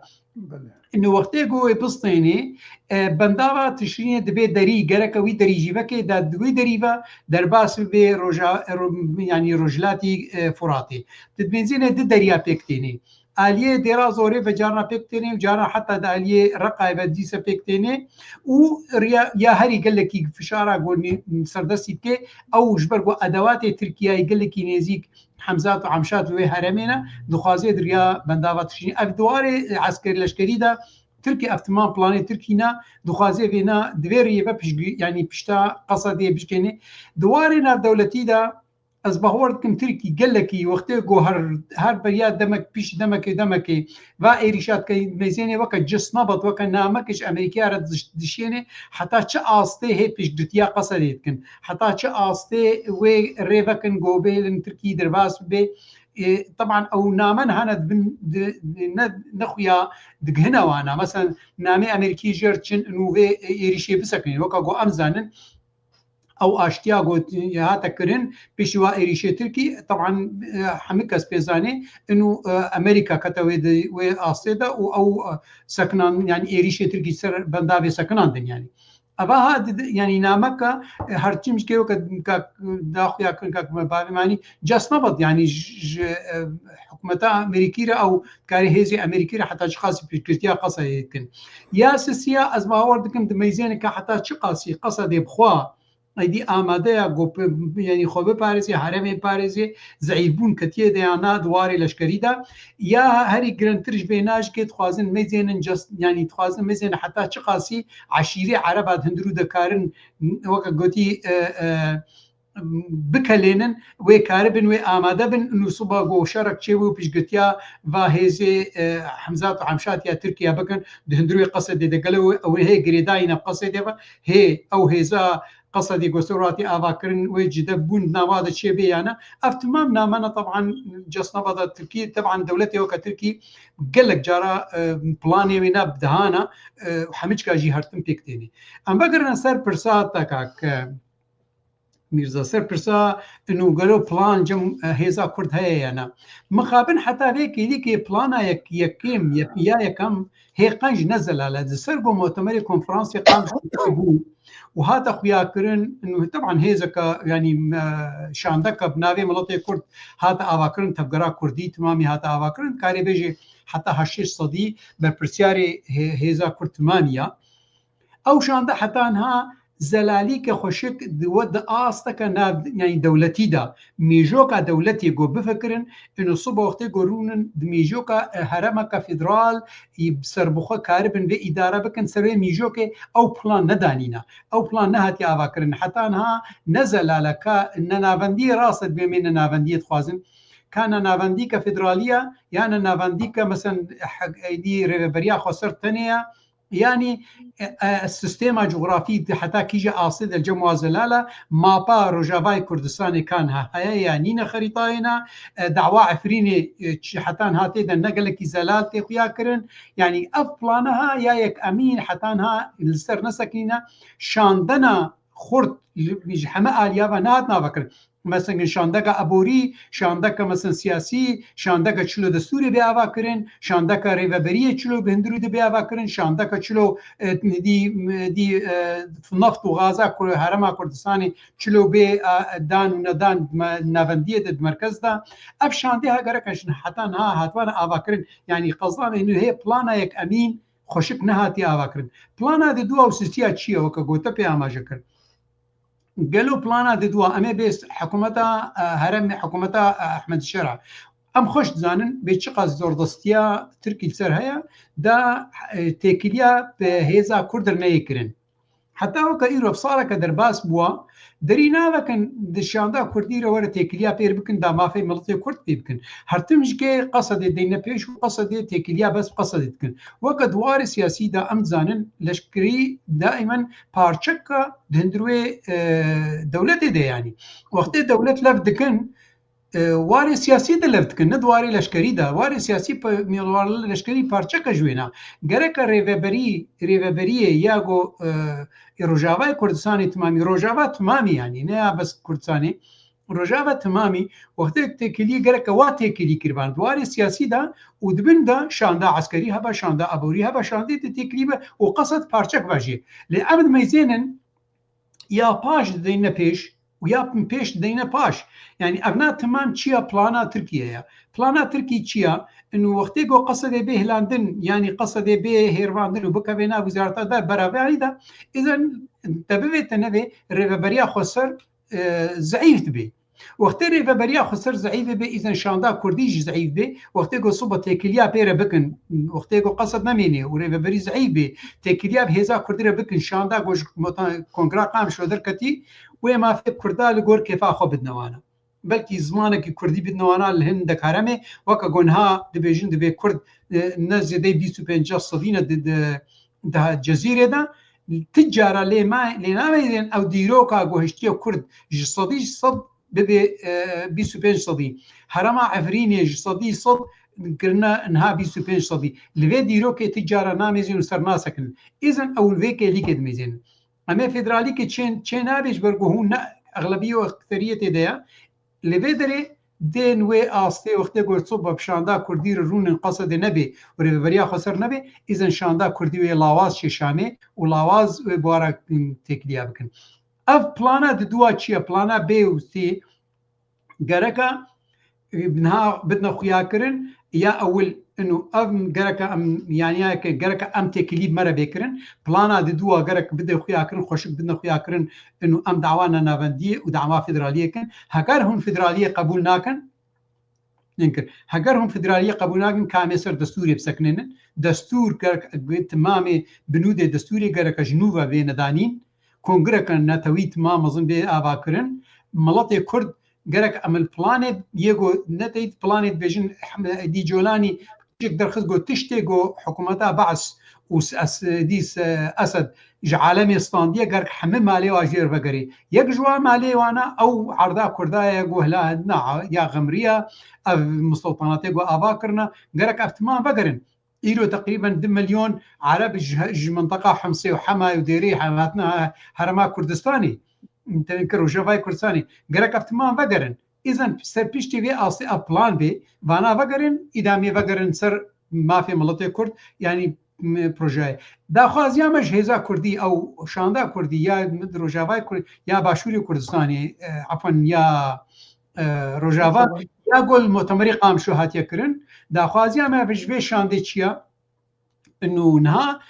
Ino wextê ku wê bistênê, e, bendava Tişrînê divê derî, gereke wî derî jî veke, da di wî derî ve derbas bibe roja, ro-, yanî rojhilatî, e, Furatê. Di benzînê di derya pêk tênê. Aliyê Dêra Zorê ve carna pêk tênê û carna heta di aliyê Reqayê ve dîse pêk tênê û riya, ya herî gelekî fişara gonî serdestî dike, ew ji ber ku edewatê Tirkiyeyê gelekî nêzîk Hemzat û Hemşat wê heremê ne, dixwaze di riya bendava Tişrînê. Ev di warê, e, eskerî leşkerî de Tirkî ev timam planê Tirkî ne, dixwaze vêna di vê riyê ve piştgirî, yanî pişta Qesedê bişkênê. Di warê navdewletî de ez bawer dikim Tirkî gelekî wextê ku her, her beriya demek pişt demekê demekê va êrîşa dike, meyzênê weke cisnabet, weke nameke ji Amerîkaya re diş-, dişênê, heta çi astê hê piştgirtiya Qesedê dikin, heta çi astê wê rê vekin ku bêlin Tirkî derbas bibe. E, teban ew name niha ne dibin, di, di, ne, ne xuya digihine wana. Mesela namê Amerîkî jê re çin û vê êrîşê bisekinîn. Weka ku em zanin, ew aştiya got, hate kirin, pêşî wa êrîşê Tirkî, teban, e, hemî kes pê zanê, ino, e, Amerîka kete wê di, wê astê de û ew, e, sekinan, yanî êrîşê Tirkî ser bendavê sekinandin yanî. Eva ha di, di, yanî nameka, e, her çim ji kê weke kak daxuya kirin, kak me bavê manî, cisnabet, yanî ji, ji, e, hikûmeta Amerîkî re ew karê hêzê Amerîkî re heta çiqasî piştgirtiya Qesedê dikin. Ya sisiya ez bawer dikim di meyzêneke heta çiqasî Qesedê bixwe, êdî amade ya ku bi-, yanî xwe biparêzê, heremê biparêzê, zeîfbûn ketiye de ya na di warê leşkerî de. Ya herî giringtir ji vê na jikê dixwazin meyzênin cis-, yanî dixwazin meyzênin heta çiqasî eşîrê Ereba di hundirû de karin, weke gotî, e, e, bikelênin, wê karibin, wê amade bin, û siba ku şerek çêbû piştgirtiya va hêzê, e, Hemzat û Hemşat ya Tirkiye bikin, di hundirê Qesedê de gelo ew hê girêdayî nav Qesedê ve, hê ew hêza Qesedê ku ser hatî avakirin, wê cide bûn di nava de çêbê ya ne. Ev timam name ne, teban cisnabeta Tirkî, teban dewletê weke Tirkî gelek cara, e, planê wê ne bi dihana, e, hemîçka jî her tim pêk tênê. Em vegirine ser pirsa te kak, e, Mîrza, ser pirsa ino gelo plan cem, e, hêza Kurd heye ya ne? Mixabin heta vê kêlîkê plana yek, yekem, yek, ya yekem hê qenc ne zelal e. Di ser ku mutemerê konferansê qenc bû û hate xuyakirin, ino teban hêzeke, yanî, e, şandeke bi navê Miletê Kurd hate avakirin, tevgera Kurdî timamî hate avakirin, karê bêjê heta heştê sedî berpirsiyarê hê-, hêza Kurd timamî ya. Ew şande heta niha zelalîke xweşik di we di asteke nav, yanî dewletî de, mêjoka dewletê ku bifikirin, ino siba wextê ku rûnin di mêjoka, e, heremeke federal, î serbixwe karibin vê îdare bikin, ser wê mêjokê ew plan nedanîne. Ew plan nehatiye avakirin. Heta niha ne zelaleke, ne navendiyê rast e, dibê me ne navendiyê dixwazin. Ka ne navendîke federalî ye, ya ne navendîke, mesen, he-, êdî rêveberiya xweser tenê ye, Yanî, e, e, sîstema cografî di heta kîje astê de cem wa zelal e, mapa Rojavayê Kurdistanê ka niha heye ya nîne xerîtayê ne, e, dawa Efrînê, e, çi heta niha tê de ne gelekî zelal tê xuya kirin. Yanî ev plana ha ya yek emîn heta niha li ser nesekinîne, şandena xurt li, ji heme aliya ve nehat nave kirin. Mesela şandeka eborî, şandeka mesela siyasî, şandeka çilo destûrê bê ava kirin, şandeka rêveberiyê çilo bi hundirû de bê ava kirin, şandeka çilo, e, dî, dî, e, neft û gaza Kur-, Herêma Kurdistanê çilo bê, e, dan û nedan me-, navendiyê de di merkez de. Ev şandê ha gerek e jin heta niha hatibane ava kirin. Yanî qezanê nû hê plana yek emîn xweşik nehatiye ava kirin. Plana di dua û sisiya çi ye weke gote pê amaje kir? Gelo plana di dua em ê bê hikûmeta, e, herêmê, hikûmeta, e, Ehmed Şera. Em xweş dizanin bê çiqas zordestiya Tirkî li ser heye, da, e, têkiliya bi hêza Kurd re neyê kirin. Heta weke îro saleke derbas bûwa, derî navekin di şanda Kurdî re were têkiliya pêr bikin, da mafê miletê Kurd pê bikin. Her tim ji kê Qesedê deyne pêş û Qesedê têkiliya bes Qesedê dikin. Weke di warê siyasî de em dizanin, leşkerî daimen parçeka di hundir wê, e, dewletê de, yanî wextê dewlet lev dikin, e, warê siyasî de lev dikin, ne di warê leşkerî de. Warê siyasî pe-, warê leşkerî parçeka ji wê ne. Gereke rêveberî, rêveberiyê ya go, e, ê Rojavayê Kurdistanê timamî, Rojava timamî, yanî ne ya bes Kurdistanê, Rojava timamî wextê têkiliyê gereke wa têkilî kiribana di warê siyasî de û di bin de şanda eskerî hebe, şanda aborî hebe, şandê di têkilî be û Qesed parçek be jê. Lê em dimeyzênin ya paş dideyne pêş û ya pêş dideyne paş. Yani evna timam çiya plana Tirkiye ya. Plana Tirkî çiya? Inu wextê go Qesedê bê hilandin, yani Qesedê bê hêrvandin û bikevê nav wizareta de beraberî de, îzen te bivê te nevê rêveberiya xweser, e, zeîf dibe. Wextê rêveberiya xweser zeîf be, îzen şanda kurdî jî zeîf be. Wextê go soba têkiliya pê re bikin, wextê go Qesed nemêne û rêveberî zeîf be, têkiliya bi hêza kurdî re bikin, şanda go ji mota-, kongra Qamişlo derketî, wê mafê kurda li gor kêfa xwe bidine wana. Belkî zimanekî kurdî bidine wana li hindek heremê, weke go niha dibêjin dibê kurd, e, ne zêdeyî bîst û pênc sedî ne di, di, di Cezîrê de. Ti cara lê ma-, lê nameyên ew dîroka guhiştiye kurd ji sedî sed bibê, e, bîst û pênc sedî. Herema Efrînê ji sedî sed kirine niha bîst û pênc sedî. Li vê dîrokê ti cara namêzin û ser nasekinin. Îzin ew li vê kêlîkê dimêzênin. Em ê federalîkê çên, çê nabê ji ber ku hûn ne exlebiyê û ekseriyetê de ye. Li vê derê dên wê astê wextê ku soba bi şanda kurdî re rûnin Qesedê nebê û rêveberiya xweser nebê, îzin şanda kurdî wê lawaz çê Şamê û lawaz wê buhara, ım, têkiliya bikin. Ev plana diduwa çi ye? Plana B û C gereka, e, niha bidine xuyakirin ya ewil inu ev gereka em, yani ya ke gereka em têkilî bi me re bê kirin. Plana diduwa gerek bide xuyakirin, xweşik bidine xuyakirin inu em dawa nenavendiyê û dawa federaliyê kin. Heger hûn federaliyê qebûl nakin, Ninkir. Heger hûn federaliyê qebûl nakin, ka em ê ser destûrê bisekinênin. Destûr gerek, timamê binûdê destûrê gereke ji nû ve bêne danîn. Kongreke netewî timam mezin bê avakirin. Miletê Kurd gerek em li planê yê go neteyî planê dibêjin Ehmed Edî Colanî Pişik derxist got, tiştê ku hikûmeta Be's û s-, es-, dîs, e, Esed ji alemê standiye, gerek hemî malê wa jêr vegerê. Yek ji wan malê wana ew erda Kurda ye ku hila na ya Xemriya, ev misiltanatê ku ava kirine, gerek ev timan vegerin. Îro teqrîben du milyon Ereb ji, ji minteqa Himsê û Hema û Dêrê hatine Herêma Kurdistanê. Tenê ki Rojavayê Kurdistanê. Gerek ev timan vegerin. Îzin ser piştî vê astê ev plan bê, vana vegerin, îdamê vegerin ser mafê miletê Kurd, yanî, m-, projeyê. Daxwaziya me ji hêza Kurdî ew şanda Kurdî ya di Rojavayê Kurd-, ya Başûrê Kurdistanê, e, efwen ya, e, Rojava, ya gol mutemerî Qamişlo hatiye kirin. Daxwaziya me ji vê şandê çi ya? Inu niha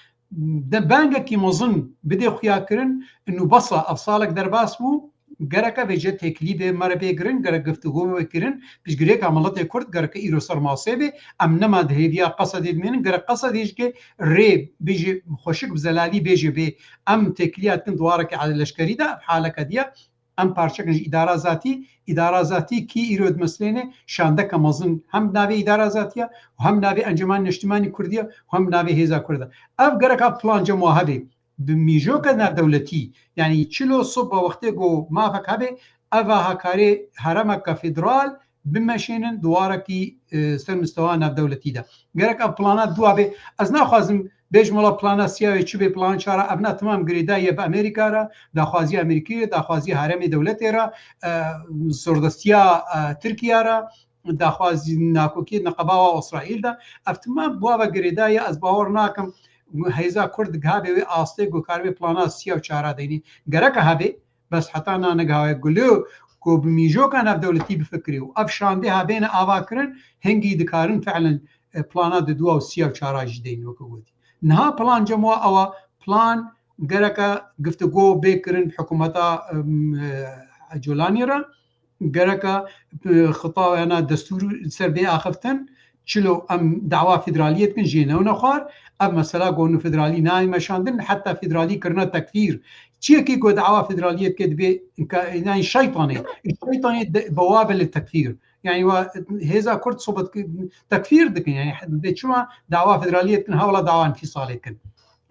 de bangekî mezin bidê xuyakirin, inu besa ev salek derbas bû, gereke vêce têkilî bê me re bê kirin, gerek giftigo bê kirin, piştgirêka miletê Kurd gereke îro ser masê bê, em nema di hêviya Qesedê dimênin, gerek Qesedê jike rê bêje xweşik bi zelalî bêje bê, em têkiliya dikin di wareke leşkerî de, haleke diye, Em parçekin ji îdara zatî, îdara zatî kî îro dimeslêne şandeke mezin hem navê îdara zatî ya û hem navê Enceman Neştimanî Kurdî ya û hem navê Hêza Kurd ya. Ev gereka plan cem wa hebe. Bi mîjoke navdewletî, yanî çilo soba wextê ku mafek hebe, eva hakarê heremeke federal bimeşênin di warekî, e, ser mistewa navdewletî de. Gerek ev plana dua bê. Ez naxwazim bêjim wela plana siya wê çi bê, plan çara, evna timam girêdayî ye bi Amerîka re, daxwaziya Amerîkî re, daxwaziya heremê dewletê re, e, zordestiya, e, Tirkiye re, daxwazî nakokiyê neqeba wa Îsraîl de. Ev timam bi wa ve girêdayî ye, ez bawer nakim hêza Kurd digiha bê wê astê ku karibê plana siya û çara deynî. Gereke hebê, Bes heta na nigihaye gulê ku bi mîjoka navdewletî bifikirê û ev şandê ha bêne avakirin, hingî dikarin fiilen, e, plana di dua û siya û çara jî deyn weke gotî. Niha plan cem wa ewa, plan gereke giftigo bê kirin bi hikûmeta, em, e, Colanî re, gereke, e, xitawena destûr ser bê axiftin, Çilo em dawa federaliyê dikin, jê newne xwar. Ev mesela ku nu federalî nayê meşandin, heta federalî kirina tekfîr. Çiyekî ku dawa federaliyê dike dibê, yani şeytanê. Şeytanê de, bi wa ve li tekfîr. Yani wa hêza Kurd sobet ki-, tekfîr dikin. Yani de çima dawa federaliyê dikin, hewla dawa înfîsalê dikin.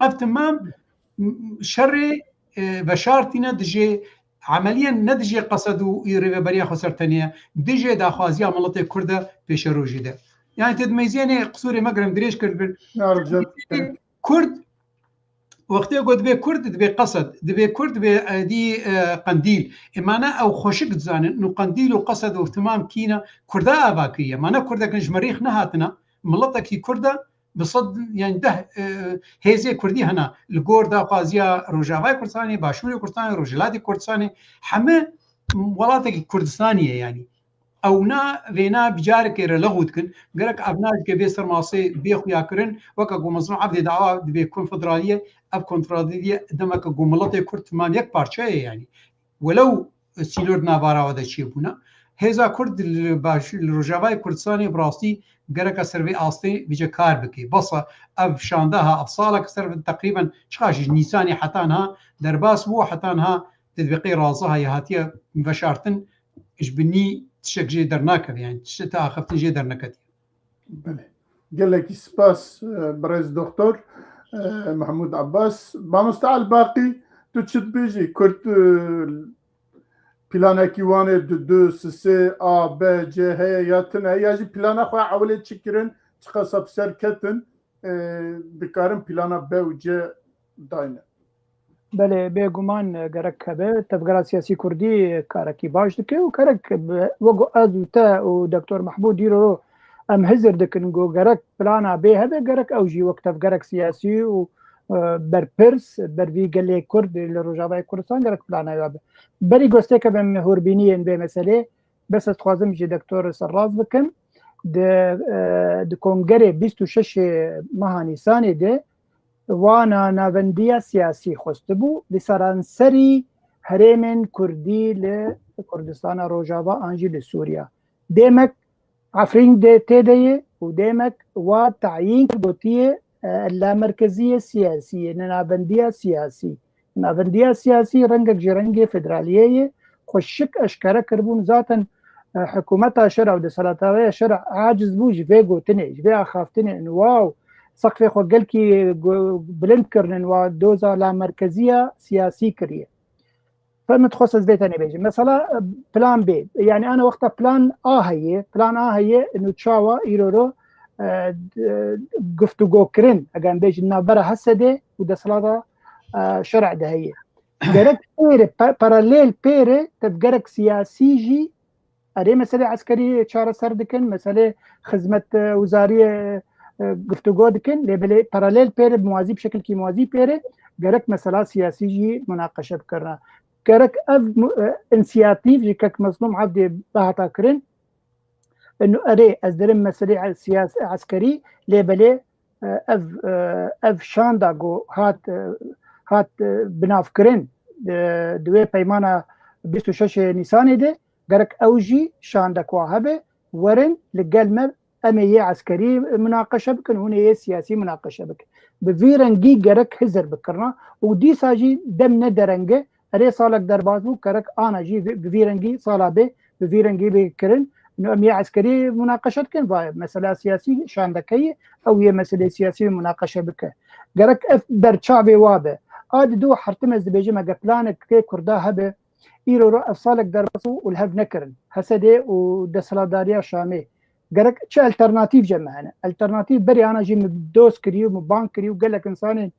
Ev timam şerê, e, veşartîne dijê Emeliyen ne dijê Qesed û rêveberiya xweser tenê ye, dijê daxwaziya miletê Kurd e pêşerojê de. Yani tê dimeyzênê, qisûrê me girim dirêj kirdibin. Kurd Wextê ku dibê Kurd, dibê Qesed, dibê Kurd, dibê, e, dî, e, Qendîl. Ê, mane ew xweşik dizanin, û Qendîl û Qesed û timam kî ne, Kurda ava kiriye. Mane Kurdekin ji merîx nehatine, miletekî Kurd e, bi sed, yani deh, e, hêzê Kurdî hene. Li gor daxwaziya Rojavayê Kurdistanê, Başûrê Kurdistanê, Rojhilatê Kurdistanê, heme welatekî Kurdistanê ye yani. Ew na vêna bi carekê re lexû dikin. Gerek ev najike bê sermasê bê xuyakirin, weke ku Mezlûm Ebdê dawa dibê konfederaliyê, ev konfederaliyê demeke ku miletê Kurd timam yek parçe ye yani. Welew sînor di navara we de çêbûne. Hêza Kurd li baş, li Rojavayê Kurdistanê bi rastî gereke ser vê astê vêce kar bike. Bes e, ev şandeha, ev salek ser teqrîben çiqa jî Nîsanê heta niha derbas bû, heta niha tedbîqê raziha ye hatiye veşartin, ji binî tiştek jê dernakeve, yani tiştek te axiftin jê derneketiye. Belê. Gelekî spas, e, birêz doktor, e, Mehmûd Abbas. Mamoste Elbaqî, tu çi dibêjî? Kurd, e, planekî wan ê du du, sisê, A, B, C heye ya tune, ya jî plana xwe ewilê çi kirin, çiqas bi ser ketin, e, dikarin plana B û C dayne? Belê, bêguman, e, gerek hebe. Tevgera siyasî kurdî karekî baş dike û gerek bi, wek ez û te û Doktor Mehmûd îro em hizir dikin ku gerek plana bê hebe, gerek ew jî wek tevgerek siyasî û, e, berpirs ber vî gelê Kurd li Rojavayê Kurdistan gerek plana wê be. Berî gostêke be me hûrbîniyên vê meselê, bes ez dixwazim ji Doktor serrast bikim. Di, e, di kongerê bîst û şeş meha Nîsanê de wana navendiya siyasî xwestibû li seranserî herêmên kurdî li Kurdistana Rojava an jî li Sûriya. Demek Efrîn de tê de ye û demek wa tayîn kir, gotiye, e, lamerkeziyê siyasî ye, ne navendiya siyasî. Navendiya siyasî rengek ji rengê federaliyê ye. Xweşik eşkere kiribûn. Zaten, e, hikûmeta şer û desthilatdariya şer aciz bû ji vê gotinê, ji vê axaftinê. Û wow, seqfê xwe gelkî go-, bilind kirinin, wa doza lamerkeziya siyasî kiriye. Fe min dixwest ez vê tenê bêjim. Mesela, e, plan B. Yani ana wexta plan A heye, plan A heye, û çawa îro ro, e, d-, e, guftûgokirin, eger em bêjin navbera H S D û desthilata, e, şer'ê de heye. Gerek pêre, pa-, paralel pêre, tev gerek siyasî jî erê meselê eskerî çareser dikin, meselê xizmet, e, wizariyê, e, guftûgo dikin, lê belê paralel pêre, muwazî, bi şekilkî muwazî pêre, gerek mesela siyasî jî munaqeşe bikirine. Gerek ev mu-, e, însiyatîv ji kek Mezlûm Evdê bihata kirin. Û erê, ez dirim meselê siyas-, eskerî, lê belê, e, ev, e, ev şanda ku hat, e, hat, e, binavkirin, e, di wê peymana bîst û şeş Nîsanê de, gerek ew jî şandek wa hebe, werin li gel me, em ê yê eskerî munaqeşe bikin, hûn ê yê siyasî munaqeşe bikin. Bi vî rengî gerek hizir bikirina û dîsa jî dem ne dereng e, erê salek derbas bû, gerek ana jî bi, bi vî rengî sala bê, bi vî rengî bê kirin. Û em yê eskerî munaqeşe dikin, va mesela siyasî şandeke ye, ew yê meselê siyasî munaqeşe bike. Gerek ev berçavê wa be. A di du hertim ez dibêjim, eger planek kê Kurda hebe, îro ro ev salek derbas bû û li hev nekirin. H S D û desthilatdariya Şamê. Gerek çi alternatîf ce me hene? Alternatîf berî ana jî min doz kirî û min bang kirî û gelek insanên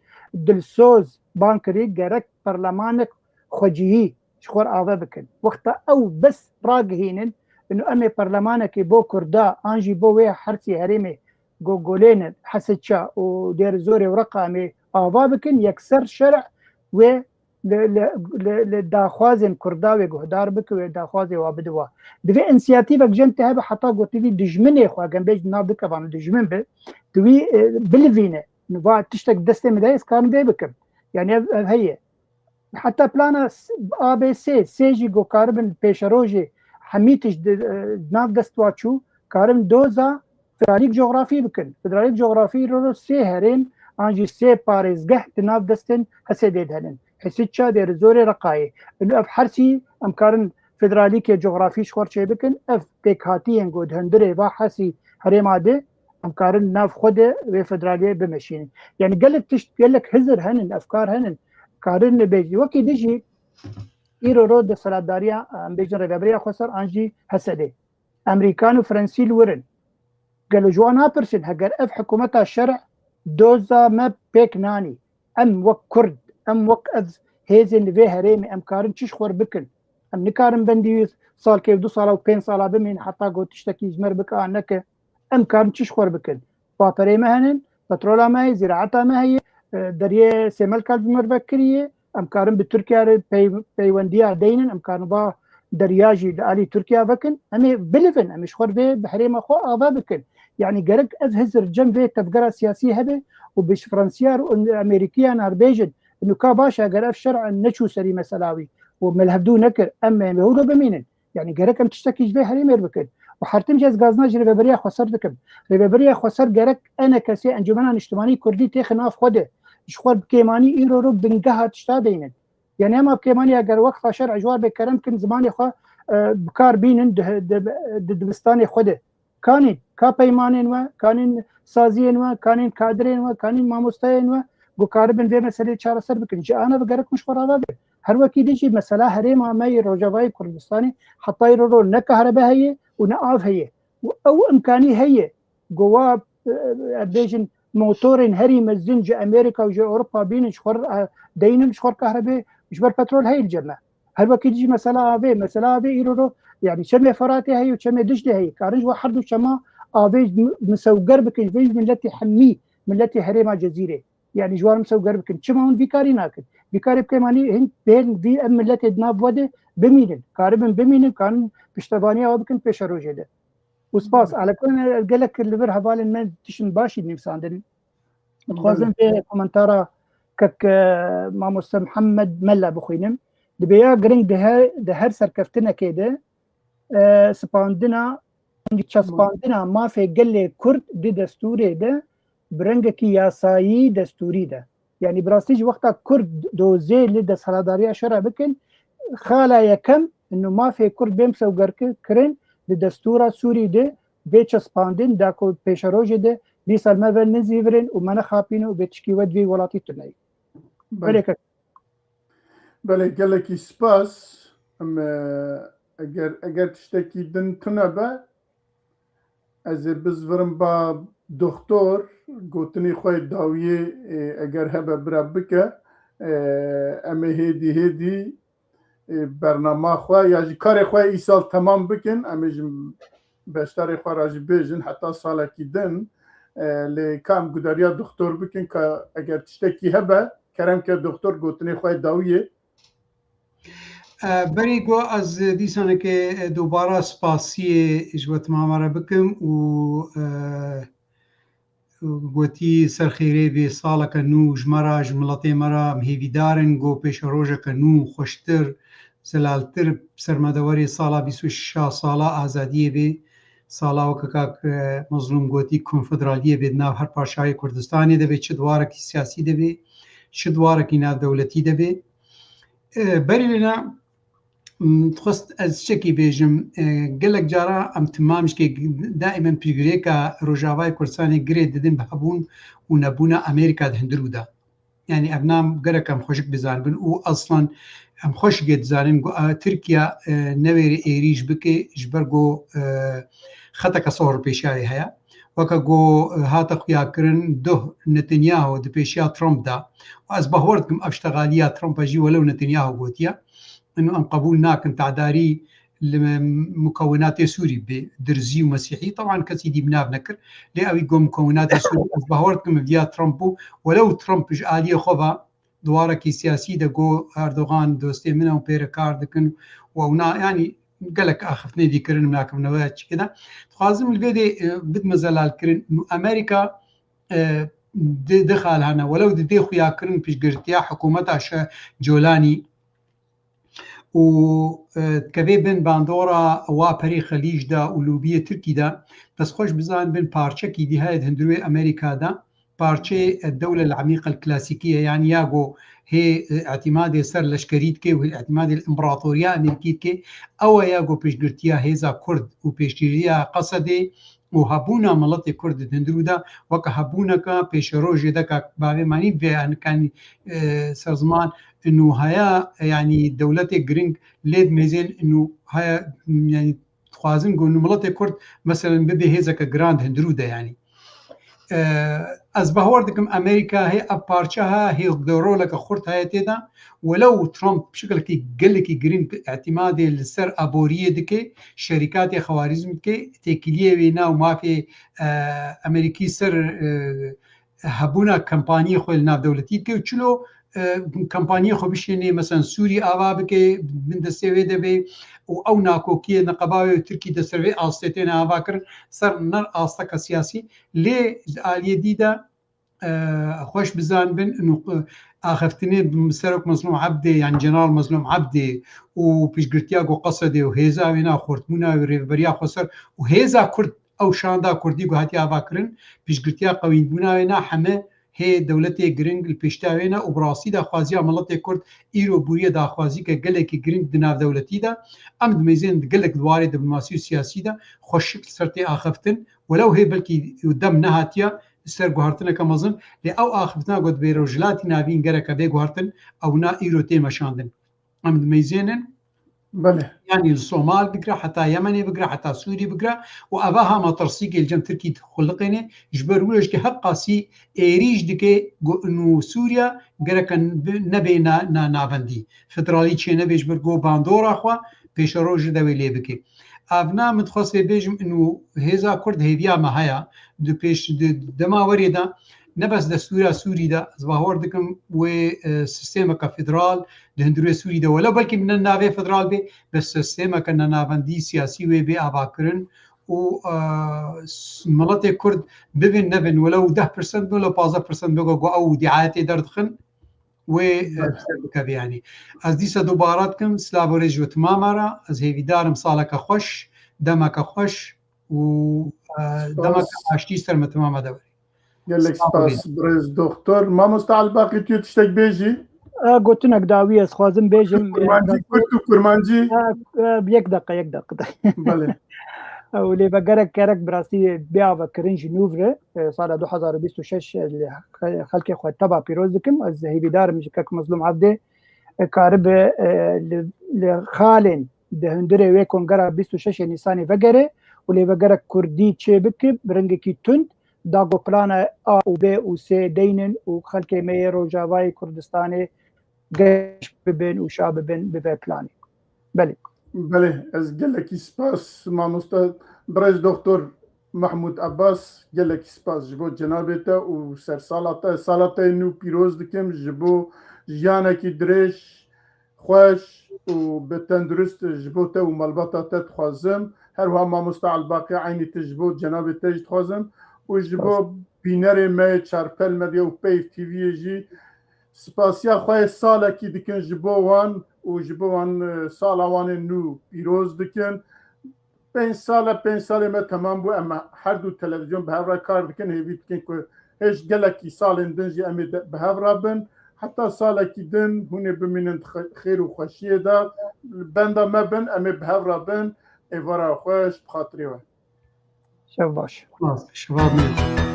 dilsoz bang kirî, gerek perlemanek xwecihî ji xwe re ave bikin. Wexta ew bes ragihînin, û em ê perlemanekê bo Kurda an jî bo wê hersî herêmê Gogolê ne, Heseça û Dêrizorê û Reqa em ê ava bikin, yekser şer'ê wê li, li, li, li daxwazên Kurda wê guhdar bike, wê daxwazê wa bide wa. Divê însiyatîvek jente hebe heta gotivî dijminê xwe, gem bêj nav bike van dijmin be, di wî, e, bilivîne. Va tiştek destê min de ye, ez karim vê bikim. Yani ev, ev heye. Heta plana s-, A B S, sê jî ku karibin pêşerojê hemî tişt di, e, nav dest wa çû, karin doza federalîk cografî bikin. Federalîk cografî îro ro sê herêm an jî sê parêzgeh di nav destên H S D'ê de henin. Hisiça, Dêrizorê, Reqayê. Û ev hersî em karin federalîkê cografî ji xwe re çêbikin. Ev pêkhatiyên ku di hundirê va hersî herêma de em karin nav xwe de wê federaliyê bimeşînin. Yani gelek tişt, gelek hizir henin, efkar henin. Karin bêjî. Wekî dijî îro ro desthilatdariya, em bêjin rêveberiya Xweser an jî H S D'ê. Emerîkan û Frensî li wir in. Gelo ji wan napirsin, heger ev hikûmeta şer doza me pêk nanî, Em wek Kurd, em wek ev hêzên li vê herêmê, em karin çi ji xwe re bikin? Em nikarin bendî salkê û du sala û pênc sala bimînin heta ku tiştekî ji me re bike an neke. Em karin çi ji xwe re bikin? Paperê me hene, petrola me heye, zîraeta me heye, e, deriyê Sêmelka ji me re vekiriye. Em karin bi Tirkiye re pey-, peywendiya deynin, em karin va deriya jî li alî Tirkiye vekin. Em ê bilivin, em ê ji xwe re vê bi herêma xwe ava bikin. Yanî gerek ev hizir cem vê tevgera siyasî hebe û bi Fransiyar û Amerîkiyan re bêjin, nuka baş e, eger ev şer'en neçû serî mesela wî û me li hevdû nekir, em ê hûn bimînin. Yanî gerek em tiştekî ji vê herêmê re bikin. Û her tim jî ez gazna ji Rêveberiya Xweser dikim. Rêveberiya Xweser gerek enekesê Encûmena Niştimanî Kurdî têxe nav xwe de. Ji xwe bi kêmanî îro ro bingeha tişta deynin. Yanî em av kêmanî eger wexta şer'ê ji war bê kerem kin zimanê xwe, e, bi kar bînin di, di, di dibistanê xwe de. Kanîn, ka peymanên we, kanîn saziyên we, kanîn kadirên we, kanîn mamosteyên we, ku karibin vê meseleyê çareser bikin. Ji ana ve gerek hûn ji xwe re ava bin. Her wekî din jî mesela herêma me yê Rojavayê Kurdistanê heta îro ro ne kahrebe heye û ne av heye. Û ew imkanî heye. Ku wa, e, e, bêjin motorên herî mezin ji Amerîka û ji Ewropa bînin ji xwe re, e, deynin ji xwe re kahrebê ji ber petrol heye li cem me. Her wekî dijî mesela avê, mesela avê îro ro, yanî çemê Feratê heye û çemê Diclê heye. Karin ji we her du çema avê mi-, misewger bikin ji vê miletê hemî, miletê herêma Cezîrê. Yanî ji wan misewger bikin. Çima hûn vî karî nakin? Vî karê bikêm, anî hin bên vî em miletê di nav we de bimînin. Karibin bimînin, karin piştevaniya we bikin pêşerojê de. Û spas. Alekon, gelek li vir hevalên me tiştin başî nivîsandin. Dixwazim vê komentara kek, e, mamoste Mihemed Mela bixwînim. Dibe ya giring di her, di her serkeftinekê de, e, spandina, çespandina mafê gelê Kurd di destûrê de bi rengekî yasayî destûrî de. Yanî bi rastî jî wexta Kurd dozê li desthilatdariya şer re bikin, xala yekem inu mafê Kurd bên misewgerkirin di destûra Sûrî de bê çespandin, da ku pêşerojê de dîsa li me ve nizîvirin û me nexapînin û vê tişkî we di vî welatî tuneyî. Belê. Belê kek. Belê, gelekî spas. Em, e, eger, eger tiştekî din tune be, ez ê bizvirim ba doktor, gotinê xwe yê dawiyê, e, eger hebe bira bike, e, em ê hêdî hêdî, e, bernama xwe ya jî karê xwe îsal temam bikin. Em ê ji beşdarê xwe re jî bêjin heta salekî din, e, lê ka em gudariya doktor bikin, ka eger tiştekî hebe, kerem ke doktor gotinê xwe yê dawiyê. E, berî ku ez dîsanekê, e, dubara spasiyê ji we timama re bikim û, e, gotî ser xêrê vê saleke nû ji me re, ji miletê me re, em hêvîdar in ku pêşerojeke nû, xweştir, zelaltir ser me de werê, sala bîst û şeş sala azadiyê bê, sala weke kak, e, Mezlûm gotî konfederaliyê bê di nav her parçayê Kurdistanê de bê, çi di warekî siyasî de bê, çi di warekî navdewletî de bê. E, berî vêne, m, dixwest ez çekî bêjim, e, gelek cara em timam jikê daîmen piştgirêka Rojavayê Kurdistanê girê didin bi hebûn û nebûna Amerîka di hundirû de. Yanî ev nam gerek em xweşik bizanibin û aslan em xweşikê dizanin ku, e, Tirkiye, e, newêrê êrîş bike ji ber ku, e, xeteke sohr pêşiya wê heye. Weke ku, e, hate xuyakirin, duh Netanyahu di pêşiya Trump de. Û ez bawer dikim ev ştexaliya Trump e jî welew Netanyahu gotiye. Ino em qebûl nakin tedarî li mukewinatê Sûrî bi dirzî û mesîhî. Teban kesî dî bi nav nekir. Lê ew ê got mukewinatê Sûrî, ez bawer dikim ev diya Trump bû. Welew Trump ji aliyê xwe ve di warekî siyasî de got Erdogan dostê min e û pê re kar dikin û ew na, yanî gelek axiftinê dî kirin, nakifnewe çikê de. Dixwazim li vê dê, e, bidime zelalkirin. Û Amerîka, e, di, di xal hene, welew di dê xuyakirin piştgirtiya hikûmeta şe Colanî û, e, kevê bin bandora wa perê Xelîc de û Lûbiyê Tirkî de, destxweş bizan bin parçekî dî heye di hundirûyê Amerîka de, parçeyê Eddewle El Emîqe El Klasîkî ye, yanî ya ku hê, e, îtîmadê ser leşkerî dike û hê îtîmadê li împaratoriya Amerîkî dike, ew e ya ku pêşgirtiya hêza Kurd û pêşgiriya Qesedê û hebûna miletê Kurd di hundirû de weke hebûneke pêşerojê de ka bavê manî vê anikanî, e, ser ziman û haya, yanî dewletê giring lê dimêzên û haya, yanî dixwazin ku nû miletê Kurd, meselen, bibe hêzeke giran di hundirû de, yanî. E, ez bawer dikim Amerîka hê ev parçe ha hê roleke xurt heye tê de. Welew Trump şikilekî gelekî girîng îtîmadê li ser aboriyê dike, şerîkatê xewarîzm dike, têkiliyê wê nav mafê, e, Amerîkî ser, e, hebûna kampaniyê xwe li nav dewletî dike û çilo, e, kampaniyê xwe bişênê, mesela Sûrî ava bike, bin destê wê de bê û ew nakokiyê neqeba wê û Tirkî de ser vê astê têne ava kirin, ser ner asteka siyasî. Lê ji aliyê dî de, e, xweş bizanibin, û, e, axiftinê Serok Mezlûm Ebdê, yani General Mezlûm Ebdê û piştgirtiya ku Qesedê û hêza wêna, xortbûna wê, rêveberiya xweser û hêza Kurd, ew şanda Kurdî ku hatiye ava kirin, piştgirtiya qewînbûna wêna heme hê dewletê giring li pêştiya wê ne û bi rastî de xwaziya miletê Kurd îro bûriye daxwazîke gelekî giring di navdewletî de. Em dimeyzên di gelek di warê diplomasî û siyasî de xweşik li ser tê axiftin. Welew hê belkî dem nehatiye li ser guhertineke mezin, lê ew axiftina ku dibê Rojhilatî Navîn gereke bê guhertin, ewna îro tê meşandin. Em dimeyzênin. Belê. Yanî li Somal bigire, heta Yemenê bigire, heta Sûrî bigire û eva ha metirsîkê li cem Tirkî xuliqêne, ji ber wilo jî heqasî êrîş dike ku û Sûriya gereke bi-, nebe na-, na-, navendî. Federalî çênebe ji ber ku bandora xwe pêşerojê de wê lê bike. Evna min dixwest vê bêjim, û hêza Kurd hêviya me heye, di pêş, di dema werê de, ne bes destûra Sûrî de, ez bawer dikim wê, e, sistêmeke federal di hundirê Sûrî de, wele belkî ne navê federal bê, bes sistêmeke nenavendî siyasî wê bê avakirin û, e, s-, miletê Kurd bibin nebin, welew deh persent bin, welew pazdeh persent bin, ku ew dîayetê derdixin, wê, e, ser bikeve yanî. Ez dîsa dubara dikim, silav û rêz ji we timama re, ez hêvîdar im saleke xweş, demeke xweş û, e, demeke aştî ser me timama de were. Gelek spas, birêz doktor. Mamosta Elbaqî, tu yê tiştek bêjî? E, gotinek dawî ez xwazim bêjim. Kurmancî, e, Kurd û Kurmancî. E, e, yek deqe, yek deqe. Belê. Ew lê ve gerek, gerek bi rastî bê avekirin ji nûv re, e, sala du hezar û bîst û şeş li xe-, xelkê xwe teba pîroz dikim. Ez hêvîdar im ji kek Mezlûm Evdê, e, karibe, e, li, li xalên di hundirê wê kongera bîst û şeşê Nîsanê vegere û lê ve gerek Kurdî çê bike bi rengekî tund, da ku plana A û B û C deynin û xelkê me yê Rojavayê Kurdistanê geş bibin û şa bibin bi vê planê. Belê. Belê, ez gelekî spas mamoste birêz doktor Mehmûd Abbas, gelekî spas ji bo cenabê te û sersala te. Sala te nû pîroz dikim, ji bo jiyanekî dirêj, xweş û bi tendurist ji bo te û malbata te dixwazim. Her wiha mamosta Elbaqî eynî tişt ji bo cenabê te jî dixwazim û ji bo bînerê me yê Çarpel Medya û Peyv T V'yê jî spasiya xwe yê salekî dikin ji bo wan û ji bo wan, e, sala wan ê nû pîroz dikin. Pênc sal e, pênc salê me temam bû, em her du televîzyon bi hev re kar dikin, hêvî dikin ku hêj gelekî salên din jî em ê de, bi hev re bin. Heta salekî din hûn ê bimînin di xe-, xêr û xweşiyê de. Li benda me bin, em ê bi hev re bin. Êvara xweş, bi xatirê we. Şev baş. Spas, şeva me.